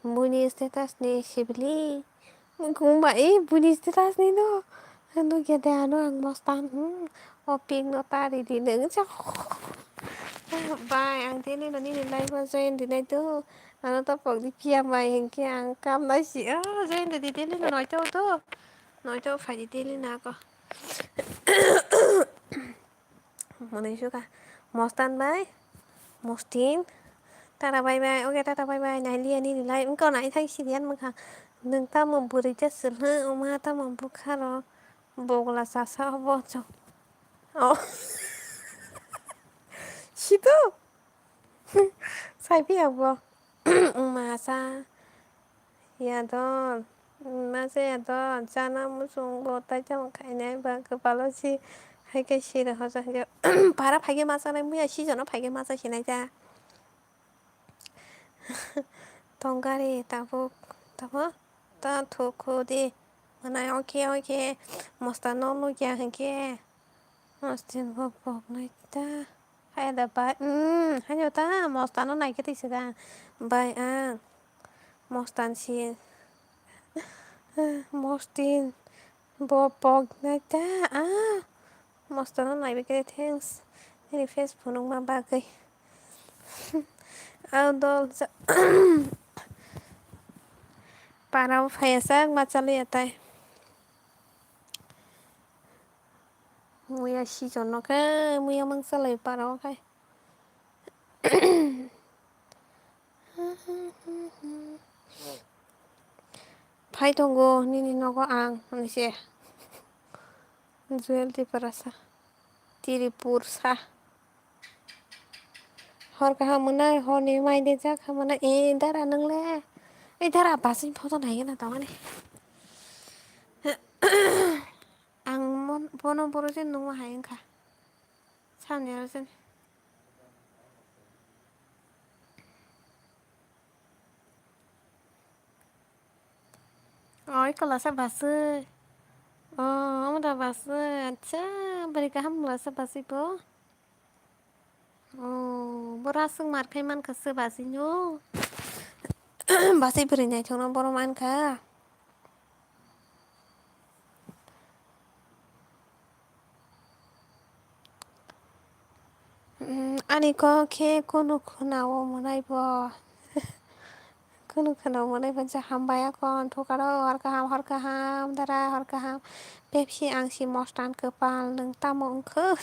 Buini status ni sibili. Wngkha wngba, eh, buini status ni no. Nukya de ano ang mostan, hmm. O pink no ta ridi nung. Bai, ang tini no nini live o join rinai do. Ano to pok di phiya mai hinkhe ang kam nai si. Ah, join ridi daily no noito do. Noito phai di daily na ako. Mwnwi sukha. Mostan bai. Mostin. Tata bai bai. Oke, tata bai bai. Nailiya nini life. Wngkha nai thang sidi yan mwkha. Nwng tamo bwrwi ta swlwng, wngma tamo bwkha rok. Bogla sasa obo chwng. Oh. Sido. Sai phiya bo. Wngma sa. Ya don, ma se ya don, chana muchungo tai tamo khainai ba kwpalo si hai khe siri hoja hai khe para phai khe ma chanai muya sijono phai khe ma cha sinai ta. Tong gari tabuk, tabuk ta thukhu di. Mwnai oke oke mosta no nukya hinkhe. Mostin bo poknai ta. Hai da bai, mm, haino ta mostano naikhe twi swkang. Bai ang mostan si, mostin bo poknai ta, ah, mostano naibai khe thanks. Nini face phunukma bagwi. Ang dol sa-, parao phaiya sak ma chaliya tai. Muya sijono khe, muya mangsa lai para o khai. Phai tongo nini nogo ang, hwnwi se. Jewel Tiprasa. Tiripursa. Hor kaham mwnai, horni mai de jak hamana. E dara nwngle. E dara basing photo naigena tongani. Ang mon-, bono boro je nungma hai wngkha. Samni aro je. Oi, kwlasa baswi. O, omo da baswi. Acha, bwrwi kaham kwlasa baswi bo. O, boro aswk mar khai mankha se baswi no. Baswi bwrwi naithokno boro mankha. Mm, ani kok khe kunu khwnao mwnai bo. Kunu kunu mwnwi manja hambai ako thukaro hor kaham hor kaham dara hor kaham. Pepsi ang si mostan kwpal nwng tamo wngkhe.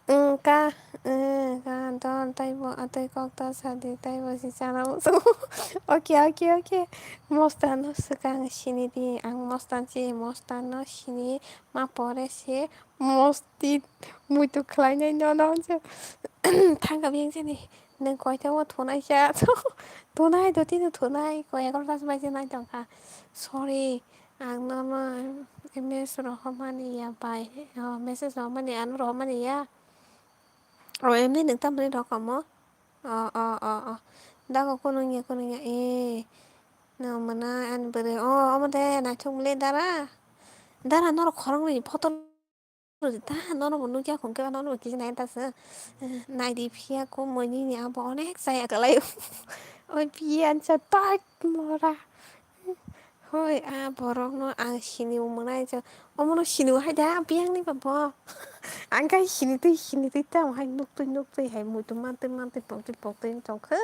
Wngka wngka don taibo atwi kok ta sadi taibo si chana muchungo. Oke oke oke. Mostan no swkang sini di ang mostan si mostan no sini ma pore se. Mosti muitu khlainai nono se thangka biyang sini nwng koita o thunai sa thunai do tini thunai ko egarotas baje nai tongkha. Sorry ang nono message rohormani ya bai message rohormani ano rohormani ya o emni nwng tamni rokomo o o o o dago kunung ya kunung ya e no mana ani bwrwi o omo de naithok mili dara dara norok khoroknwi photo. Ta nono bo nukya khungke ba nono bo kisa nai ta se. Naidi phiya ko moini ni abo onek chaya kalai. Oi phiya ansa tak mora. Hoi a borok no ang sini mwnai je. Omo no sini hai da biyang ni ba bo. Ang kai sini twi sini twi ta hai nuk twi nuk twi hai muitu mantwi mantwi pok twi pok twi tongkha.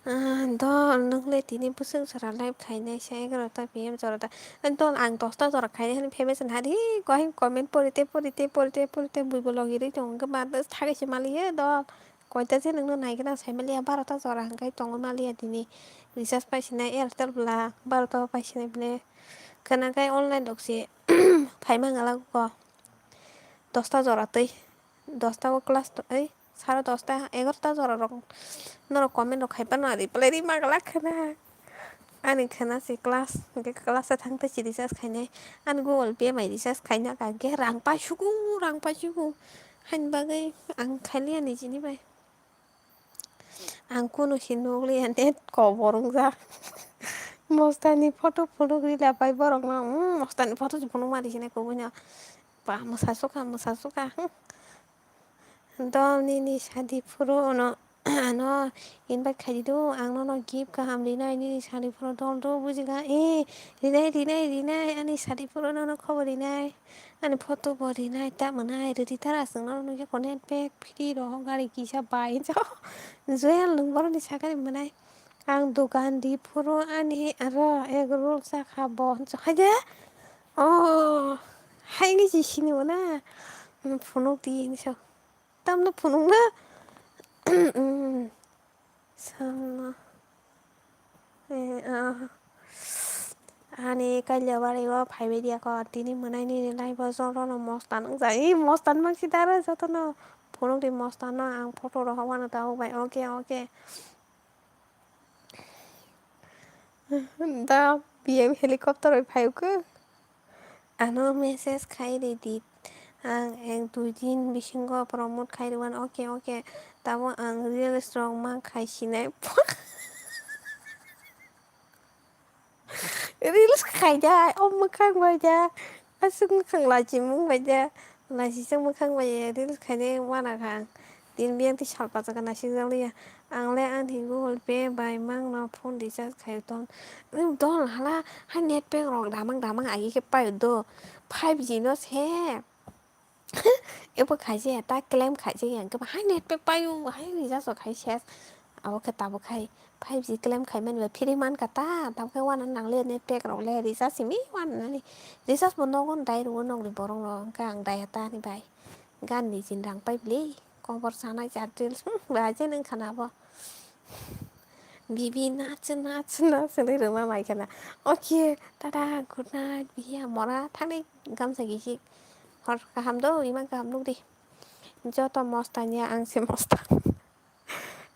Ah, dol, nwng le tini bwswk jora live khainai sa egaroh ta P M jora ta. Dol, ang dos ta jora khainai hwnwi famous wngkha di, ko hai comment pori te, pori te, pori te, pori te, buibo logi rwi tongo, hwnkhe ba thari se maliya dol. Koita je nwngno nai gana sai maliya, baro ta jora hwnkhe tongwi maliya tini. Recharge pai sinai Airtel bwla, baro ta pai sinai bwle. Khwna khai online rok se phai mangala ko. Dos ta jora twi, dos ta o class twi, sare dos ta, egaroh ta jora rok norok comment rok khai phano reply rwi mangala khwna. Ani khwna se class, hwnkhe class o thang twi si recharge khainai. Ani Google Pay bai recharge khaina kha, hwnkhe rang paisugo, rang paisugo. Haini bagwi ang khailiya nijini bai. Ang kunu si nukliya net kobor wngjak. Mostani photo phunuk rila pai borokno, mm, mostani photo se phunuk mani sinai kubui no. Ba mwsa sukha, mwsa sukha, hmm. Dol nini sadi phuru ono ano invite khaidi do, ang nono gift kaham rinai, nini sadi phuru dol do bujikha, eh, rinai, rinai, rinai, ani sadi phuru nono khobor rinai. Ani photo bo rinai ta mwnai rwdi tara chwngno nukya ko net pack free rohor gari kisa bai hinsa. Joyal nwng boroni sakani mwnai ang dogan di phuru ani aro egg roll chakha bo hinsa haide. Oh, hai wngwi si sini mwnai phunuk di hinsa. Tamno phunukna? Samno. Eh, ah. Ani kailya bari o phaibai diya ko, tini mwnai nini live o jotono mostan wngjak. Ih, mostan mangsi dara jotono. Phunuk di mostan no ang photo rohor wano tabuk bai. Oke, oke. Da B M helicopter bai phai khe. Ano message khai ridi. Ang ek dui din bisingo promote khai rwano. Oke, oke. Tamo ang reels rok ma khai sinai. Reels khai da, o mwkhang bai da. Aswk mwkhang lachimung bai da. Lachisung mwkhang bai reels khainai wana kha ang. Tin biyang twi salpajak naisik jak liya. Ang le ani Google Pay bai mangno phone recharge khai ton. Dol hala hai net pack rok damang damang agi khe paio do. Five G no se. Ebo khaijaya ta claim khaijaya hwnkhe ba hai net pack paio hai recharge rok khai ses. Abo khe tabuk khai five G claim khaimani bai free mankha ta, tabuk khai wana nangliya net pack rok le recharge simi wanani. Recharge bo nogo dai rwo nokni borok rok hwnkhe ang daiya ta ani bai. Gan ni jin rang pai bwle kobor sanai chat reels ba je nwng khana bo. Bibi nacho nacho nacho hinwi rwma mai khana. Okay, tata, good night, biya mora thangni gamsa gisik. Hor kaham do, imang kaham nukdi. Joto mostan ya, ang se mostan.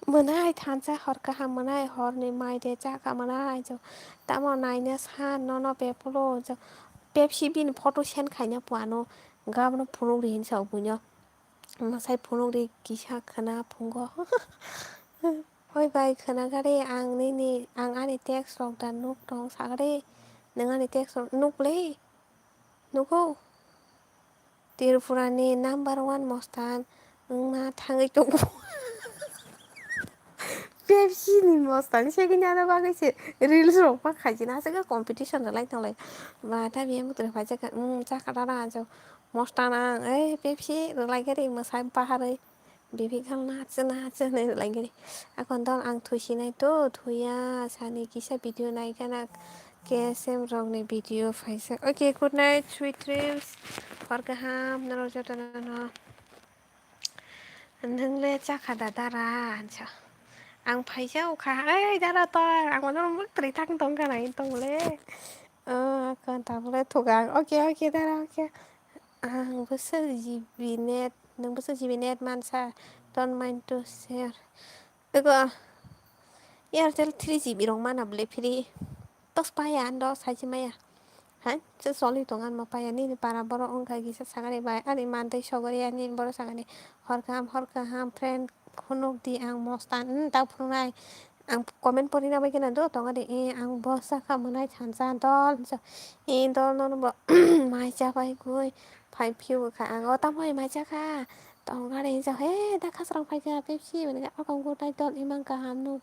Mwnai thansa hor kaham mwnai, horni mai de chakha mwnai. Jo, tamo naina san nono bepolo, jo, Pepsi bini photo send khaina puano, gabno phunuk ri hinsa buino. Mwsai phunuk ri kisa khwna phungo. Oi bai khwna gari ang nini, ang ani text rok da nuk tong sagari. Nwng ani text rok nuk le. Nugo? Tripura ni number one mostan wngna thangwi tongo. Pepsi ni mostan segini ano bagwi se reels rok ma khaijina aswk competition rwlai tonglai. Ba ta biya mutre phaijak kha, um, chakha dara ajo mostan ang, ei Pepsi rwlai gari mwsai baharwi. Bebek gal nache nache hinwi rwlaigani. Akon dol ang thuisinai to, thuya sani kisa video naikha na K S M rokni video phaisa. Okay, good night, sweet dreams. Hor kaham norok jotono no. Nwng le chakha da dara? Hinsa. Ang phaisa ukha, ei dara tor, ang mano mwktwrwi thang tongkha nai tong le. Oh, akon tabuk le thuka ang. Okay, okay, dara, okay. Ang bwswk G B net, nwng bwswk G B net mansa, don't mind to share. Ego, Airtel three G B rok mana bwle free. Tos paya ando sachi maya. Hai, se soli tongan mo paya nini para borok wngkha kisa sagani bai ani mantwi sogori ani borok sagani hor kaham hor kaham friend khunuk di ang mostan, hmm, tak phunuknai. Ang comment porina bai kheno do tongo de, eh, ang bosa kha mwnai thansa dol hinsa, eh, dol nono bo mai cha pai gui phai phiu kha ang o tamo mai cha kha tong gari hinsa, he da khasrang phai kha Pepsi hwnwi kha o kong gurnai dol imang kaham nuk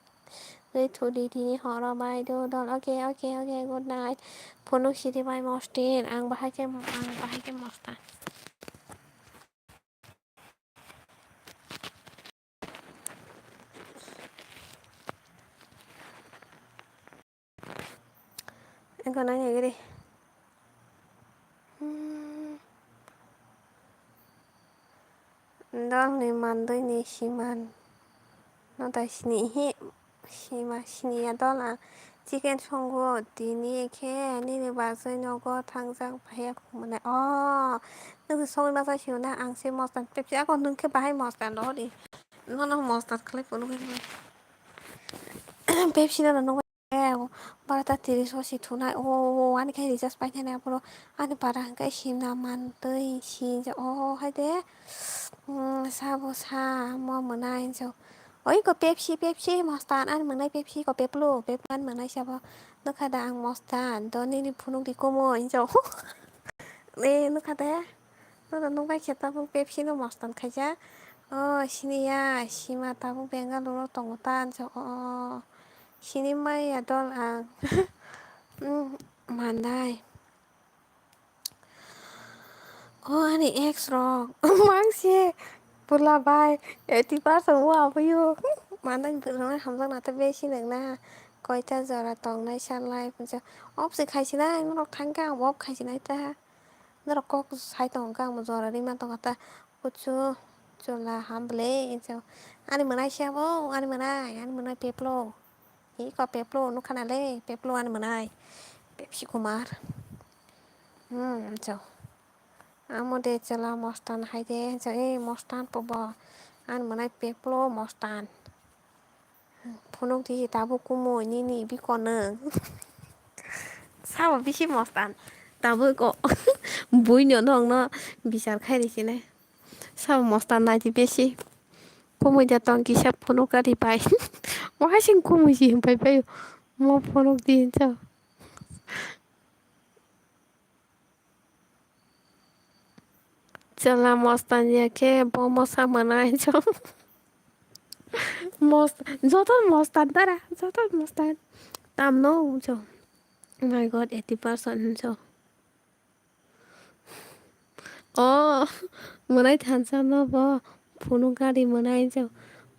twi thudi tini horo bai do dol, okay, okay, okay, good night. Phunuk sidi bai mostin ang bahai khe, ang bahai khe mostan. Ego nai nai giri. Hmm. Dol ni mandoi ni siman. No tai sini hi. Sima siniya dol ang chicken songo tini khe nini bagwi nogo thangjak phaiya khumnai. Oh, nwng songwi masa siyuna ang se mostan Pepsi ako nwng khe bahai mostan rw di. Nono mostan khlai phunukgwi Pepsi nono nukgwi barata tiris o si thunai. Oh, ani khe recharge paikha nai aphuru ani para hwnkhe sina mantwi si o hai de. Hmm, sabo sa mo mwnai hinjao. Oi ko Pepsi, Pepsi mostan ani mwnai Pepsi ko Peplo, Peplo ani mwnai sabo. Nukha da ang mostan do nini phunuk di komo hinjao. E nukha da. No no nukbai khe tabuk Pepsi no mostan khaijak. O siniya sima tabuk Bengaluru tongo ta hinjao. O sini maya dol ang. Hmm, mandai. O ani ex rok mangse pula bai eighty percent o aboyo. Manai bwrwngna hamjakna tei besi nangna koita jora tongnai salai pungsa. Off se khaisinai norok thangkhe ang off khaisinai ta. Norok kok sai tongkha ang jora rima tongkha ta. Kuchu chwla ham bwle hinwi ani mwnai se abo ani mwnai ani mwnai Peplo. Iko Peplo nukha na le Peplo ani mwnai Pepsi Kumar. Hmm, so. Amo de chwla mostan hai de, so, eh, mostan pobo. Ani mwnai Peplo mostan. Phunuk di tabuk kumu nini biko nwng. Sabo bisi mostan. Tabuk ko buino nongno bichar khai rikine. Sabo mostan nai di bisi. Kumui da tong kisa phunuk gari pai. Mo hai sing kumui si himpai pai. Mo phunuk di hinsa. Chwla mostan ya khe bo mosa mwnai hinso. Most, joto mostan tara, joto mostan. Tamno hinso. Oh my God, eighty percent hinso. Oh, mwnai thansa no bo phunuk gari mwnai hinso.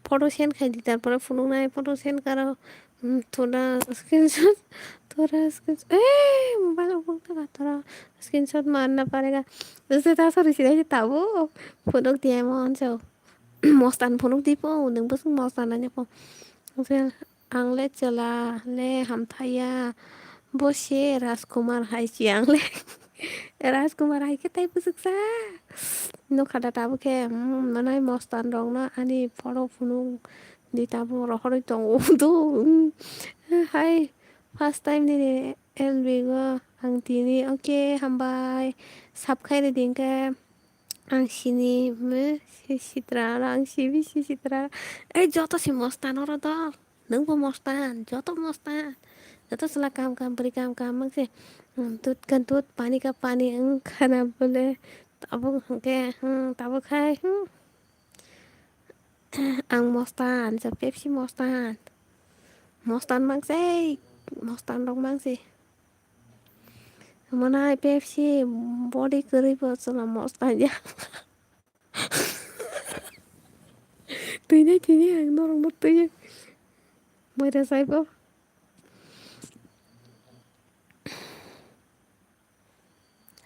Photo send khai di, tarpore phunuk nai, photo send karo. Hmm, thoda screenshot, thoda screenshot. Eh, mobile open kar, thoda screenshot marna padega. Jose ta sori sida tabuk phunuk diya mo hinso. Mostan phunuk di po, nwng bwswk mostan nani po. Jose ang le chwla le hamthaiya. Bo se Rajkumar hai si ang le. Rajkumar hai khe tai bwswk sa. Nukha da tabuk khe, hmm, mwnai mostan rok no ani photo phunuk di tabuk rohorwi tongo. Do, hmm. Hai, first time nini L B go ang tini, okay, hambai. Sub khai ridi hinkhe ang sini, hmm, si sitra aro ang sibi si sitra. Ei, joto si mostan oro dol. Nwng bo mostan, joto mostan. Joto chwla kam kam, bwrwi kam kam, mang se, hmm, dud ka dud, pani ka pani, wng khana bole. Tabuk hwnkhe, hmm, tabuk khai, hmm. Ang mostan, sa Pepsi mostan. Mostan mang se, mostan rok mang se. Mwnai Pepsi body kwrwi bo chwla mostan ya. Twi nai twi nai ang norokno twi. Moira saibo.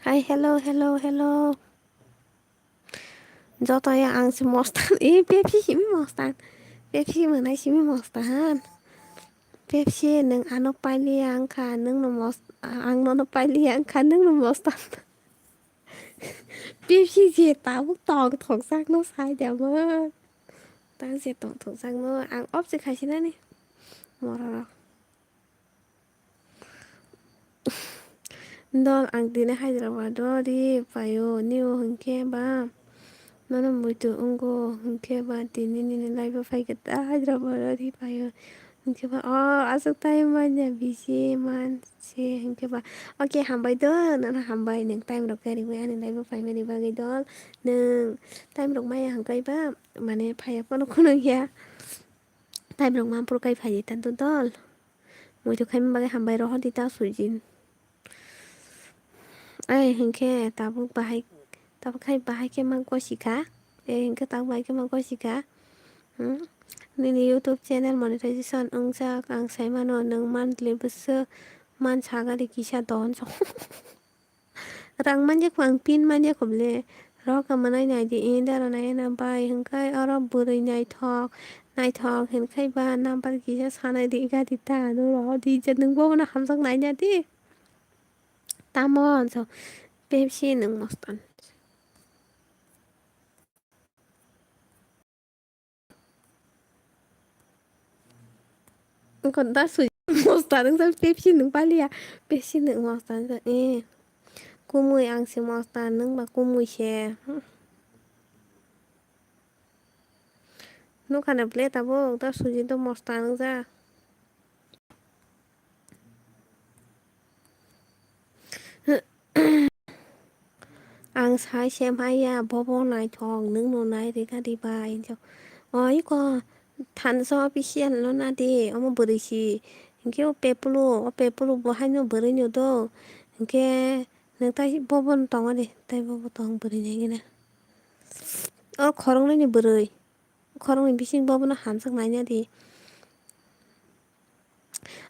Hi, hello, hello, hello. Joto ya ang si mostan. Eh, Pepsi simi mostan. Pepsi mwnai simi mostan. Pepsi nwng ano pailiya wngkha, nwng no mos-, ang nono pailiya wngkha, nwng no mostan. Pepsi je tabuk tong thokjakno sai de mo. Tang je tong thokjakno ang off se khaisinani. Mororok. Dol, ang tini Hyderabad o ri paio, nio hinkhe ba nono muitu wngo hinkhe ba tini nini live o phaikhe ta Hyderabad o ri paio hinkhe ba o aswk time manya busy man se hinkhe ba. Oke, hambai dol, nono hambai nwng time rok khe riwi ani live o phaimani bagwi dol. Nwng time rok maya hwnkhe ba mane phaiya phano khunukya. Time rok mampru kai phai di ta dol. Muitu khaima bagwi hambai rohor di ta sujin. Ai hinkhe tabuk bahai, tabuk khai bahai khe ma gosika. Ai hinkhe tabuk bahai khe ma gosika. Hmm? Nini YouTube channel monetization wngjak ang saimano nwng monthly bwswk man sagari kisa don. Rang manya kho ang pin manya kho ble. Rok ka mwnai nai di, eh, dara nai na bai hwnkhe oro bwrwi naithok, naithok hinkhai ba number kisa sanai di gari ta ano rohor di je nwng bobono hamjak naina di. Tamo so Pepsi nwng mostan. Wngkha da sui mosta nwng sa Pepsi nwng paliya. Pepsi nwng mosta nwng sa, eh. Kumui ang se mosta nwng ba kumui se. Nukha na ble tabuk da suji do mosta nwng ja. Ang sai se maya bobo naithok nwng no nai rega di bai hinjo. Oi ko thansa official no na di omo bwrwi si. Hinkhe o pepulu, o pepulu bo haino bwrwi no do. Hinkhe nwng tai bobo no tongo de, tai bobo tong bwrwi nai gina. O khoroknwi ni bwrwi. Khoroknwi bising bobono hamjak naina di.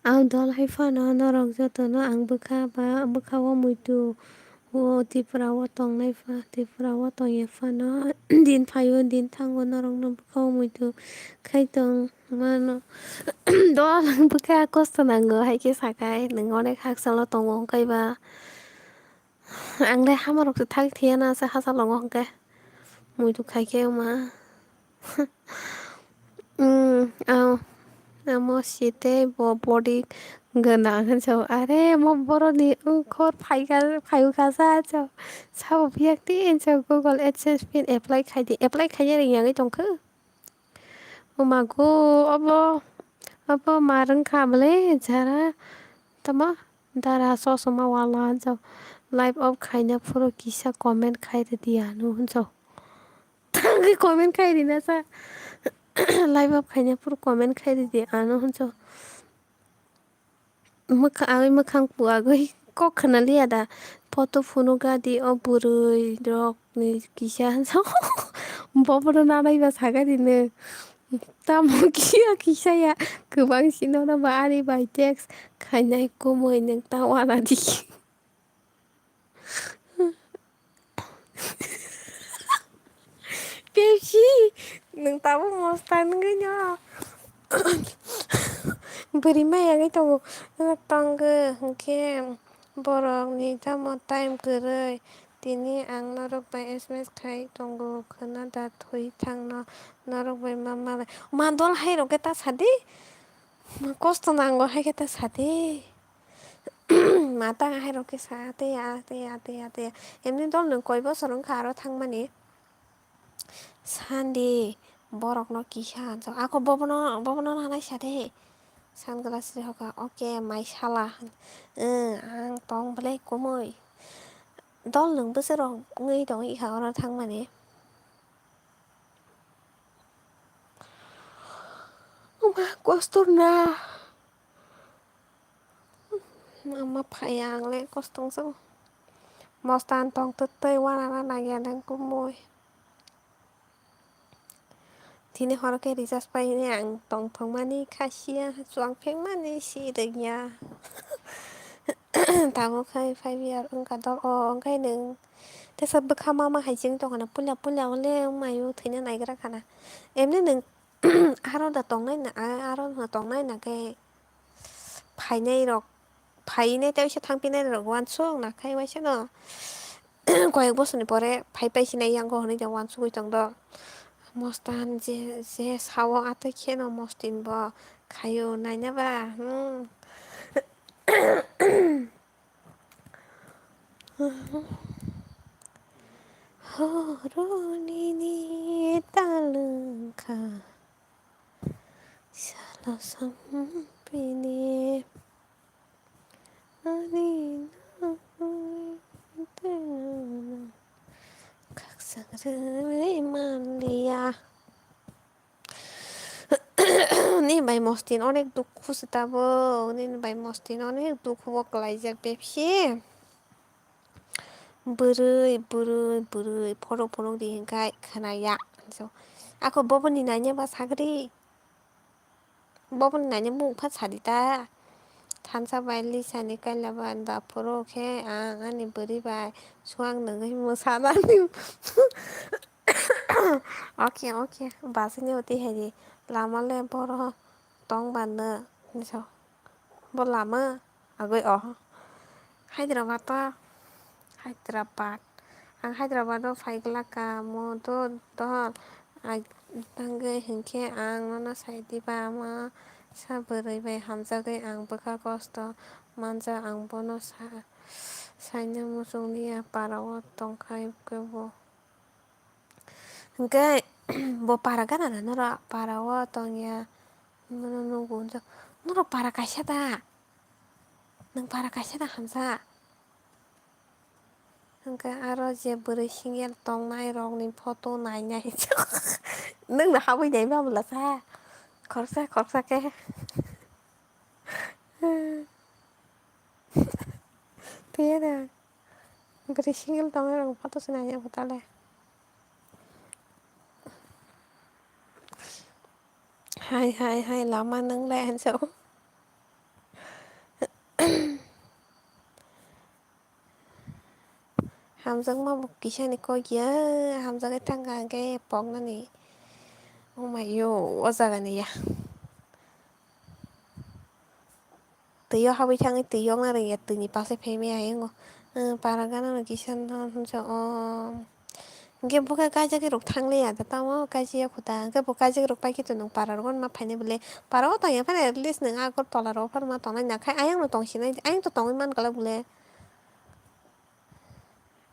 Ang dol hai phano norok jotono ang bwkha ba bwkha o muitu o Tripura o tongnai pha, Tripura o tongya phano din phaio din thango norokno bwkha o muitu khai tong mano. Dol ang bwkha kosto nango hai khe sakai nwng onek hakchalo tongo hwnkhe ba. Ang le hamarok se thak thiyana se hachal tongo hwnkhe. Muitu khai khe ma. Hmm, ao. Amo si tei bo body gwnang hinwi sao. Are, mo borokni wngkhor phaikha, phaiwkha sa sao. Sabo phiya khe hinwi sao Google AdSense pin apply khai di. Apply khaiya rwngya wngwi tongkha. Omago, obo, obo ma rwngkha bwle jara. Tamo dara chosma wala hinwi sao. Live off khaina phuru kisa comment khai rwdi ano hinwi sao. Tangwi comment khai rina sa. Live off khaina phuru comment khai rwdi ano hinwi sao. Mwkha-, agwi mwkhang puagwi kok khna liya da. Photo phunukgadi o bwrwi rokni kisa hinwi sao. Bobono nanaiba sagadi nwng. Tamo kiya kisa ya. Kwbang sino no ba ani bai text khainai kumui nwng ta wanadi. Pepsi, nwng tabuk mosta wngwi no. Bwrwi maya wngwi tongo. Tongo hwnkhe borokni tamo time kwrwi. Tini ang norok bai S M S khai tongo. Khwna da thwi thangno norok bai ma malai. Ma dol hai rok khe ta sadi. Ma kosto nango hai khe ta sadi. Ma ta hai rok khe sa tei ya, tei ya, tei ya, tei ya. Emni dol nwng koi bosor wngkha aro thangmani. Sandi borokno kisa hinwi sao. Ako bobono, bobono nanai sa de. Sunglass rihokha. Oke, mai sala. Ang tong belai kumui. Dol nwng bwswk rok wngwi tong ikha oro thangmani. Oma, kostor na. Mama phaiya ang le kostong se. Mostan tong twtwi wanana nangya nang kumui. Tini horo khe recharge painai ang tongthokmani khasiya, chuang phengmani si rwngya. Tamo khai five year wngkha dok o, wngkhai nwng teisa bwkha mama hai chwng tongkhana, puila puila wngkhe wngmaio thwina naigra khana. Emni nwng aro da tongnai na, a-, aro no tongnai na khe phainai rok, phainai tei waisa thangpinai rok uansuk nakhai waisa no. Koyek bosorni pore phai paisinai yango hwnwi da uansugwi tongdo. Mostan je, je sao atwi kheno Mostin bo khaio naina ba, hmm. Horoni ni talwng kha, salo sampini. Ani nangwi tongmano khakchang rwui manliya. Nini bai Mostin onek dukhu se tabuk, nini bai Mostin onek dukhu o kwlaijak bebsi. Bwrwi, bwrwi, bwrwi, phorok phorok di hinkhai khwnaya. So, ako boboni naina ba sagri. Boboni naina mung pha sadi ta. Thansa bai Lisa ni kaila ba da phuru khe ang ani bwrwi bai suang nungwi mwsanani. Okay, okay. Basini oti hai di. Lama le boro tong ba no. So, bo lama. Agoi o. Hyderabad o. Hyderabad. Ang Hyderabad o phai glak ka mo do dohor. Ai tangwi hinkhe ang nono sai di ba, ama sa bwrwi bai hamjagwi ang bwkha kosto manja, ang bono sa-, saina muchung liya, para o tongkhai kebo. Hinkhe bo para gana na norok para o tongya. Bono nugo hwnjak, norok para kaisa da? Nwng para kaisa da hamjak? Hinkhe aro je bwrwi single tongnai rokni photo nainai. Nwngno habwi nai ma bwla sa? Khoroksa khoroksa khe. Twiya da. Bwrwi single tongnai rokni photo se nainai bwtale. Hai, hai, hai, lama nwnglai, hansa o. Hamjakma bo kisani kok ya, hamjagwi thangkha hwnkhe poknani. Oh my yo, o jagani ya. Twi o habwi thangwi twi yokna rwngya, twini paksai phaimaya ayang o. Para gana no kisa no hwnsa o. Hwnkhe bo khe kaijagwi rok thangliya da, tamo kaijak ya kho ta. Hwnkhe bo kaijagwi rok pai khe to nwng para rogo ma phainai bwle. Para o tongya phano at least nwng Agartala rogo phano ma tongnai, nakhai ayang no tongsinai, ayang to tongwi man kala bwle.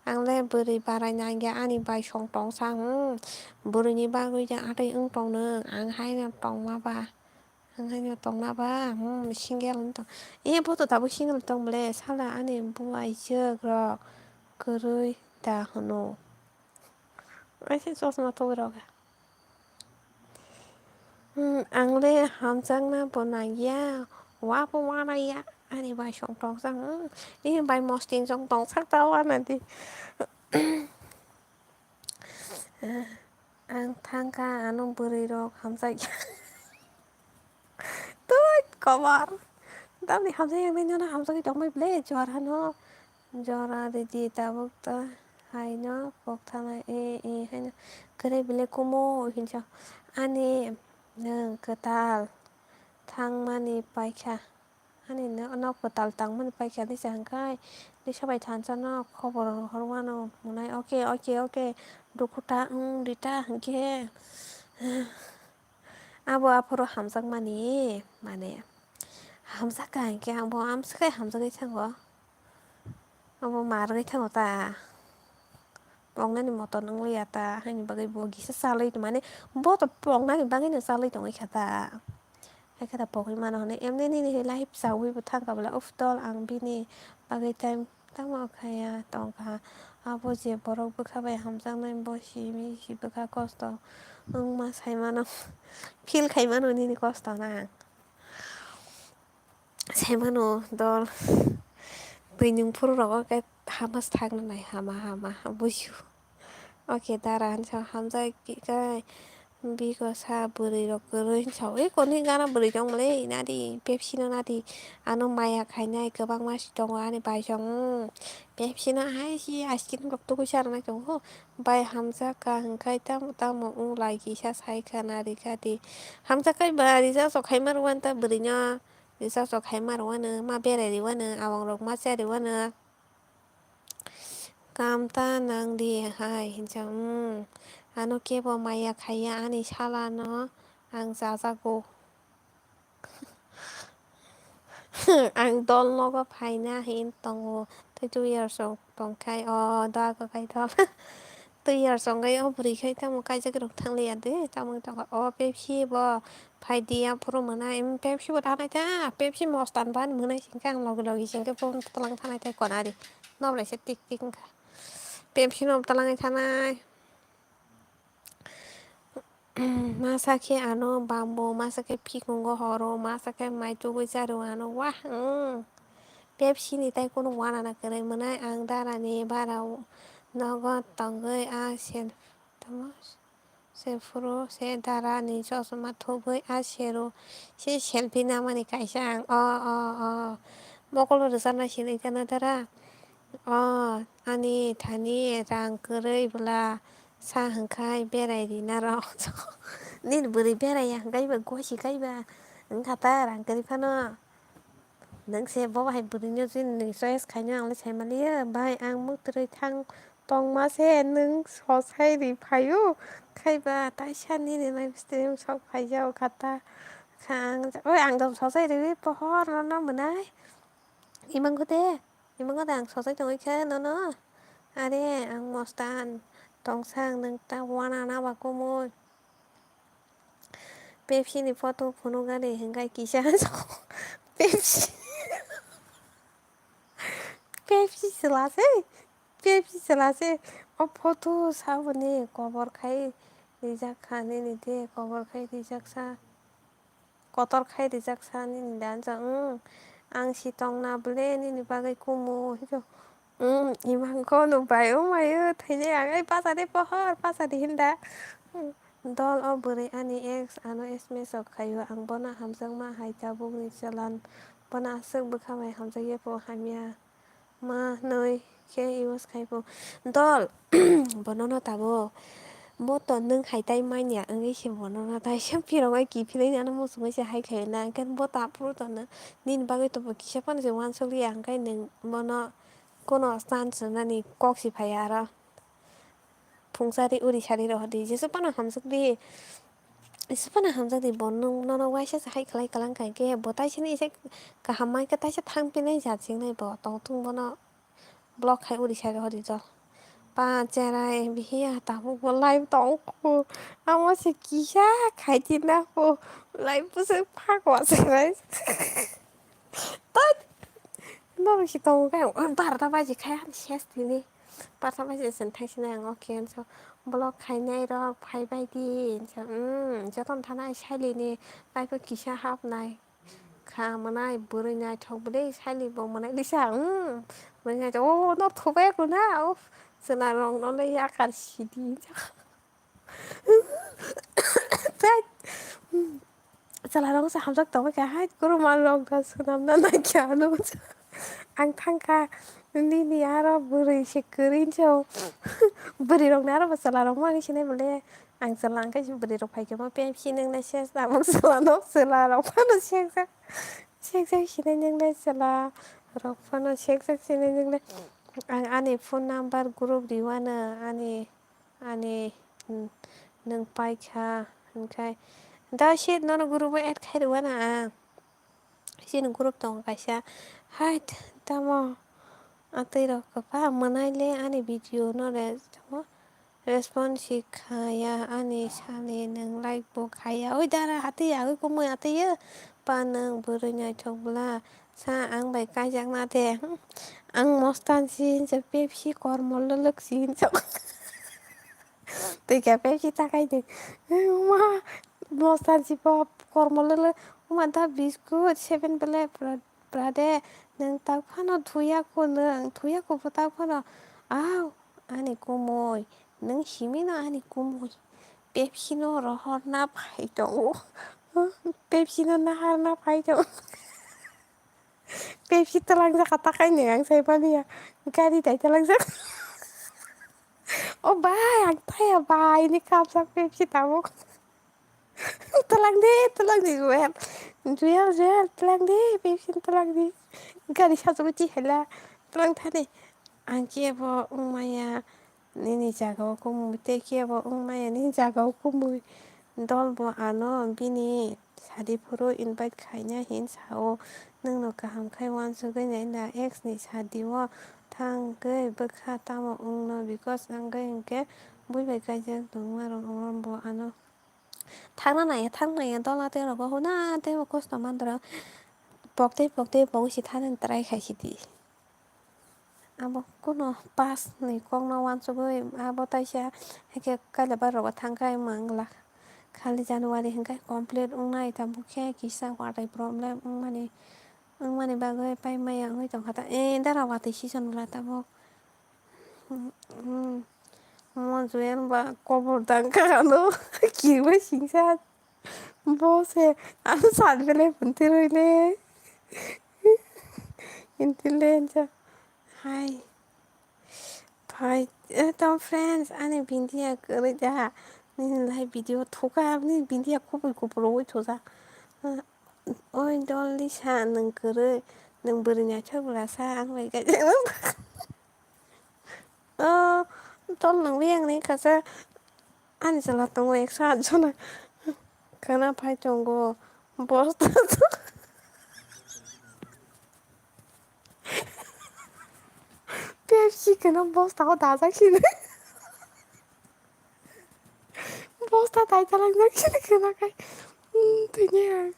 Ang le bwrwi barai nangya ani bai song tongsa, hmm. Bwrwini bagwi de atwi wng tong nwng, ang haino tongma ba. Ang haino tongna ba, hmm, single wng tong. Iya bo to tabuk single tong bwle, sala ani buaijwk rok kwrwi da hwno. Aise chosma togwi rok. Hmm, ang le hamjakna bo nangya, wa bo wanaya, ani bai song tongsa, hmm, ini bai mostin song tongsak ta wana di. Ang thangkha ano bwrwi rok hamjakya. Tut kobar. Tamni hamjakya nai nono hamjagwi tongbai ble jora no. Jora ridi tabuk ta haino pok thana e e haino kwrwi bile kumo hinsa ani nwng kwtal thangmani paikha. Ani no-, nok kwtal tangmani paikha Lisa hwnkhai, Lisa bai thansa no khobor horwano hwnwi, okay, okay, okay, dukhu ta wng di ta hwnkhe. Abo aphuru hamjakmani, mane, hamjakha hwnkhe abo amswkhe hamjagwi thango. Abo ma rwgwi thango ta. Pongnani moton wng liya ta, haini bagwi bo kisa chalwi tongmani, bo to pongnani bagwino chalwi tongwi kha ta. Hai khe ta pogwi mano hwnwi, emni nini life chawi bo thang kha bwle, uff, dol ang bini bagwi time tamo khaya tong kha. Abo je borok bwkha bai hamjaknai, bo simi si bwkha kosto wngma sai mano, feel khai mano nini kosto na. Sai mano dol. Twi nwng phuru rogo khe hama sakno nai hama hama buju. Okay, dara hinsa hamjak khe Bigo sa bwrwi rok kwrwi sawi koni gana bwrwi tong mole nadi Pepsi no nadi ano maya khainai kwbangma si tongo ani bai song Pepsi no hai si ice cream rok tugui sa rwnai tongo bai hamjak ka hwnkhe tamo tamo wng lai kisa sai kha nari kha di hamjak kai ba rijak sok khaima rwani ta bwrwi no rijak sok khaima rwano ma berai rwano awang rok ma cha rwano. Kam ta nang di hai hinsa, umm, ano kebo maya khaiya ani sala no ang chajago. Ang dol nogo phaina hin tongo, tei two years rok tongkhai o dwa kwkhai dol. Two years wngwi o bwrwi khai tamo kaijak rok thang liya de, tamo wngwi tongkha o Pepsi bo. Phai di aphuru mwnai, em, Pepsi bo tanai ta, Pepsi mostan ban mwnai singkhe ang logi logi singkhe bo twlang thanai tai konari. Noblai se tik tik wngkha. Pepsi no twlangwi thanai. Masa khe ano bambo, masa khe phikungo horo, masa khe mai tugui charo ano wah, mm. Pepsi ni tai kunu wanana kwrwi mwnai ang darani bara nogo tongwi a sen tamo. Se phuru se dara ni chosma thubui a sero se selfie namani kaisa ang o o o mokolo rwchapnai sinwi khe no dara o ani thani rang kwrwi bwla sa hwnkhai berai rina rw nini bwrwi berai ya hwnkhai ba gosi kai ba wngkha ta rang kwrwi phano. Nwng se bo hai bwrwino chini choice khaino ang le sai manliya, bai ang mwtwrwi thang tongma se nwng sosai ri phaio, khaiba taisa nini live stream sok phaijao kha ta kha ang, oi ang dam sosai riwi pohor nono mwnai, imango de, imango de ang sosai tongwi kha nono, are ang mostan tongsa ang nwng ta wanana ba kumui. Pepsi ni photo phunukgani hwnkhe kisa Pepsi Pepsi chwla se Pepsi chwla se o photo saboni kobor khai rijak kha nini de kobor khai rijak sa kotor khai rijak sa nini de ansa ang si tongna bwle nini bagwi kumu hwnkhe. Umm, imang kho nuk bai, o mai o, thwinai ang, ai, pasa de pohor, pasa de hinda. Dol o bwrwi ani ex ano S M S rok khaio, ang bono hamjakma hai tabukni chwla, bono aswk bwkha bai hamjakya pho hamya ma hwnwi khe use khai pho. Dol, bonono tabuk, bo to nwng hai tai manya wngwi se bonono tai se phirogwi kiphilwi nano muchungwi se hai khaio na, hwnkhe bo ta phuru to nini bagwi to bo kisa phano se uansukliya, hwnkhe nwng bono. Kono chance rwnani kok si phaiya aro. Phungsari uri sari rohordi, jesu phano hamjakdi, jesu phano hamjakdi, bo nwng nono uaisa se hai khlai kwlang kha, hwnkhe bo taisani se kaham mankhe taisa thang pinai jat singnai bo, tongthung bono block khai uri sari rohordi jol. Pa cherai bihiya tabuk bo live tongkhu, amo se kisa khai tinna kho, live bwswk phak wasarai. Tat! Norok si tongo khe, o barota baji khe ani ses tini. Barota baji sen thangsinai ang, okay, hinso. Block khainai rok phai bai di, hinso, mm, jotono thana ai sailini, taibo kisa hapnai. Kha mwnai, bwrwi naithok bwle, saili bo mwnai lisa, mm, bwrwi naithok, o, no thubai kuna, o, chwla rok no le yakar sidi, hinso. Thai. Chwla rok se hamjak tongwi kha hai, kwrwma rok da swnamna nai kha ano. Ang thang kha, nini aro bwrwi se kwrwi hinso. Bwrwi rok ni aro bo chwla rok mani sinai bole. Ang chwla hwnkhe bwrwi rok phai khe ma Pepsi nwngnai se, tabuk chwla no chwla rok phano sekjak. Sekjak sinai nwngnai chwla rok phano sekjak sinai nwngnai. Ang ani phone number group riwano ani. Ani, mm, nwng paikha, hwnkhai. Da se nono group o add khai rwna ang. Chini group tongo kaisa. Hai, tamo atwi rok kwpha mwnai le ani video no re, tamo response si khaya ani sani nwng like bo khaya. Oi dara atwi agwi kumui atwi o. Pa nwng bwrwi naithok bwla. Sa ang bai kaijakna de. Ang mostan si hinsa Pepsi kormo lwlwk si hinsa. Twi khe Pepsi ta khai de. Ma mostan si bo kormo lwlwk. Ma da biscuit seven bele bra de. Nwng tak phano thuya ko nwng. Thuya ko bo tak phano. Au ani kumui. Nwng simi no ani kumui. Pepsi no rohorna phai tongo. Pepsi no naharna phai tongo. Pepsi twlangjak kha takhai nwng ang sai mani ya. Gari dai twlangjak. O bai, ang taya bai, ini kapjak Pepsi tabuk. Twlang di, twlang di, Joel. Joel, Joel, twlang di, Pepsi twlang di. Gari sajagwi twi haila. Twlang thani. Ang kebo wngmaya nini jagao kumui, tei kebo wngmaya nini jagao kumui. Dol bo ano bini sadi phuru invite khaina hin sao. Nwngno kaham khai uansugwi naina ex ni sadi o thangwi bwkha tamo wngno, because wngwi hwnkhe bui bai kaijak tongmarok bo ano. Thangna naiya, thangna naiya, dola tei rogo huna tei bo kosto mandra. Pok tei pok tei pogwi si thani try khai sidi. Abo kuno pass ni kokno uansugwi abo taisa haikhe kailaba rogo thangkhe mangla. Khali January hwnkhe complete wngnai, tabuk khe kisa watwi problem wngmani, wngmani bagwi paimaya wngwi tongkha ta. Eh, dara watwi season bwla tabuk. Hmm, hmm. Mo Joel ba kobor dang kha ano kirwi singsa. Bo se ano sat belai punti roi le. Inti le ja. Hai. Phai, eh, tong friends, ani bindia kwrwi da. Nini lai video thuka, nini bindia kubui kubui rogwi thuja. Oi dol Lisa, nwng kwrwi, nwng bwrwi naithok bwla sa, ang bai gaijak. Oh, tol nangwi ang ni kasa ani chwla tongo ekso aat jona. Khana phai tongo. Bosta to. Pepsi khana bosta o dajak sini. Bosta dai talang jak sini khana kai. Hmm, tini ang.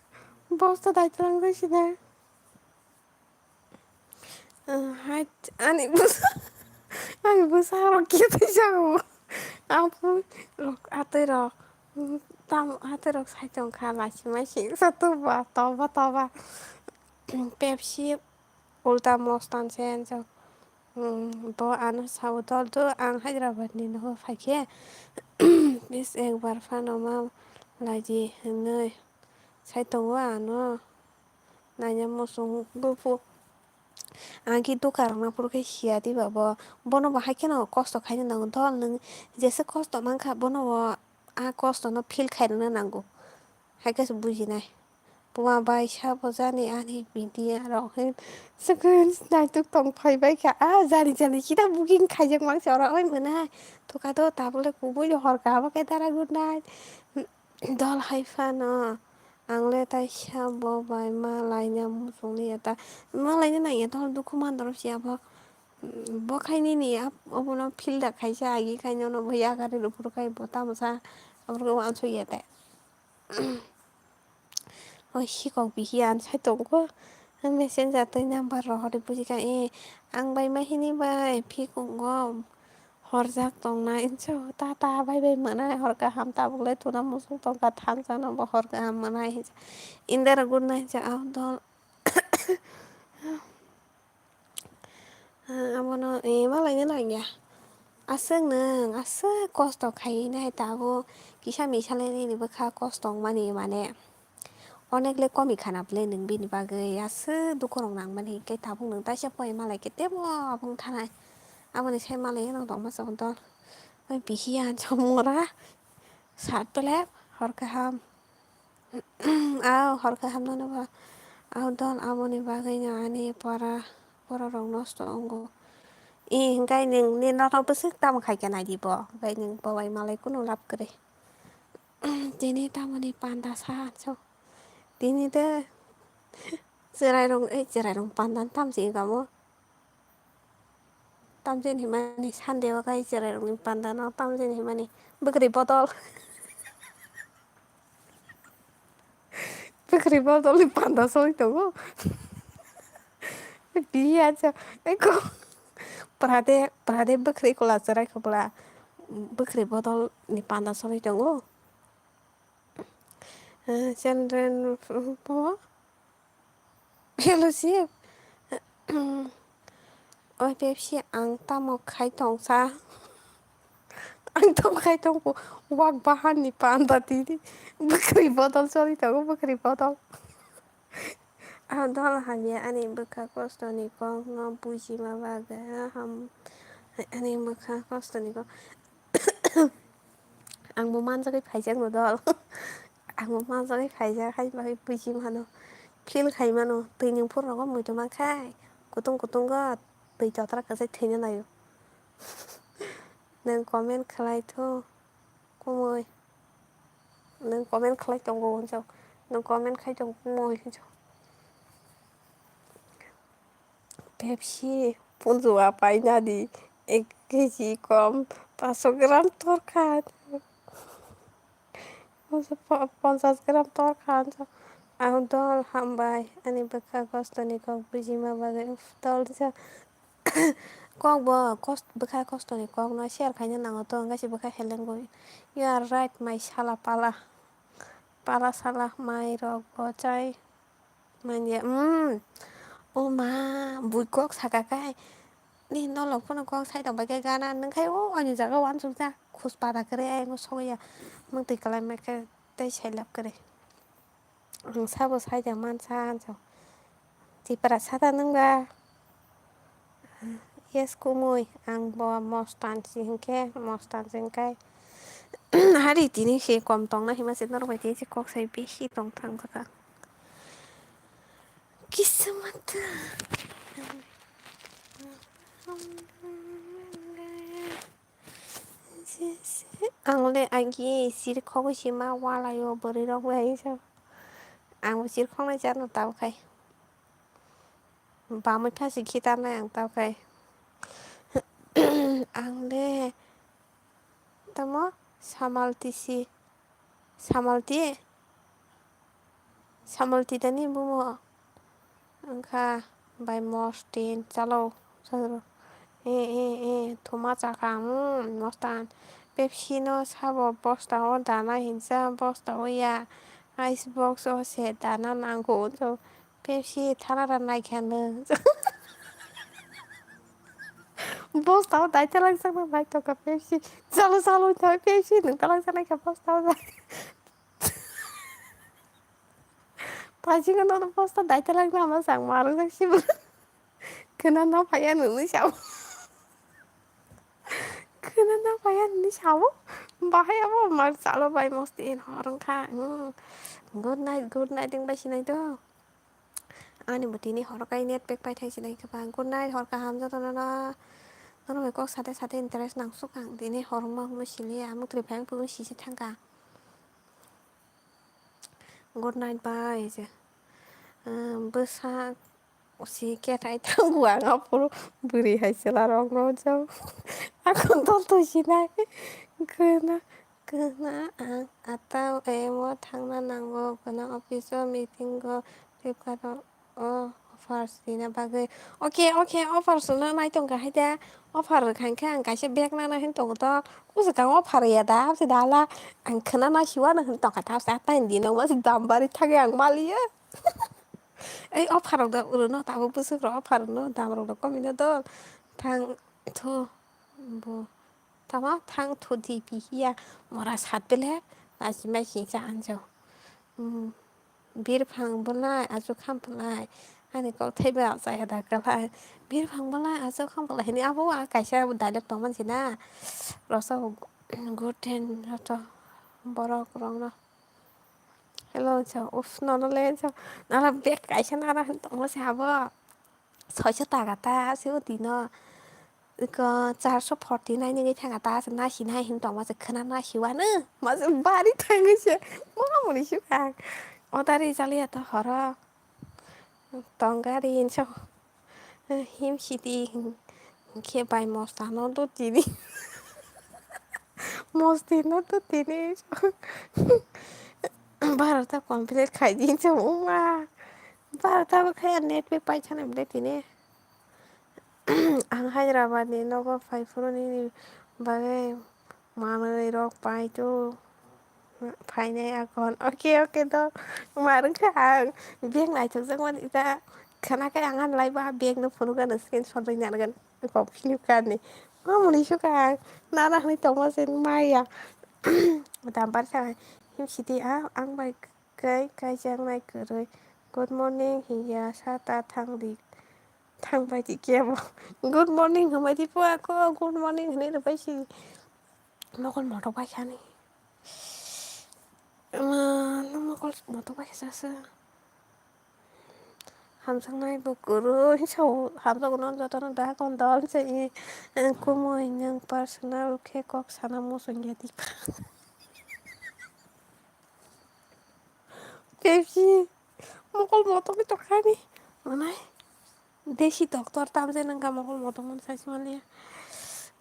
Bosta dai talang jak sini. Hai, ani bwsa, ani bwsa rok khe tei jago. Apo rok, atwi rok, tam, atwi rok sai tong kha, lachi mai sing sa tuba, toba, toba. Pepsi, ulta mostan se anjak. Bo ano sao dol do, ang Hyderabad ni nogo phai khe. Bis ekbar phano ma laidi hinwi sai tongo ano. Naina muchung buphuru. Ang khe doka rwna phuru khe siya diba bo. Bono bo hai kheno kosto khaina nango. Dol nwng jesa kosto mankha, bono bo a kosto no feel khairwna nango. Hai khe se bujinai. Buma bai sabo jani ani media rok hin. Swkang naituk tong phai bai kha. A jani jani kita booking khaijak mangsa oro oi mwnai. Thuka do tabole kubui hor kaham khe dara good night. Dol hai phano. Ang le taisa bo bai ma laina muchung liya ta. Ma laina nangya ta dukhu mandoro siya bo. Bo khai nini ap-, obono feel da khaisa agi khai nono bo yakarwi rw phuru khai bo tamo sa aphuru uansukya te. O sikok bihi ansai tongo. Messenger tei number rok hori buji kha, eh, ang bai ma hini bai phikungo. Horjak tongnai, inso ta ta bai bai mwnai, hor kaham tabuk le tuna muchung tongkha, thansa no bo hor kaham mwnai hinsa. Indera good night hinsa, ah, dol. Ah, abono, eh, ma laina langya. Aswk nwng, aswk kosto khai nai tabuk, kisa misa le nini bwkha kosto wngmani mane. Onek le komi khana bwle nwng bini bagwi aswk dukhu rok nangmani, hinkhe tabuk nwng taisa poi malai khe tebo abung thanai. Aboni sai malai no tongma chwng dol. Oi bihi ya chwng mora. Sat bwle hor kaham. Au hor kaham no ba. Au dol aboni bagwi no ani pora, pora rok nosto wngo. I hinkhe nwng ni norok bwswk tamo khai khe nai di bo. Hinkhe nwng bo bai malai kunu lab kwrwi. Tini tamoni panda sa so. Tini de chwrai rong, ei chwrai rong panda tam se kamo. Tamjin himani Sunday o kai chwrai rong ni panda no tamjin himani bwkrwi bodol. Bwkrwi bodol ni panda soi tongo. Biya cha, eko. Prade, prade bwkrwi kola chwrai kobla. Bwkrwi bodol ni panda soi tongo. Eh, children, mm, po? Fellowship? Oi Pepsi, ang tamo khai tongsa? Ang tong khai tongkho, wak bahan ni panda tini. Bwkrwi bodol choli tongo, bwkrwi bodol. Ah, dol hamya ani bwkha kosto ni kok no bujima bagwi, ah, ham, ani bwkha kosto ni kok. Ang bo manjagwi phaijak no dol. Ang bo manjagwi phaijak, hai bagwi buji mano. Feel khai mano. Twi nwng phuru rogo muitu mankhai. Kutung kutung go twi chotra kwchai thwina naio. Nwng comment khlai tho, kumui. Nwng comment khlai tongo hwnjak. Nwng comment khai tongo kumui hwnjak. Pepsi, punjua paina di, ek kg kom, paso gram torkha. Paso po-, ponchas gram torkha. Ang dol hambai, ani bwkha kosto ni kok bujima bagwi. Uff, dol disa. Kok bo kos-, bwkha kosto ni kok no share khaina nango to, wngkha se bwkha heleng bo. You are right, my sala pala. Pala sala mai rok bo chai. Manya, mm. O ma, bui kok saka kai. Ni nolok phano kok sai tong bai khe gana nung khai o ani jaga uansuk jak. Khus pada kwrwi ayang o sogwi ya. Mung twi kwlai mai khe tei sai lab kwrwi. Ang sabo sai tong man sa anso. Tipra sata nung ba. Yes, kumui, ang bo mostan si hinkhe, mostan si hinkhe. Hari tini se kom tongna hima se norok bai tini se kok sai bisi tong thang kha. Kismat. Ang le agi sir khogwi sima walaio bwrwi rok bai sa. Ang bo sir khongnai chano tabo khai. Bamwi phasi khitarnai ang tabo khai. Ang le tamo samalti si, samalti, samalti dani bumo wngkha bai mostin chalo. E, e, e, thuma chakha, mm, mostan. Pepsi no sabo bosta o dana hinsa, bosta o ya. Ice box o se dana nango. Pepsi thanara naikha nwng. Bosta o daita langsa no naitokha Pepsi. Chalo, chalo, thoi Pepsi nwng ta langsa naikha bosta o. Pajingo nono bosta daita langna ama chang marwk jak sibo. Khwna no phaiya nini sao. Khwna no phaiya nini sao. Bahai abo mar chalo bai mosti in hor wngkha. Mm. Good night, good night wng bai sinai do. Ani bo tini horo kai net pack pai thai sinai khe ba. Good night, hor kaham jotono no. Nono bai kok sade sade interest nang suk ang. Tini hor ma hwnwi sili ya. Muktrwi phai wng phuno sisi thangkha. Good night, bye. Bwsa si kethai thango ang aphuru bwrwi hai chwla rok no jao. Ako dol to sinai. Gana, gana ang atao emo thangna nango. Gana office o meeting go Flipkart o. O, offers rina bagwi. Okay, okay, offers rwna nai tongkha hai da. Offer rwkha hinkhe ang kaisa bag nana hin tongo to. Bwswk ang offer rwya da, abse da hala. Ang khwna nai siwano hin tongkha ta, abse atai dino, mase dam bari thangwi ang maliya. Ei offer rok da rwno, tabuk bwswk rok offer rwno, dam rok da komino dol. Thang tho bo. Tama thang tho di pi hiya. Mora sat belek, nasimai singsa anjao. Hmm. Birphang bwlai, achuk ham bwlai. Ani kok thaiba chaya da kwlai. Birphang bwlai, achuk ham bwlai. Hini abo a kaisa dialogue tongmani sina. Rosa guten roto borok rokno. Hello, cha, uff, nono le, cha. Nala bag kaisa nana hin tongma se abo. Soiso taka ta, se o tino. Iko charso forty nine wngwi thangkha ta, se nasi nai hin tongma se khwna nasi wano. Ma se bari thangwi se. Ma muni sukha. O dari jaliya to horo. Tongari hinso. Him sidi hinkhe bai mosta no do tini. Mosti no do tini. Barota complete khai di hinso uma. Barota bo khai net pack pai sana bile tini. Ang Hyderabad ni nogo phai phuru nini bagwi manwi rok pai tu. Phainai akhon. Okay, okay, dol. Marwng kha ang. Bag naithok jak mani ta. Khana khe ang ani live o bag no phunuk gana screenshot ri nang gana. Kok Flipkart ni. Mamuni suka ang nana hwnwi tongma se maya. Dampar sa him sidi a ang bai kai kaijaknai kwrwi. Good morning hiya sata thangdi. Thangbai di kebo. Good morning hwnbai di pua ko. Good morning hwnwi rwbai si. Mokol motok bai khani. Mokol motok bai khasa. Hamjaknai bo kwrwi sao hamjakno jotono da kon dol se i, eh, kumui nwng personal khe kok sana muchung ya di. Pepsi mokol motok ni tokani manai desi doctor tamje nang ka mokol motok man sai smalia.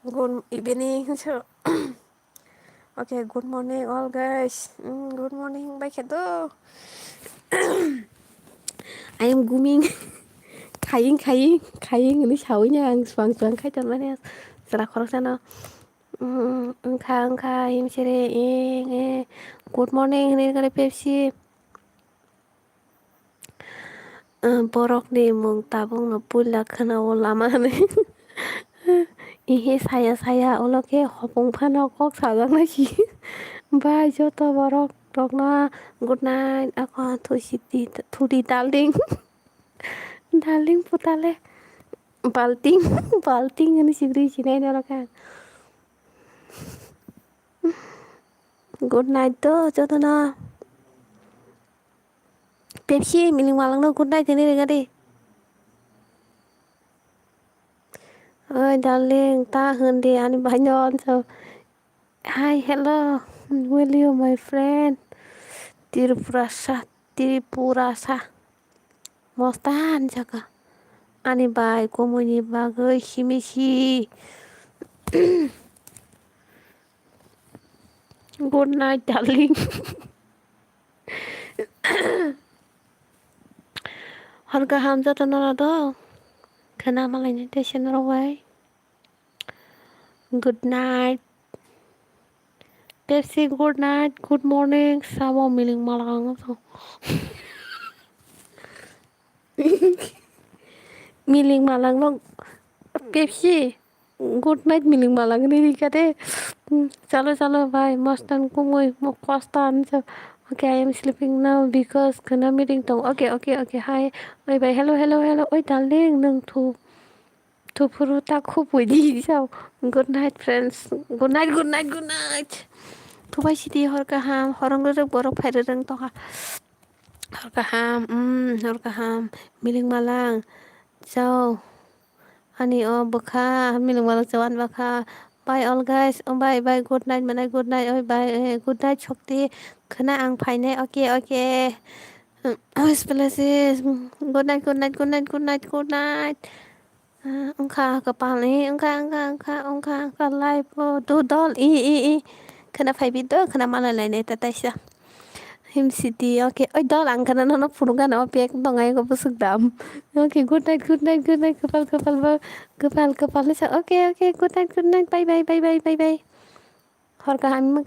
Gun ibini so. Okay, good morning all guys. Mm, good morning, bai khe do. I am guming. Khaying, khaying, khaying hwnwi sawi ni ang swang swang khai tonmani chwla khoroksa no. Mm, wngkha, wngkha, himsiri, ing, e. Good morning hwnwi kare Pepsi. Borokni mung tabukno puila khwnao lama hwnwi. Ihe saya saya ulo khe hopong phano kok sajaknai si. Bai joto borok rokno good night ako thusi di thudi darling. Darling putale balting balting hwnwi sigri sinai norok ang. Good night to jotono. Pepsi miling malangno good night hwnwi ringadi. Oi darling, ta hwndi ani bhai no anso. Hi, hello. Will you my friend? Tripurasa, Tripurasa. Mostan jaka. Ani bai kumui ni bagwi simi si. Good night, darling. Hor kaham joto norok do. Khwna malaini tei se norok bai. Good night. Pepsi, good night, good morning. Samo miling malang. Miling malang no Pepsi. Good night miling malang ni rika de. Hmm, chalo, chalo, bye. Mostan kumui, mo kostan. So, okay, I am sleeping now because khwna meeting tong. Okay, okay, okay. Hi. Oi, bye. Hello, hello, hello. Oi, darling, nung thu. Thuphuru ta khupui di sao. Good night, friends. Good night, good night, good night. Thubai sidi hor kaham. Horong rwrwk borok phai rwrwng tongkha. Hor kaham, mm, hor kaham. Miling malang. Chao. Ani o bwkha. Miling malang chao ani bwkha. Bye all guys. Oh, bye, bye. Good night, manai. Good night. Oi, bye. Eh, good night, Shakti. Khwna ang phainai. Okay, okay. Hospital. Good night, good night, good night, good night, good night. Ah, wngkha kwpal, eh, wngkha, wngkha, wngkha, wngkha, wngkha, life o dudol, i, i, i. Khwna phaibi do, khwna malai lainai ta taisa. Him city, okay. Oi dol, ang khwna nono phunukgana o pek tongnai ko bwswk dam. Okay, good night, good night, good night, kwpal, kwpal, ba, kwpal, kwpal, lisa. Okay, okay, good night, good night, bye, bye, bye, bye, bye, bye. Hor kaham.